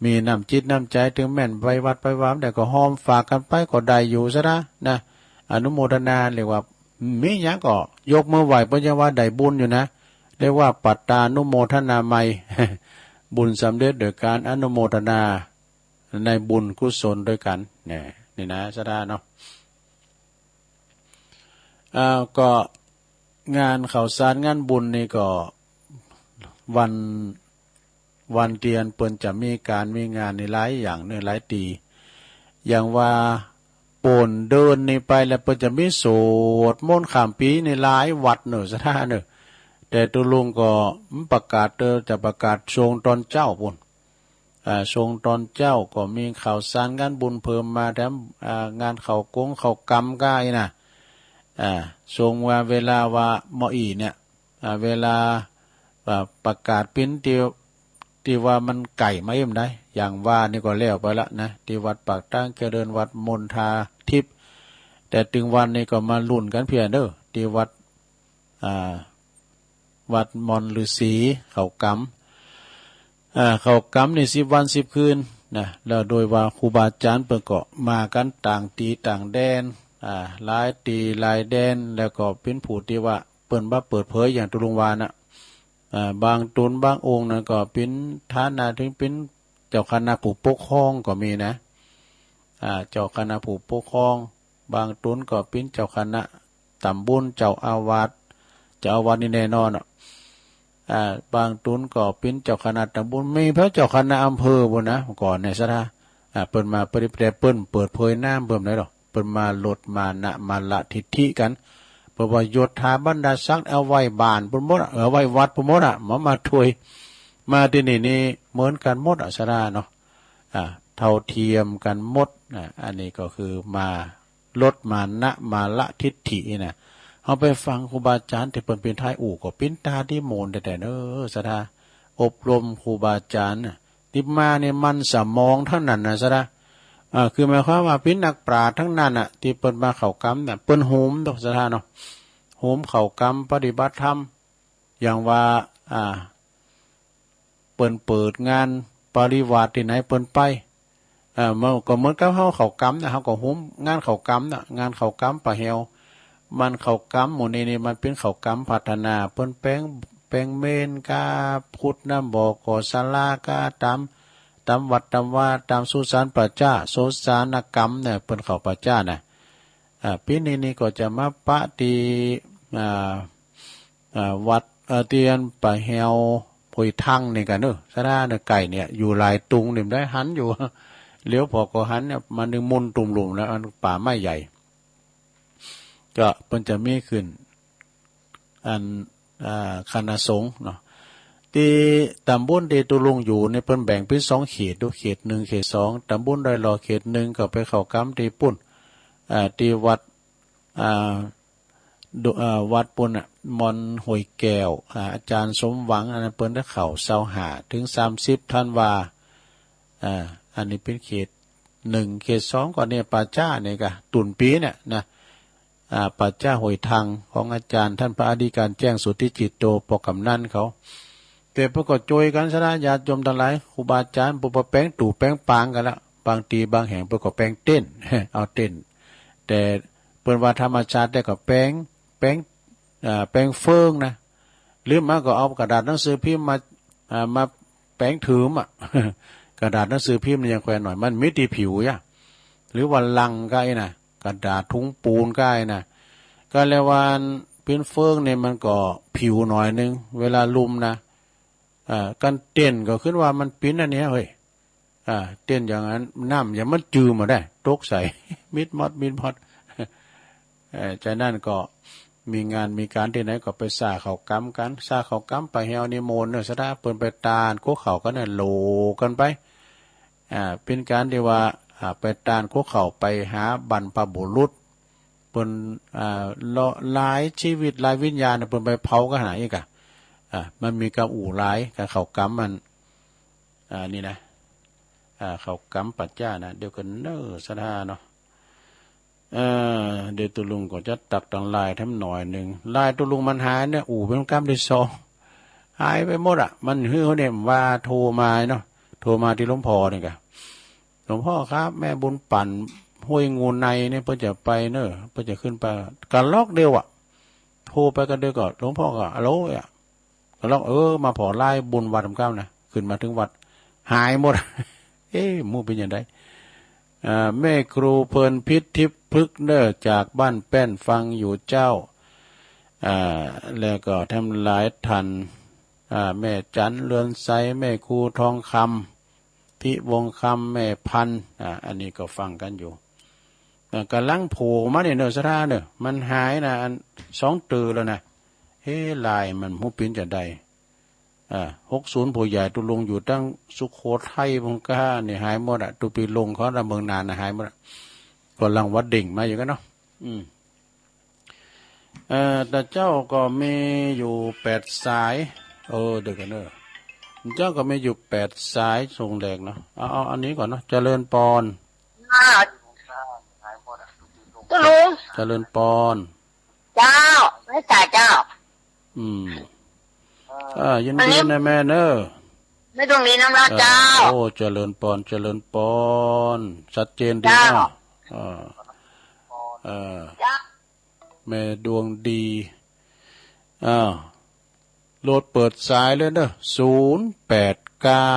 มีน้ำจิตน้ำใจ๋ เถิงแม่นไปวัดไปวาบ่ได้ก็หอมฝากกั๋นไปก็ได้อยู่ศรัทธานะ อนุโมทนา เรียกว่ามีหยังก็ยกมือไหว้ เปิ้นยังว่าได้บุญอยู่นะ เรียกว่าปัตตานุโมทนาไมย บุญสำเร็จโดยการอนุโมทนาในบุญกุศลตวยกั๋น นี่ นี่นะศรัทธาเนาะ อ่า ก็งานข้าวสารงานบุญนี่ก็วัน วันตี้อันเปิ้นจะมีก๋านมีงานนี่หลายอย่างเนาะ หลายตี้ อย่างว่าโป้นเดือนนี่ไปแล้วเปิ้นจะมีสวดมนต์ข้ามปี๋นี่หลายวัดเนาะศรัทธาเนาะ แต่ตุ๊ลุงก็บ่ประกาศเต๊อะ จะประกาศช่วงตอนเจ๊าปู๊น อ่า ช่วงตอนเจ๊าก็มีข้าวสารงานบุญเพิ่มมาแถม อ่า งานเข้ากงเข้ากำก้าอี้นะ อ่า ช่วงว่าเวลาว่าเมื่ออี้เนี่ย อ่า เวลา อ่า ประกาศปิ้นตี้ ตี้ว่ามันใก้มาอี้บ่ได้ อย่างว่านี่ก็แล้วไปละนะ ตี้วัดปากตางเจริญ วัดมณฑาทิพย์ แต่ตึงวันนี้ก็มาลุ้นกั๋นเปียเนาะ ตี้วัด อ่า วัดมอนฤๅษี เข้ากำ อ่า เข้ากำนี่สิบวันสิบคืนนะ แล้วโดยว่าครูบาอาจ๋ารย์เปิ้นก็มากั๋นต่างตี้ต่างแดน อ่า หลายตี้หลายแดน แล้วก็เป๋นผู้ตี้ว่าเปิ้นบ่เปิดเผยอย่างตุ๊ลุงว่าน่ะ อ่า บางต๋นบางองค์นั้นก็เป๋นฐานะเถิงเป๋นเจ้าคณะผู้ปกครองก็มีนะ อ่า เจ้าคณะผู้ปกครอง บางต๋นก็เป๋นเจ้าคณะต๋ำบล เจ้าอาวาส เจ้าอาวาสนี่แน่นอนอะ อ่า บางต๋นก็เป๋นเจ้าคณะต๋ำบล มีพระเจ้าคณะอำเภอปู๊นนะ เมื่อก่อนเนี่ยศรัทธา อ่า เปิ้นมาปฏิบัติ แต่เปิ้นเปิดเผยนามเปิ้นบ่ได้หรอก เปิ้นมาลดมานะมาละทิฐิกั๋น เปิ้นว่ายศถาบรรดาศักดิ์เอาไว้บ้านปู๊นหมดอะ เอาไว้วัดปู๊นหมดอะ บ่มาถ้วย มาตี้นี่นี่เหมือนกั๋นหมดอะศรัทธาเนาะ อ่า เท่าเทียมกั๋นหมดนะ อันนี้ก็คือมา ลดมานะมาละทิฐินี่นะ เฮาไปฟังครูบาอาจ๋ารย์ตี้เปิ้นเป๋นไทยอู้ก็เป๋นตาดีโมนแต๊ๆ เนาะศรัทธา อบรมครูบาอาจ๋ารย์น่ะ ตี้มานี่มันสมองตังนั้นน่ะศรัทธา อ่า คือหมายความว่าเป๋นนักปราชญ์ตังนั้นน่ะ ตี้เปิ้นมาเข้ากำน่ะ เปิ้นโหมดอกศรัทธาเนาะ โหมเข้ากำปฏิบัติธรรม อย่างว่า อ่า เปิ้นเปิดงานปริวาสตี้ไหนเปิ้นไป เอ่อ มันก็เหมือนกับเฮาเข้ากำน่ะ เฮาก็โหมงานเข้ากำน่ะ งานเข้ากำปะแหว มันเข้ากำหมู่นี้นี่มันเป๋นเข้ากำพัฒนา เปิ้นแป๋ง แป๋งเมนก้า ขุดน้ำบ่อ ก่อศาลาก้า ต๋าม ต๋ามวัดต๋ามวา ต๋ามสุสานป่าจ๊า สุสานกรรมเนี่ย เปิ้นเข้าป่าจ๊าน่ะ อ่า ปี๋นี้นี่ก็จะมาปะตี้ อ่า อ่า วัด เอ่อ ตี้อันปะแหว ห้วยทังนี่กั๋นเนาะ ศรัทธาเนาะ ใก้เนี่ย อยู่หลายตุงนี่บ่ได้หันอยู่ เหลียวผ่อก็หันเนี่ย มานึ่งมุ่นตุ่มลุ่มแล้ว อันป่าไม้ใหญ่ ก็เปิ้นจะมีขึ้น อัน อ่า คณะสงฆ์เนาะ ตี้ตำบลตี้ตุ๊ลุงอยู่นี่เปิ้นแบ่งเป๋นสองเขตดู เขตหนึ่ง เขตสอง ตำบลดอยหล่อเขตหนึ่งก็ไปเข้าก๋ำตี้ปุ้น อ่า ตี้วัด อ่า ดู อ่า วัดปุ้นน่ะ ม่อนห้วยแก้ว อ่า อาจ๋ารย์สมหวัง อันนั้นเปิ้นได้เข้าซาวห้าเถิงสามสิบธันวา อ่า อันนี้เป๋นเขตหนึ่ง เขตสองก็เนี่ยป่าจ๊านี่กะ ตุ่นปี๋เนี่ยนะ อ่า ป่าจ๊าห้วยทังของอาจ๋ารย์ต้านพระอธิการแจ้ง สุทธิจิตโต ปอก๋ำนันเขา แต่เปิ้นก็จ้วยกั๋นสนะ ญาติโยมตังหลาย ครูบาอาจ๋ารย์ เปิ้นบ่แป๋งตั๋วแป๋งปางกั๋นละ บางตี้บางแห่งเปิ้นก็แป๋งเต็นท์ เอาเต็นท์ แต่เปิ้นว่าธรรมชาติแต๊ก็แป๋ง แป๋ง อ่า แป๋งเฟิงนะ หรือบ่ก็เอากระดาษหนังสือพิมพ์มา อ่า มาแป๋งถืมอะ กระดาษหนังสือพิมพ์นี่ยังแขวนหน่อย มันมีตี้ผิวอะ หรือว่าลังก้าอี้นะ กระดาษถุงปูนก้าอี้นะ ก็เรียกว่าเป๋นเฟิงนี่มันก็ผิวหน่อยนึ่ง เวลาลุ่มนะ อ่า กั๋นเต็นท์ก็ขึ้นว่ามันปิ๋นอันเนี้ยเฮ้ย อ่า เต็นท์อย่างนั้น น้ำอย่างมันจืดบ่ได้ ตกใส่ มิดมอด มิดมอด เอ่อ จากนั้นก็มีงานมีก๋านตี้ไหนก็ไปสร้างเข้าก๋ำกั๋น สร้างเข้าก๋ำไปแหวนิมนต์เนาะ สะดาเปิ้นไปตานกั๊วเข้ากั๋นเนี่ย โหล่กั๋นไป อ่า เป๋นก๋านตี้ว่า อ่า ไปตานกั๊วเข้าไปหาบรรพบุรุษ เปิ้น อ่า ละลายชีวิตลายวิญญาณเนี่ย เปิ้นไปเผากั๋นหั้นอีกอะ อ่า มันมีก๋ำอู้หลาย ก๋านเข้าก๋ำมัน อ่า นี่นะ อ่า เข้าก๋ำป่าจ๊านะ เดี๋ยวก่อนเน่อ สะดาเนาะ เอ่อ เดี๋ยวตุ๊ลุงก็จะตักตังไลน์แถมหน่อยนึ่ง ไลน์ตุ๊ลุงมันหายเนี่ย อู้เป๋นก๋ำตี้สอง หายไปหมดอะ มันหื้อเขาเนี่ยว่าโทรมาเนาะ โทรมาตี้หลวงพ่อนี่กะ หลวงพ่อครับ แม่บุญปั่นห้วยงูในเนี่ย เปิ้นจะไปเน่อ เปิ้นจะขึ้นไป กะลอกเดียวอะ โทรไปกะเดียวก็ หลวงพ่อก็ ฮัลโหลอะ กะลอก เออ มาผ่อไลน์บุญวัดกำนะ ขึ้นมาเถิงวัด หายหมด เอ๊ะ หมู่เป๋นจะได อ่า แม่ครูเพลินพิษทิพย์พฤกษ์เน่อ จากบ้านแป้นฟังอยู่เจ้า อ่า แล้วก็แถมหลายท่าน อ่า แม่จันเรือนไซ แม่ครูทองคำ พิวงศ์คำ แม่พันธุ์ อ่า อันนี้ก็ฟังกั๋นอยู่ อ่า ก๋ำลังโผล่มาเนี่ยเน่อ สะดาเน่อ มันหายนะ อันสองเตื้อแล้วนะ เฮ้ ไลน์มันหมู่เป๋นจะได อ่า หกศูนย์ ผู้ใหญ่ตุ๊ลุงอยู่ตังสุโขทัย พุ้นก้า นี่หายหมดอะ ตุ๊ปีลุงเขาละเมืองนานนะ หายหมดอะ ก่ำลังว่าเด่งมาอยู่กั๋นเนาะ อืม เอ่อ แต่เจ้าก็มีอยู่แปดสาย เออ เดี๋ยวก่อนเน่อ เจ้าก็มีอยู่แปดสาย ส่งแรกเนาะ เอา เอาอันนี้ก่อนเนาะ เจริญปอน ตุ๊ลุง เจริญปอน เจ้า ไหว้สาเจ้า อืม อ่า ยินดีนะแม่เน่อ แม่ดวงดีนำราชเจ้า โอ้ เจริญปอน เจริญปอน ชัดเจนดีเนาะ เจ้า อ่า เออ เจ้า แม่ดวงดี อ้าว โลดเปิดสายเลยเน่อ ศูนย์แปดเก้า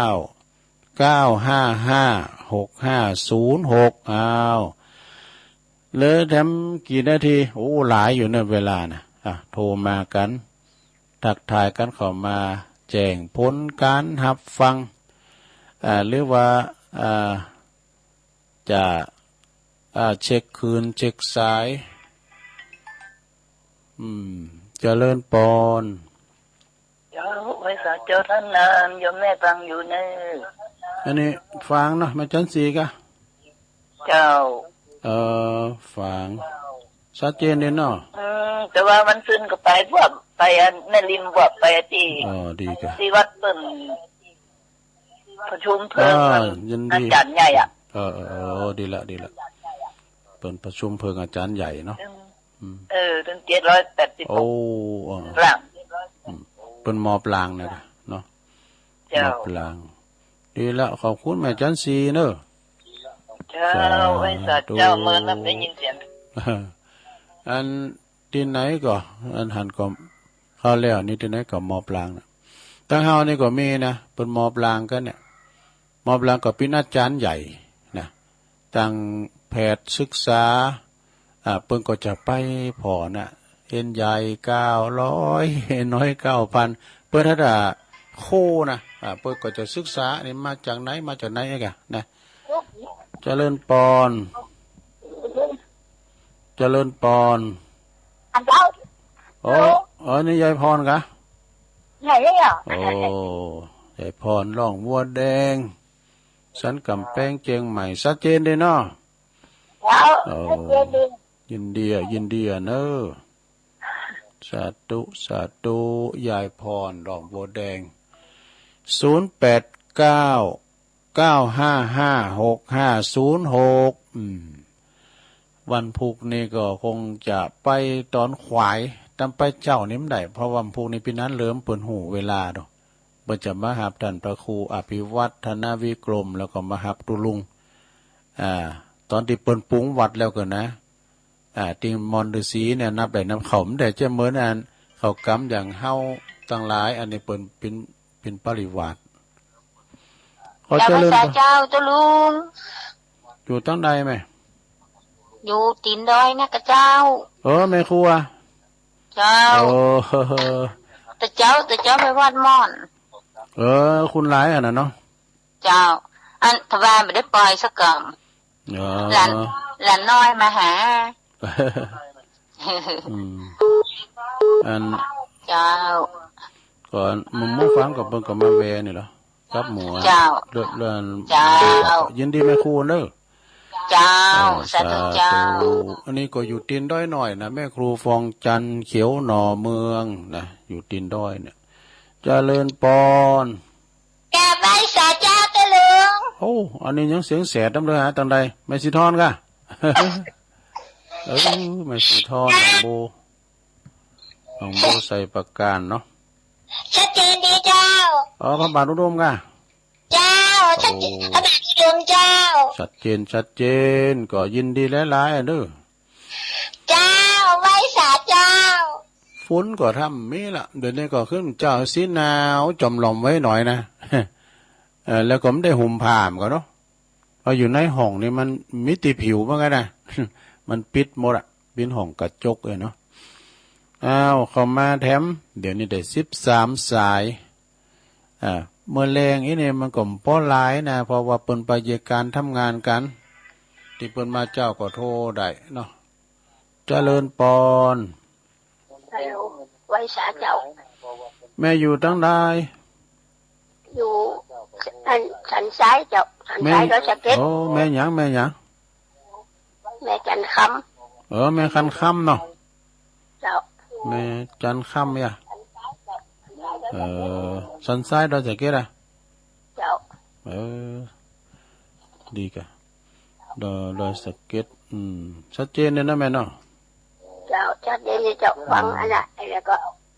เก้าห้าห้า หกห้าศูนย์หก อ้าว เหลือแถมกี่นาที โอ้ หลายอยู่เน่อ เวลานะ อ่ะ โทรมากั๋น ทักทายกั๋นเข้ามา แจ้งผลก๋านฮับฟัง อ่า หรือว่า อ่า จะ อ่า เช็คคืน เช็คสาย อืม เจริญปอน เจ้า ไหว้สาเจ้าต้านนาน โยมแม่ฟังอยู่เน่อ อันนี้ฟังเนาะ แม่จันสีกะ เจ้า เอ่อ ฟัง ชัดเจนดีเนาะ อืม แต่ว่าวันซืนก็ไปพวก ไปอันแม่ริมพวก ไปตี้ อ๋อ ดีกะ ตี้วัดเปิ้น ประชุมเพลิง อ่า ยินดี อาจ๋ารย์ใหญ่อะ เออ เออ เออ ดีละ ดีละ เปิ้นประชุมเพลิงอาจ๋ารย์ใหญ่เนาะ อืม อืม เออ เถิงเจ็ดร้อยแปดสิบหก โอ้ เออ ปลาง อืม เปิ้นมอบลางนะเนาะ เจ้า มอบลาง ดีละ ขอบคุณแม่จันสีเน่อ เจ้า สาธุ ไหว้สาเจ้า เมินลำได้ยินเสียง อัน ตี้ไหนก็ อันหันก็ คราวแล้วนี่ตี้ไหนก็มอบลางนะ ตังเฮานี่ก็มีนะ เปิ้นมอบลางกั๋นเนี่ย มอบลางก็เป๋นอาจ๋ารย์ใหญ่นะ ตังแผดศึกษา อ่า เปิ้นก็จะไปผ่อนะ เอ็นใหญ่เก้าร้อย เอ็นน้อยเก้าพัน เปิ้นถ้าจะโคนะ อ่า เปิ้นก็จะศึกษา นี่มาจากไหน มาจากไหนกะนะ เจริญปอน เจริญปอน อันเจ้า โอ้ อ๋อ นี่ยายพรกา ใช่แล้ว โอ้ ยายพรหล่องบัวแดง สันก๋ำแปง เจียงใหม่ ชัดเจนดีเนาะ เจ้า โอ้ ชัดเจนดี ยินดีอะ ยินดีอะเนอะ สาธุ สาธุ ยายพรหล่องบัวแดง ศูนย์แปดเก้า เก้าห้าห้า หกห้าศูนย์หก อืม วันพุธนี่ก็คงจะไปต๋อนขวาย ต๋อนไปเจ๊านี่บ่ได้ เพราะวันพุธนี่ปี้นั้นเริ่มเปิ้นฮู้เวลาดอก เปิ้นจะมาฮับต้านพระครูอภิวัฒนวิกรม แล้วก็มาฮับตุ๊ลุง อ่า ต๋อนตี้เปิ้นปรุงวัดแล้วก่อนนะ อ่า ตี้มอนฤๅษีเนี่ย นับได้นับเขาบ่ได้ จะเหมือนอันเขากำอย่างเฮาตังหลาย อันนี้เปิ้นเป๋น เป๋นปริวาส ขอเจริญ เจ้าพรรษาเจ้า ตุ๊ลุง อยู่ตังใดแม่ อยู่ตี๋นดอยนะกะเจ้า เออ แม่ครูอะ เจ้า โอ้ แต่เจ๊า แต่เจ๊าไปวัดม่อน เออ คุณหลายอันนั้นเนาะ เจ้า อันทว่าบ่ได้ไปสักกำ อ๋อ หลาน หลานน้อยมาหา อืม อัน เจ้า ก่อนหมู่ หมู่ฟังก็เปิ้นก็มาแวะนี่เหรอ กับหมู่อะ เจ้า เลิศเลิศ เจ้า ยินดีแม่ครูเนอะ เจ้า เออ สาธุเจ้า สาธุ อันนี้ก็อยู่ตี๋นดอยน้อยนะ แม่ครูฟองจันทร์ เขียวหน่อเมืองนะ อยู่ตี๋นดอยเนี่ย เจริญปอน กราบไหว้สาเจ้าตุ๊ลุง โอ้ อันนี้ยังเสียงแสดนำเลยฮะ ตังใด แม่สีทองกา เออ แม่สีทอง หนองโบ หนองโบไซประการเนาะ ชัดเจนดีเจ้า อ๋อ พระบาทอุดมกา เจ้า ชัดเจน โอ้ พระบาทอุดมเจ้า ชัดเจน ชัดเจน ก็ยินดีหลายๆ เด้อ เจ้า ไหว้สาเจ้า ฝนก็ทำมีละ เดี๋ยวนี้ก็ขึ้นเจ้าสีหนาว จ๋อมหล่อมไว้หน่อยนะ เออ แล้วก็บ่ได้ห่มผ้าก่อเนาะ เพราะอยู่ในห้องนี่มันมีแต่ผิวเหมือนกั๋นนะ มันปิดหมดอะ เป๋นห้องกระจกเลยเนาะ อ้าว เข้ามาแถม เดี๋ยวนี้ได้สิบสามสาย อ่า เมื่อแลงอี้นี่มันก็บ่หลายนะ เพราะว่าเปิ้นไปเยียะก๋านทำงานกั๋น ตี้เปิ้นมาเจ๊าก็โทรได้เนาะ เจริญปอน ฮัลโหล ไหว้สาเจ้า แม่อยู่ตังใด อยู่อันสันทรายเจ้า สันทราย แม่ ดอยสะเก็ด โอ้ แม่หยัง แม่หยัง แม่จันทร์คำ เออ แม่จันทร์คำเนาะ เจ้า แม่จันทร์คำเนี่ย เออ สันทรายดอยสะเก็ดอะ เจ้า เออ ดีกะ ดอย ดอยสะเก็ด อืม ชัดเจนเลยนะแม่เนาะ เจ้า ชัดเจนเลยเจ้า ฟัง อืม อันน่ะ แล้วก็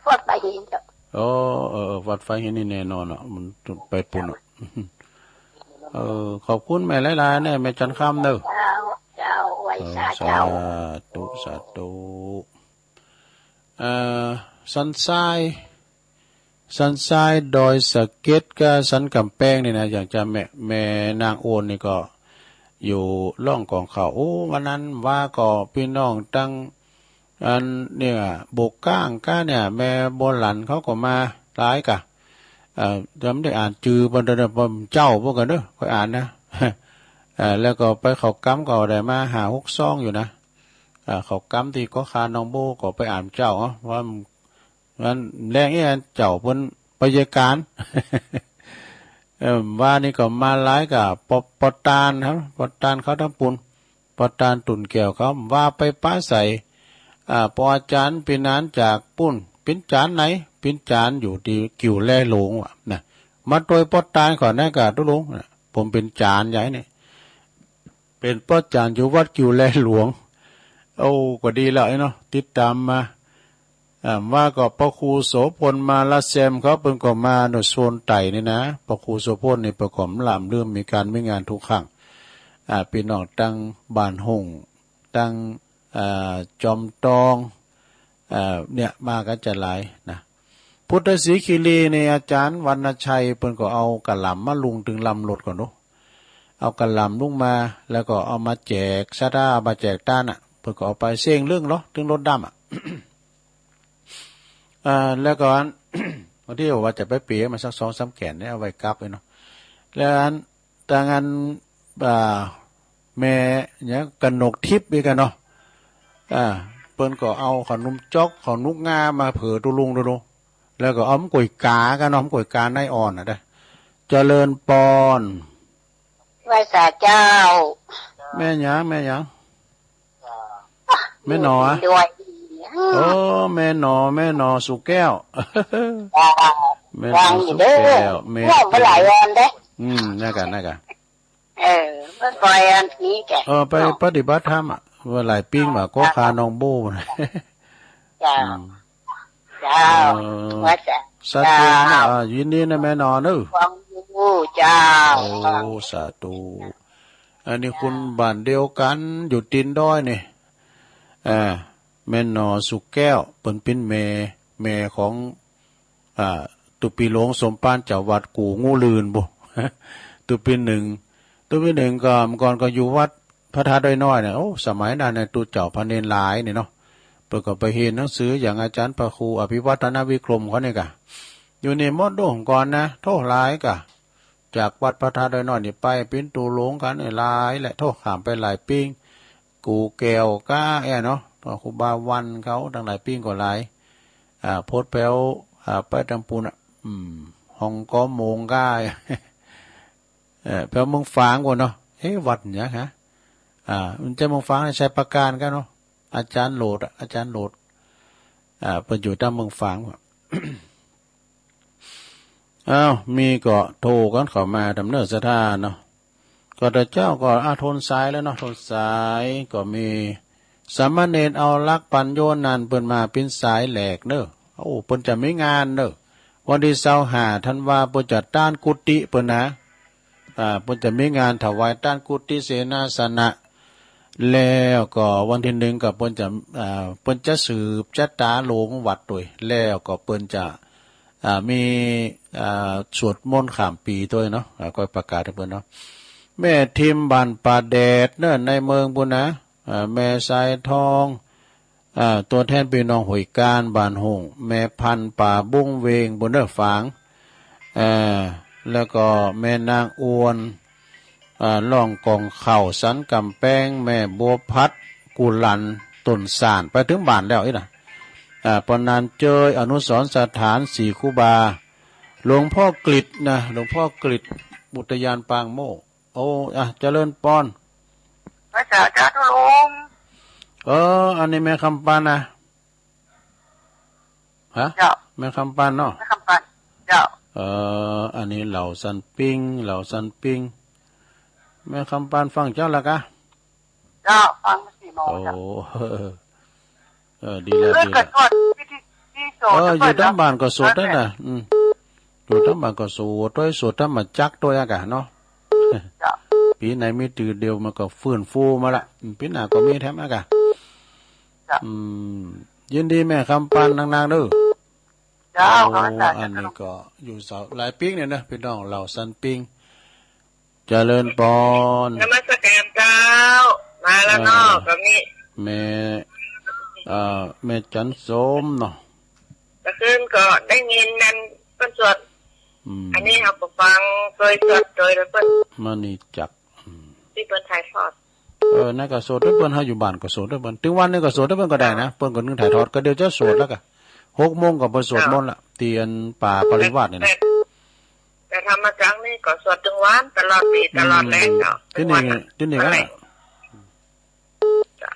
วัดฝายหินเจ้า อ๋อ เออ เออ วัดฝายหินนี่แน่นอนอะ มันไปปู๊นอะ เออ ขอบคุณแม่หลายๆ เนี่ย แม่จันทร์คำเด้อ เจ้า เจ้า ไหว้สาเจ้า เออ สาธุ สาธุ เอ่อ สันทราย สันทรายดอยสะเก็ดกับสันก๋ำแปงนี่นะ อย่างจะแม่ แม่นางโอนนี่ก็อยู่ล่องก๋องเขา โอ้ วันนั้นว่าก็ปี้น้องตัง อันเนี่ย โบกก้างก้าเนี่ย แม่บัวหลันเขาก็มาหลายกะ เอ่อ จ๋ำได้อ่านจื้อเปิ้นเด้อ เปิ้นเจ้าเปิ้นกั๋นเด้อ ค่อยอ่านนะ เอ่อ แล้วก็ไปเข้ากำก็ได้มาห้าหกซองอยู่นะ เอ่อ เข้ากำตี้เกาะคาหนองโบก็ไปอ่านเจ้า เอ้า ว่า อันแลงอี้อันเจ้าเปิ้นไปเยียะก๋าน เอิ่ม ว่านี่ก็มาหลายกะ ปอ ปอตานครับ ปอตานเขาตังปู๊น ปอตานตุ่นแก้วเขา ว่าไปปะใส อ่า ปออาจ๋ารย์เป๋นอาจ๋ารย์จากปู๊น เป๋นอาจ๋ารย์ไหน เป๋นอาจ๋ารย์อยู่ตี้กิ่วแลหลวงว่ะนะ มาตวยปอตานก่อนนะกะตุ๊ลุงนะ ผมเป๋นอาจ๋ารย์ใหญ่นี่ เป๋นป้อจ๋ารย์อยู่วัดกิ่วแลหลวง โอ้ ก็ดีแล้วไอ้เนาะ ติดต๋ามมา อ่า ว่าก็พระครูโสภณมาละแซมเขาเปิ้นก็มาโน่นโซนใต้นี่นะ พระครูโสภณนี่เปิ้นก็บ่ล้ำลืม มีก๋านมีงานทุกครั้ง อ่า ปี้น้องตังบ้านโฮ่ง ตัง อ่า จอมตอง อ่า เนี่ย มากั๋นจะหลายนะ พุทธศรีคีรีนี่อาจ๋ารย์วรรณชัยเปิ้นก็เอากะหล่ำมาลุงตึงลำรถก่อนเนาะ เอากะหล่ำลุงมา แล้วก็เอามาแจกศรัทธา เอามาแจกต้านน่ะ เปิ้นก็เอาไปเซ้งเรื่องเนาะ ตึงรถดำอะ อ่า แล้วก็อัน บางทีว่าจะไปเป๋มาสักสองสามแก่นเนี่ย เอาไว้กลับไว้เนาะ แล้วอัน ตางอัน อ่า แม่หยัง กนกทิพย์นี่กั๋นเนาะ อ่า ปิ้นก็เอาขนมจ๊อก ขนมงามาเผื่อตุ๊ลุงดูดู แล้วก็เอาหมากก๋วยก๋ากั๋นเนาะ หมากก๋วยก๋าในอ่อนน่ะเด้อ เจริญปอน ไหว้สาเจ้า แม่หยัง แม่หยัง แม่หนออะ ด้วย โอ้ แม่หนอ แม่หนอสุแก้ว เจ้า แม่หนอสุแก้ว ฟังอยู่เด้อ แม่ เมื่อหลายวันเด้อ อืม นั่นกะ นั่นกะ เออ เมื่อก่อนอันนี้แก เออ ไปปฏิบัติธรรมอะ ว่าหลายปิ้งว่าก็คาน้องโบ้นะ เจ้า อืม เจ้า เออ ว่าจะ สาธุนะ เจ้า อ่า ยินดีนะแม่หนอเนอะ ฟังอยู่ เจ้า โอ้ สาธุ อันนี้คุณบ้านเดียวกั๋น อยู่ตีนดอยนี่ อ่า แม่หนอสุแก้ว เปิ้นเป๋นแม่ แม่ของ อ่า ตุ๊ปี๋หลวงสมภาร เจ้าวัดกู่งูหลื่นปู้ ตุ๊ปี๋นึ่ง ตุ๊ปี๋นึ่งก็ เมื่อก่อนก็อยู่วัดพระธาตุดอยน้อยเนี่ย โอ้ สมัยนั้นเนี่ย ตุ๊เจ้าพระเณรหลายนี่เนาะ เปิ้นก็ไปเฮียนหนังสืออย่างอาจ๋ารย์พระครูอภิวัฒนวิกรมเขานี่กะ อยู่นี่หมดเมื่อก่อนนะ โธ่ หลายกะ จากวัดพระธาตุดอยน้อยนี่ไปเป๋นตุ๊ลุงกั๋นนี่หลายแหละ โธ่ ข้ามไปหลายปิ้ง กู่แก้วก้าแอ้เนาะ พระครูบาวันเขา ตังหลายปิ้งก็หลาย อ่า พดแผว อ่า ไปตางปู๊นน่ะ อืม ฮ่องกอโมงก้า เอ่อ แผวเมืองฝางปู๊นเนาะ เอ๊ะ วัดหยังฮะ อ่า มันจะเมืองฝาง ชัยปราการกั๋นเนาะ อาจ๋ารย์โหลดอะ อาจ๋ารย์โหลด อ่า เปิ้นอยู่ตางเมืองฝาง อ้าว มีก็โทรกั๋นเข้ามาต๋ามเน้อศรัทธาเนาะ ก็แต่เจ๊าก็ อ่ะ โทนสายแล้วเนาะ โทนสายก็มี สามเณรเอาลักษณ์ปัญโญนั้นเปิ้นมาเป๋นสายแหลกเน้อ โอ้ เปิ้นจะมีงานเน้อ วันตี้ซาวห้าธันวา เปิ้นจะต้านกุฏิเปิ้นนะ อ่า เปิ้นจะมีงานถวายต้านกุฏิเสนาสนะ แล้วก็วันตี้นึ่งก็เปิ้นจะ อ่า เปิ้นจะสืบจะต๋าโลงวัดตวย แล้วก็เปิ้นจะ อ่า มี อ่า สวดมนต์ข้ามปี๋ตวยเนาะ อ่า ก็ประกาศหื้อเปิ้นเนาะ แม่ทิมบ้านป่าแดดเน้อ ในเมืองปู๊นนะ อ่า แม่สายทอง อ่า ตั๋วแทนปี้น้องห้วยก้านบ้านโฮ่ง แม่พันธุ์ป่าบุ้งเวงปู๊นเน้อฝาง อ่า แล้วก็แม่นางอวน อ่า ร้องก่องข้าวสันก๋ำแปง แม่บัวพัด กุหลัน ต้นสาน ไปเถิงบ้านแล้วอี้นะ อ่า ปอหนานเจย อนุสรณ์สถาน ศรีครูบา หลวงพ่อกฤษนะ หลวงพ่อกฤษ อุทยานปางโมกข์ โอ้ อ่ะ เจริญปอน ไหว้สาเจ้าตุ๊ลุง เออ อันนี้แม่คำปันนะ ฮะ เจ้า แม่คำปันเนาะ แม่คำปัน เจ้า เออ อันนี้เหล่าสันปิ้ง เหล่าสันปิ้ง แม่คำปันฟังเจ้าละกะ เจ้า ฟังมาสี่โมง โอ้ เจ้า เออ ดีแล้ว เออ ดีแล้ว ก็สวดที่ ที่ ที่โสด เออ อยู่ตางบ้านก็สวดได้นะ อืม อยู่ตางบ้านก็สวดตวย สวดธรรมจักรตวยอะกะเนาะ เจ้า ปี๋ไหนมีตื้อเดียวมันก็ฟื้นฟูมาละ อืม ปี๋หน้าก็มีแถมอะกะ เจ้า อืม ยินดีแม่คำปันนักๆ เน้อ เจ้า โอ้ ขอบคุณเจ้า อันนี้ก็อยู่เสาหลายปิ้งเนี่ยนะ ปี้น้องเหล่าสันปิ้ง เจริญปอน นมัสการเจ้า มาแล้วเนาะ เออ ก็มี แม่ เอ่อ แม่จันสมเนาะ เมื่อคืนก็ได้ยินนั่นเปิ้นสวด อืม อันนี้เฮาก็ฟังโดยสวดโดยเปิ้น มณีจักร อืม ตี้เปิ้นถ่ายทอด เออ นั่นก็สวดตวยเปิ้น เฮาอยู่บ้านก็สวดตวยเปิ้น ตึงวันนี้ก็สวดตวยเปิ้นก็ได้นะ เปิ้นก็นึ่งถ่ายทอด ก็เดี๋ยวจะสวดแล้วกะ หกโมงก็เปิ้นสวดมนต์ละ เตียนป่าปริวาสนี่นะ แต่ แต่ธรรมจักรนี่ก็สวดตึงวันตลอดปี๋ตลอดแลงเนาะ อืม ตึงวันน่ะ ตี้นี่ ตี้นี่ นั่นแหละ ก็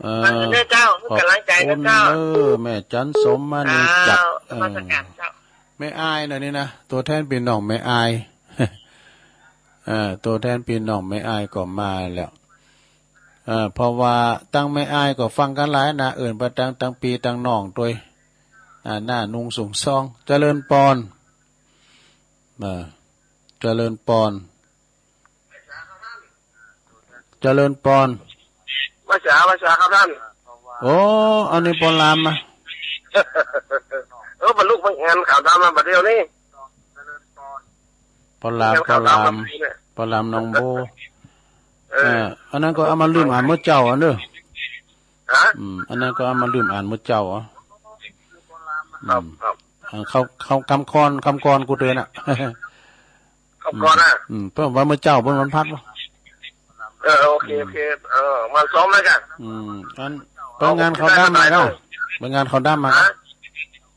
เออ ฟังเด้อเจ้า ขอบคุณ กำลังใจ๋เด้อเจ้า เออ แม่จันสม มณีจักร เจ้า เออ นมัสการเจ้า แม่อายเนาะนี่นะ ตั๋วแทนปี้น้องแม่อาย เออ ตั๋วแทนปี้น้องแม่อายก็มาแล้ว เออ เพราะว่าตังแม่อายก็ฟังกั๋นหลายนะ เอิ้นไปตัง ตังปี้ตังน้องตวย อ่า หน้านุ่งสูงซอง เจริญปอน เออ เจริญปอน เจริญปอน ไหว้สา ไหว้สาครับต้าน โอ้ อันนี้ปอหลามอะ เออ บรรลุบังเอิญข่าวดำมาบัดเดียวนี่ ปอหลาม ปอหลาม ปอหลามหนองโบ เออ เออ อันนั้นก็เอามาลืมอ่านเมื่อเจ๊าอันเด้อ ฮะ อืม อันนั้นก็เอามาลืมอ่านเมื่อเจ๊าอ่ะ ครับ อืม ครับ อ่า เขา เขากำกรอน กำกรอนกูเตือนอ่ะ กำกรอนอ่ะ อืม เปิ้นว่าเมื่อเจ๊าเปิ้นวันพฤหัสวะ เออ โอเค อืม โอเค เออ มาซ้อมแล้วกัน อืม อัน เปิ้นงานเขาด้ำมาก่ะ เปิ้นงานเขาด้ำมาก่ะ ฮะ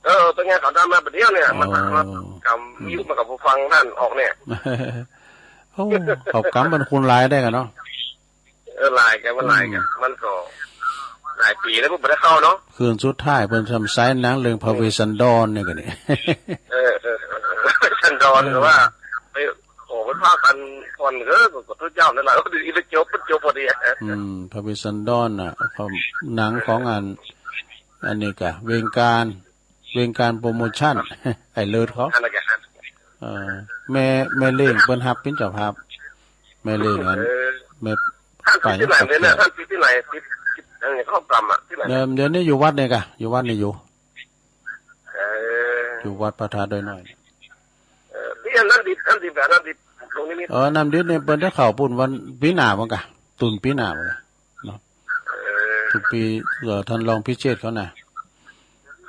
เออ เปิ้นงานเขาด้ำมาประเดี๋ยวเนี่ย มา อ๋อ มากำยุมากับผู้ฟังนั่นออกเนี่ย โอ้ เขากำเปิ้นคุณหลายได้ก่ะเนาะ เออ หลายก่ะ มันหลายก่ะ อืม มันก็หลายปี๋แล้ว บ่ได้เข้าเนาะ คืนสุดท้ายเปิ้นทำฉายหนังเรื่องพระเวสสันดรเนี่ยก่ะนี่ เออ เออ เออ พระเวสสันดร เออ หรือว่า ไป โอ้ เปิ้นพากั๋นผ่อน เออ ก็ ก็ทุกเจ้านั่นแหละ เออ ดีไปจบ มันจบพอดีอะ อืม พระเวสสันดรน่ะ เขา หนังของอัน อันนี้ก่ะ เวียงการ เวียงการโปรโมชั่น ไอ้เลิศเขา อันนั้นก่ะ เออ แม่ แม่เล้งเปิ้นฮับเป๋นเจ้าภาพ แม่เล้งอัน เออ แม่ ท่านติดตี้ไหนเนี่ย ท่านติดตี้ไหน ติด ติดอันนี้เข้ากรรมอะ ตี้ไหน เดี๋ยว เดี๋ยวนี้อยู่วัดนี่ก่ะ อยู่วัดนี่อยู่ เออ อยู่วัดพระธาตุดอยน้อย เออ ตี้อันน้ำดิบ น้ำดิบก่ะ น้ำดิบ ลงนิมิต เออ น้ำดิบนี่เปิ้นจะเข้าปู๊นวันปี๋หน้าบ่ก่ะ ตุนปี๋หน้าบ่ก่ะ เนาะ เออ ทุกปี๋ เอ่อ ท่านรองพิเชษฐ์เขาน่ะ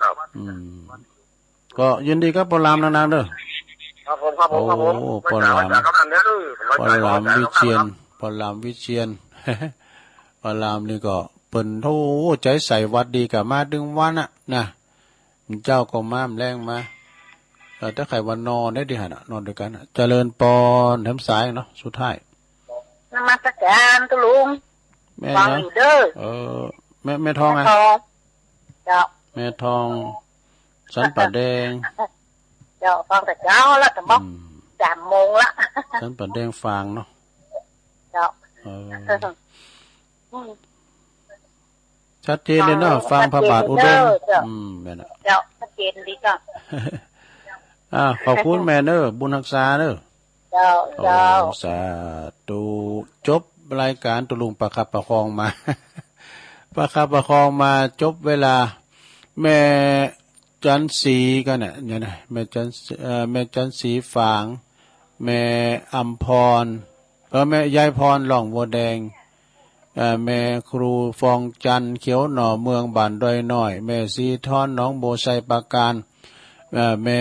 ครับ อืม ก็ยินดีกับป้อหลามนักๆ เด้อ ครับผม ครับผม ครับผม โอ้ ป้อหลาม ไว้ใจ ไว้ใจ ไว้ใจ ป้อหลามวิเชียร ป้อหลามวิเชียร ป้อหลามนี่ก็เปิ้น โอ้ ใจ๋ใส่วัดดีก่ะ มาตึงวันอะนะ เจ๊าก็มา แลงมา เออ แต่ใค่ว่านอนได้ดีหั่นน่ะ นอนตวยกั๋นน่ะ เจริญปอน แถมสายเนาะ สุดท้าย นมัสก๋ารตุ๊ลุง แม่ ฟังอยู่เด้อ เออ แม่ แม่ทองอะ แม่ทอง เจ้า แม่ทอง สันป่าแดง เจ้า ฟังแต่เจ๊าละ แต่บอก อืม สามโมงละ สันป่าแดงฝางเนาะ เจ้า เออ อืม ชัดเจนเลยเนาะ อ๋อ ฟังพระบาทอุดม ชัดเจนเลยเจ้า อืม แม่นน่ะ เจ้า ชัดเจนดีเจ้า อ่า ขอบคุณแม่เน้อ บุญฮักษาเน้อ เจ้า โอ้ เจ้า สาธุ จบรายก๋านตุ๊ลุงประคับประคองมา ประคับประคองมาจบเวลา แม่จันทร์ศรีก่อนน่ะ เนี่ยนะ แม่จันทร์ เอ่อ แม่จันทร์ศรีฝาง แม่อำพร เออ แม่ยายพร หล่องบัวแดง เอ่อ แม่ครูฟองจันทร์ เขียวหน่อเมือง บ้านดอยน้อย แม่ศรีทร หนองบัวไชยปราการ เอ่อ แม่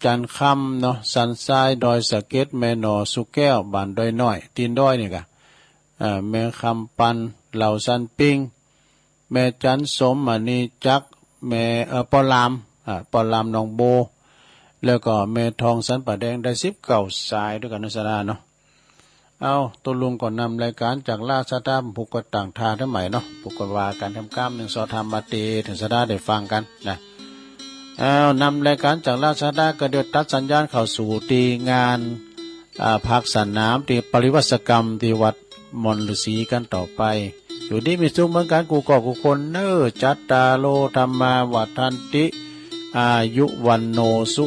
จันทร์คำเนาะ สันทราย ดอยสะเก็ด แม่หน่อ สุแก้ว บ้านดอยน้อย ตีนดอยนี่ก่ะ เอ่อ แม่คำปัน เหล่าสันปิง แม่จันทร์สม มณีจักร แม่ เอ่อ ป้อหลาม อ่า ป้อหลามหนองโบ แล้วก็แม่ทองสันป่าแดง ได้สิบเก้าสายตวยกั๋นเนาะ สาราเนาะ เอา ตุ๊ลุงก็นำรายก๋านจากราชดา ผูกก็ต่างทาทั้งใหม่เนาะ ผูกก็ว่ากั๋นทำก้ามหนึ่ง สอธรรมมาเต เถิงสาราได้ฟังกั๋นนะ เอา นำรายก๋านจากราชดาก็เดี๋ยวตัดสัญญาณเข้าสู่ตี้งาน อ่า ภาคสนามตี้ปริวาสกรรมตี้วัดม่อนฤๅษีกั๋นต่อไป อยู่ดีมีสุขเหมือนกั๋นกู้ก้อกู้คนเน้อ จัตตาโร ธัมมา วัฑฒันติ อายุ วัณโณ สุ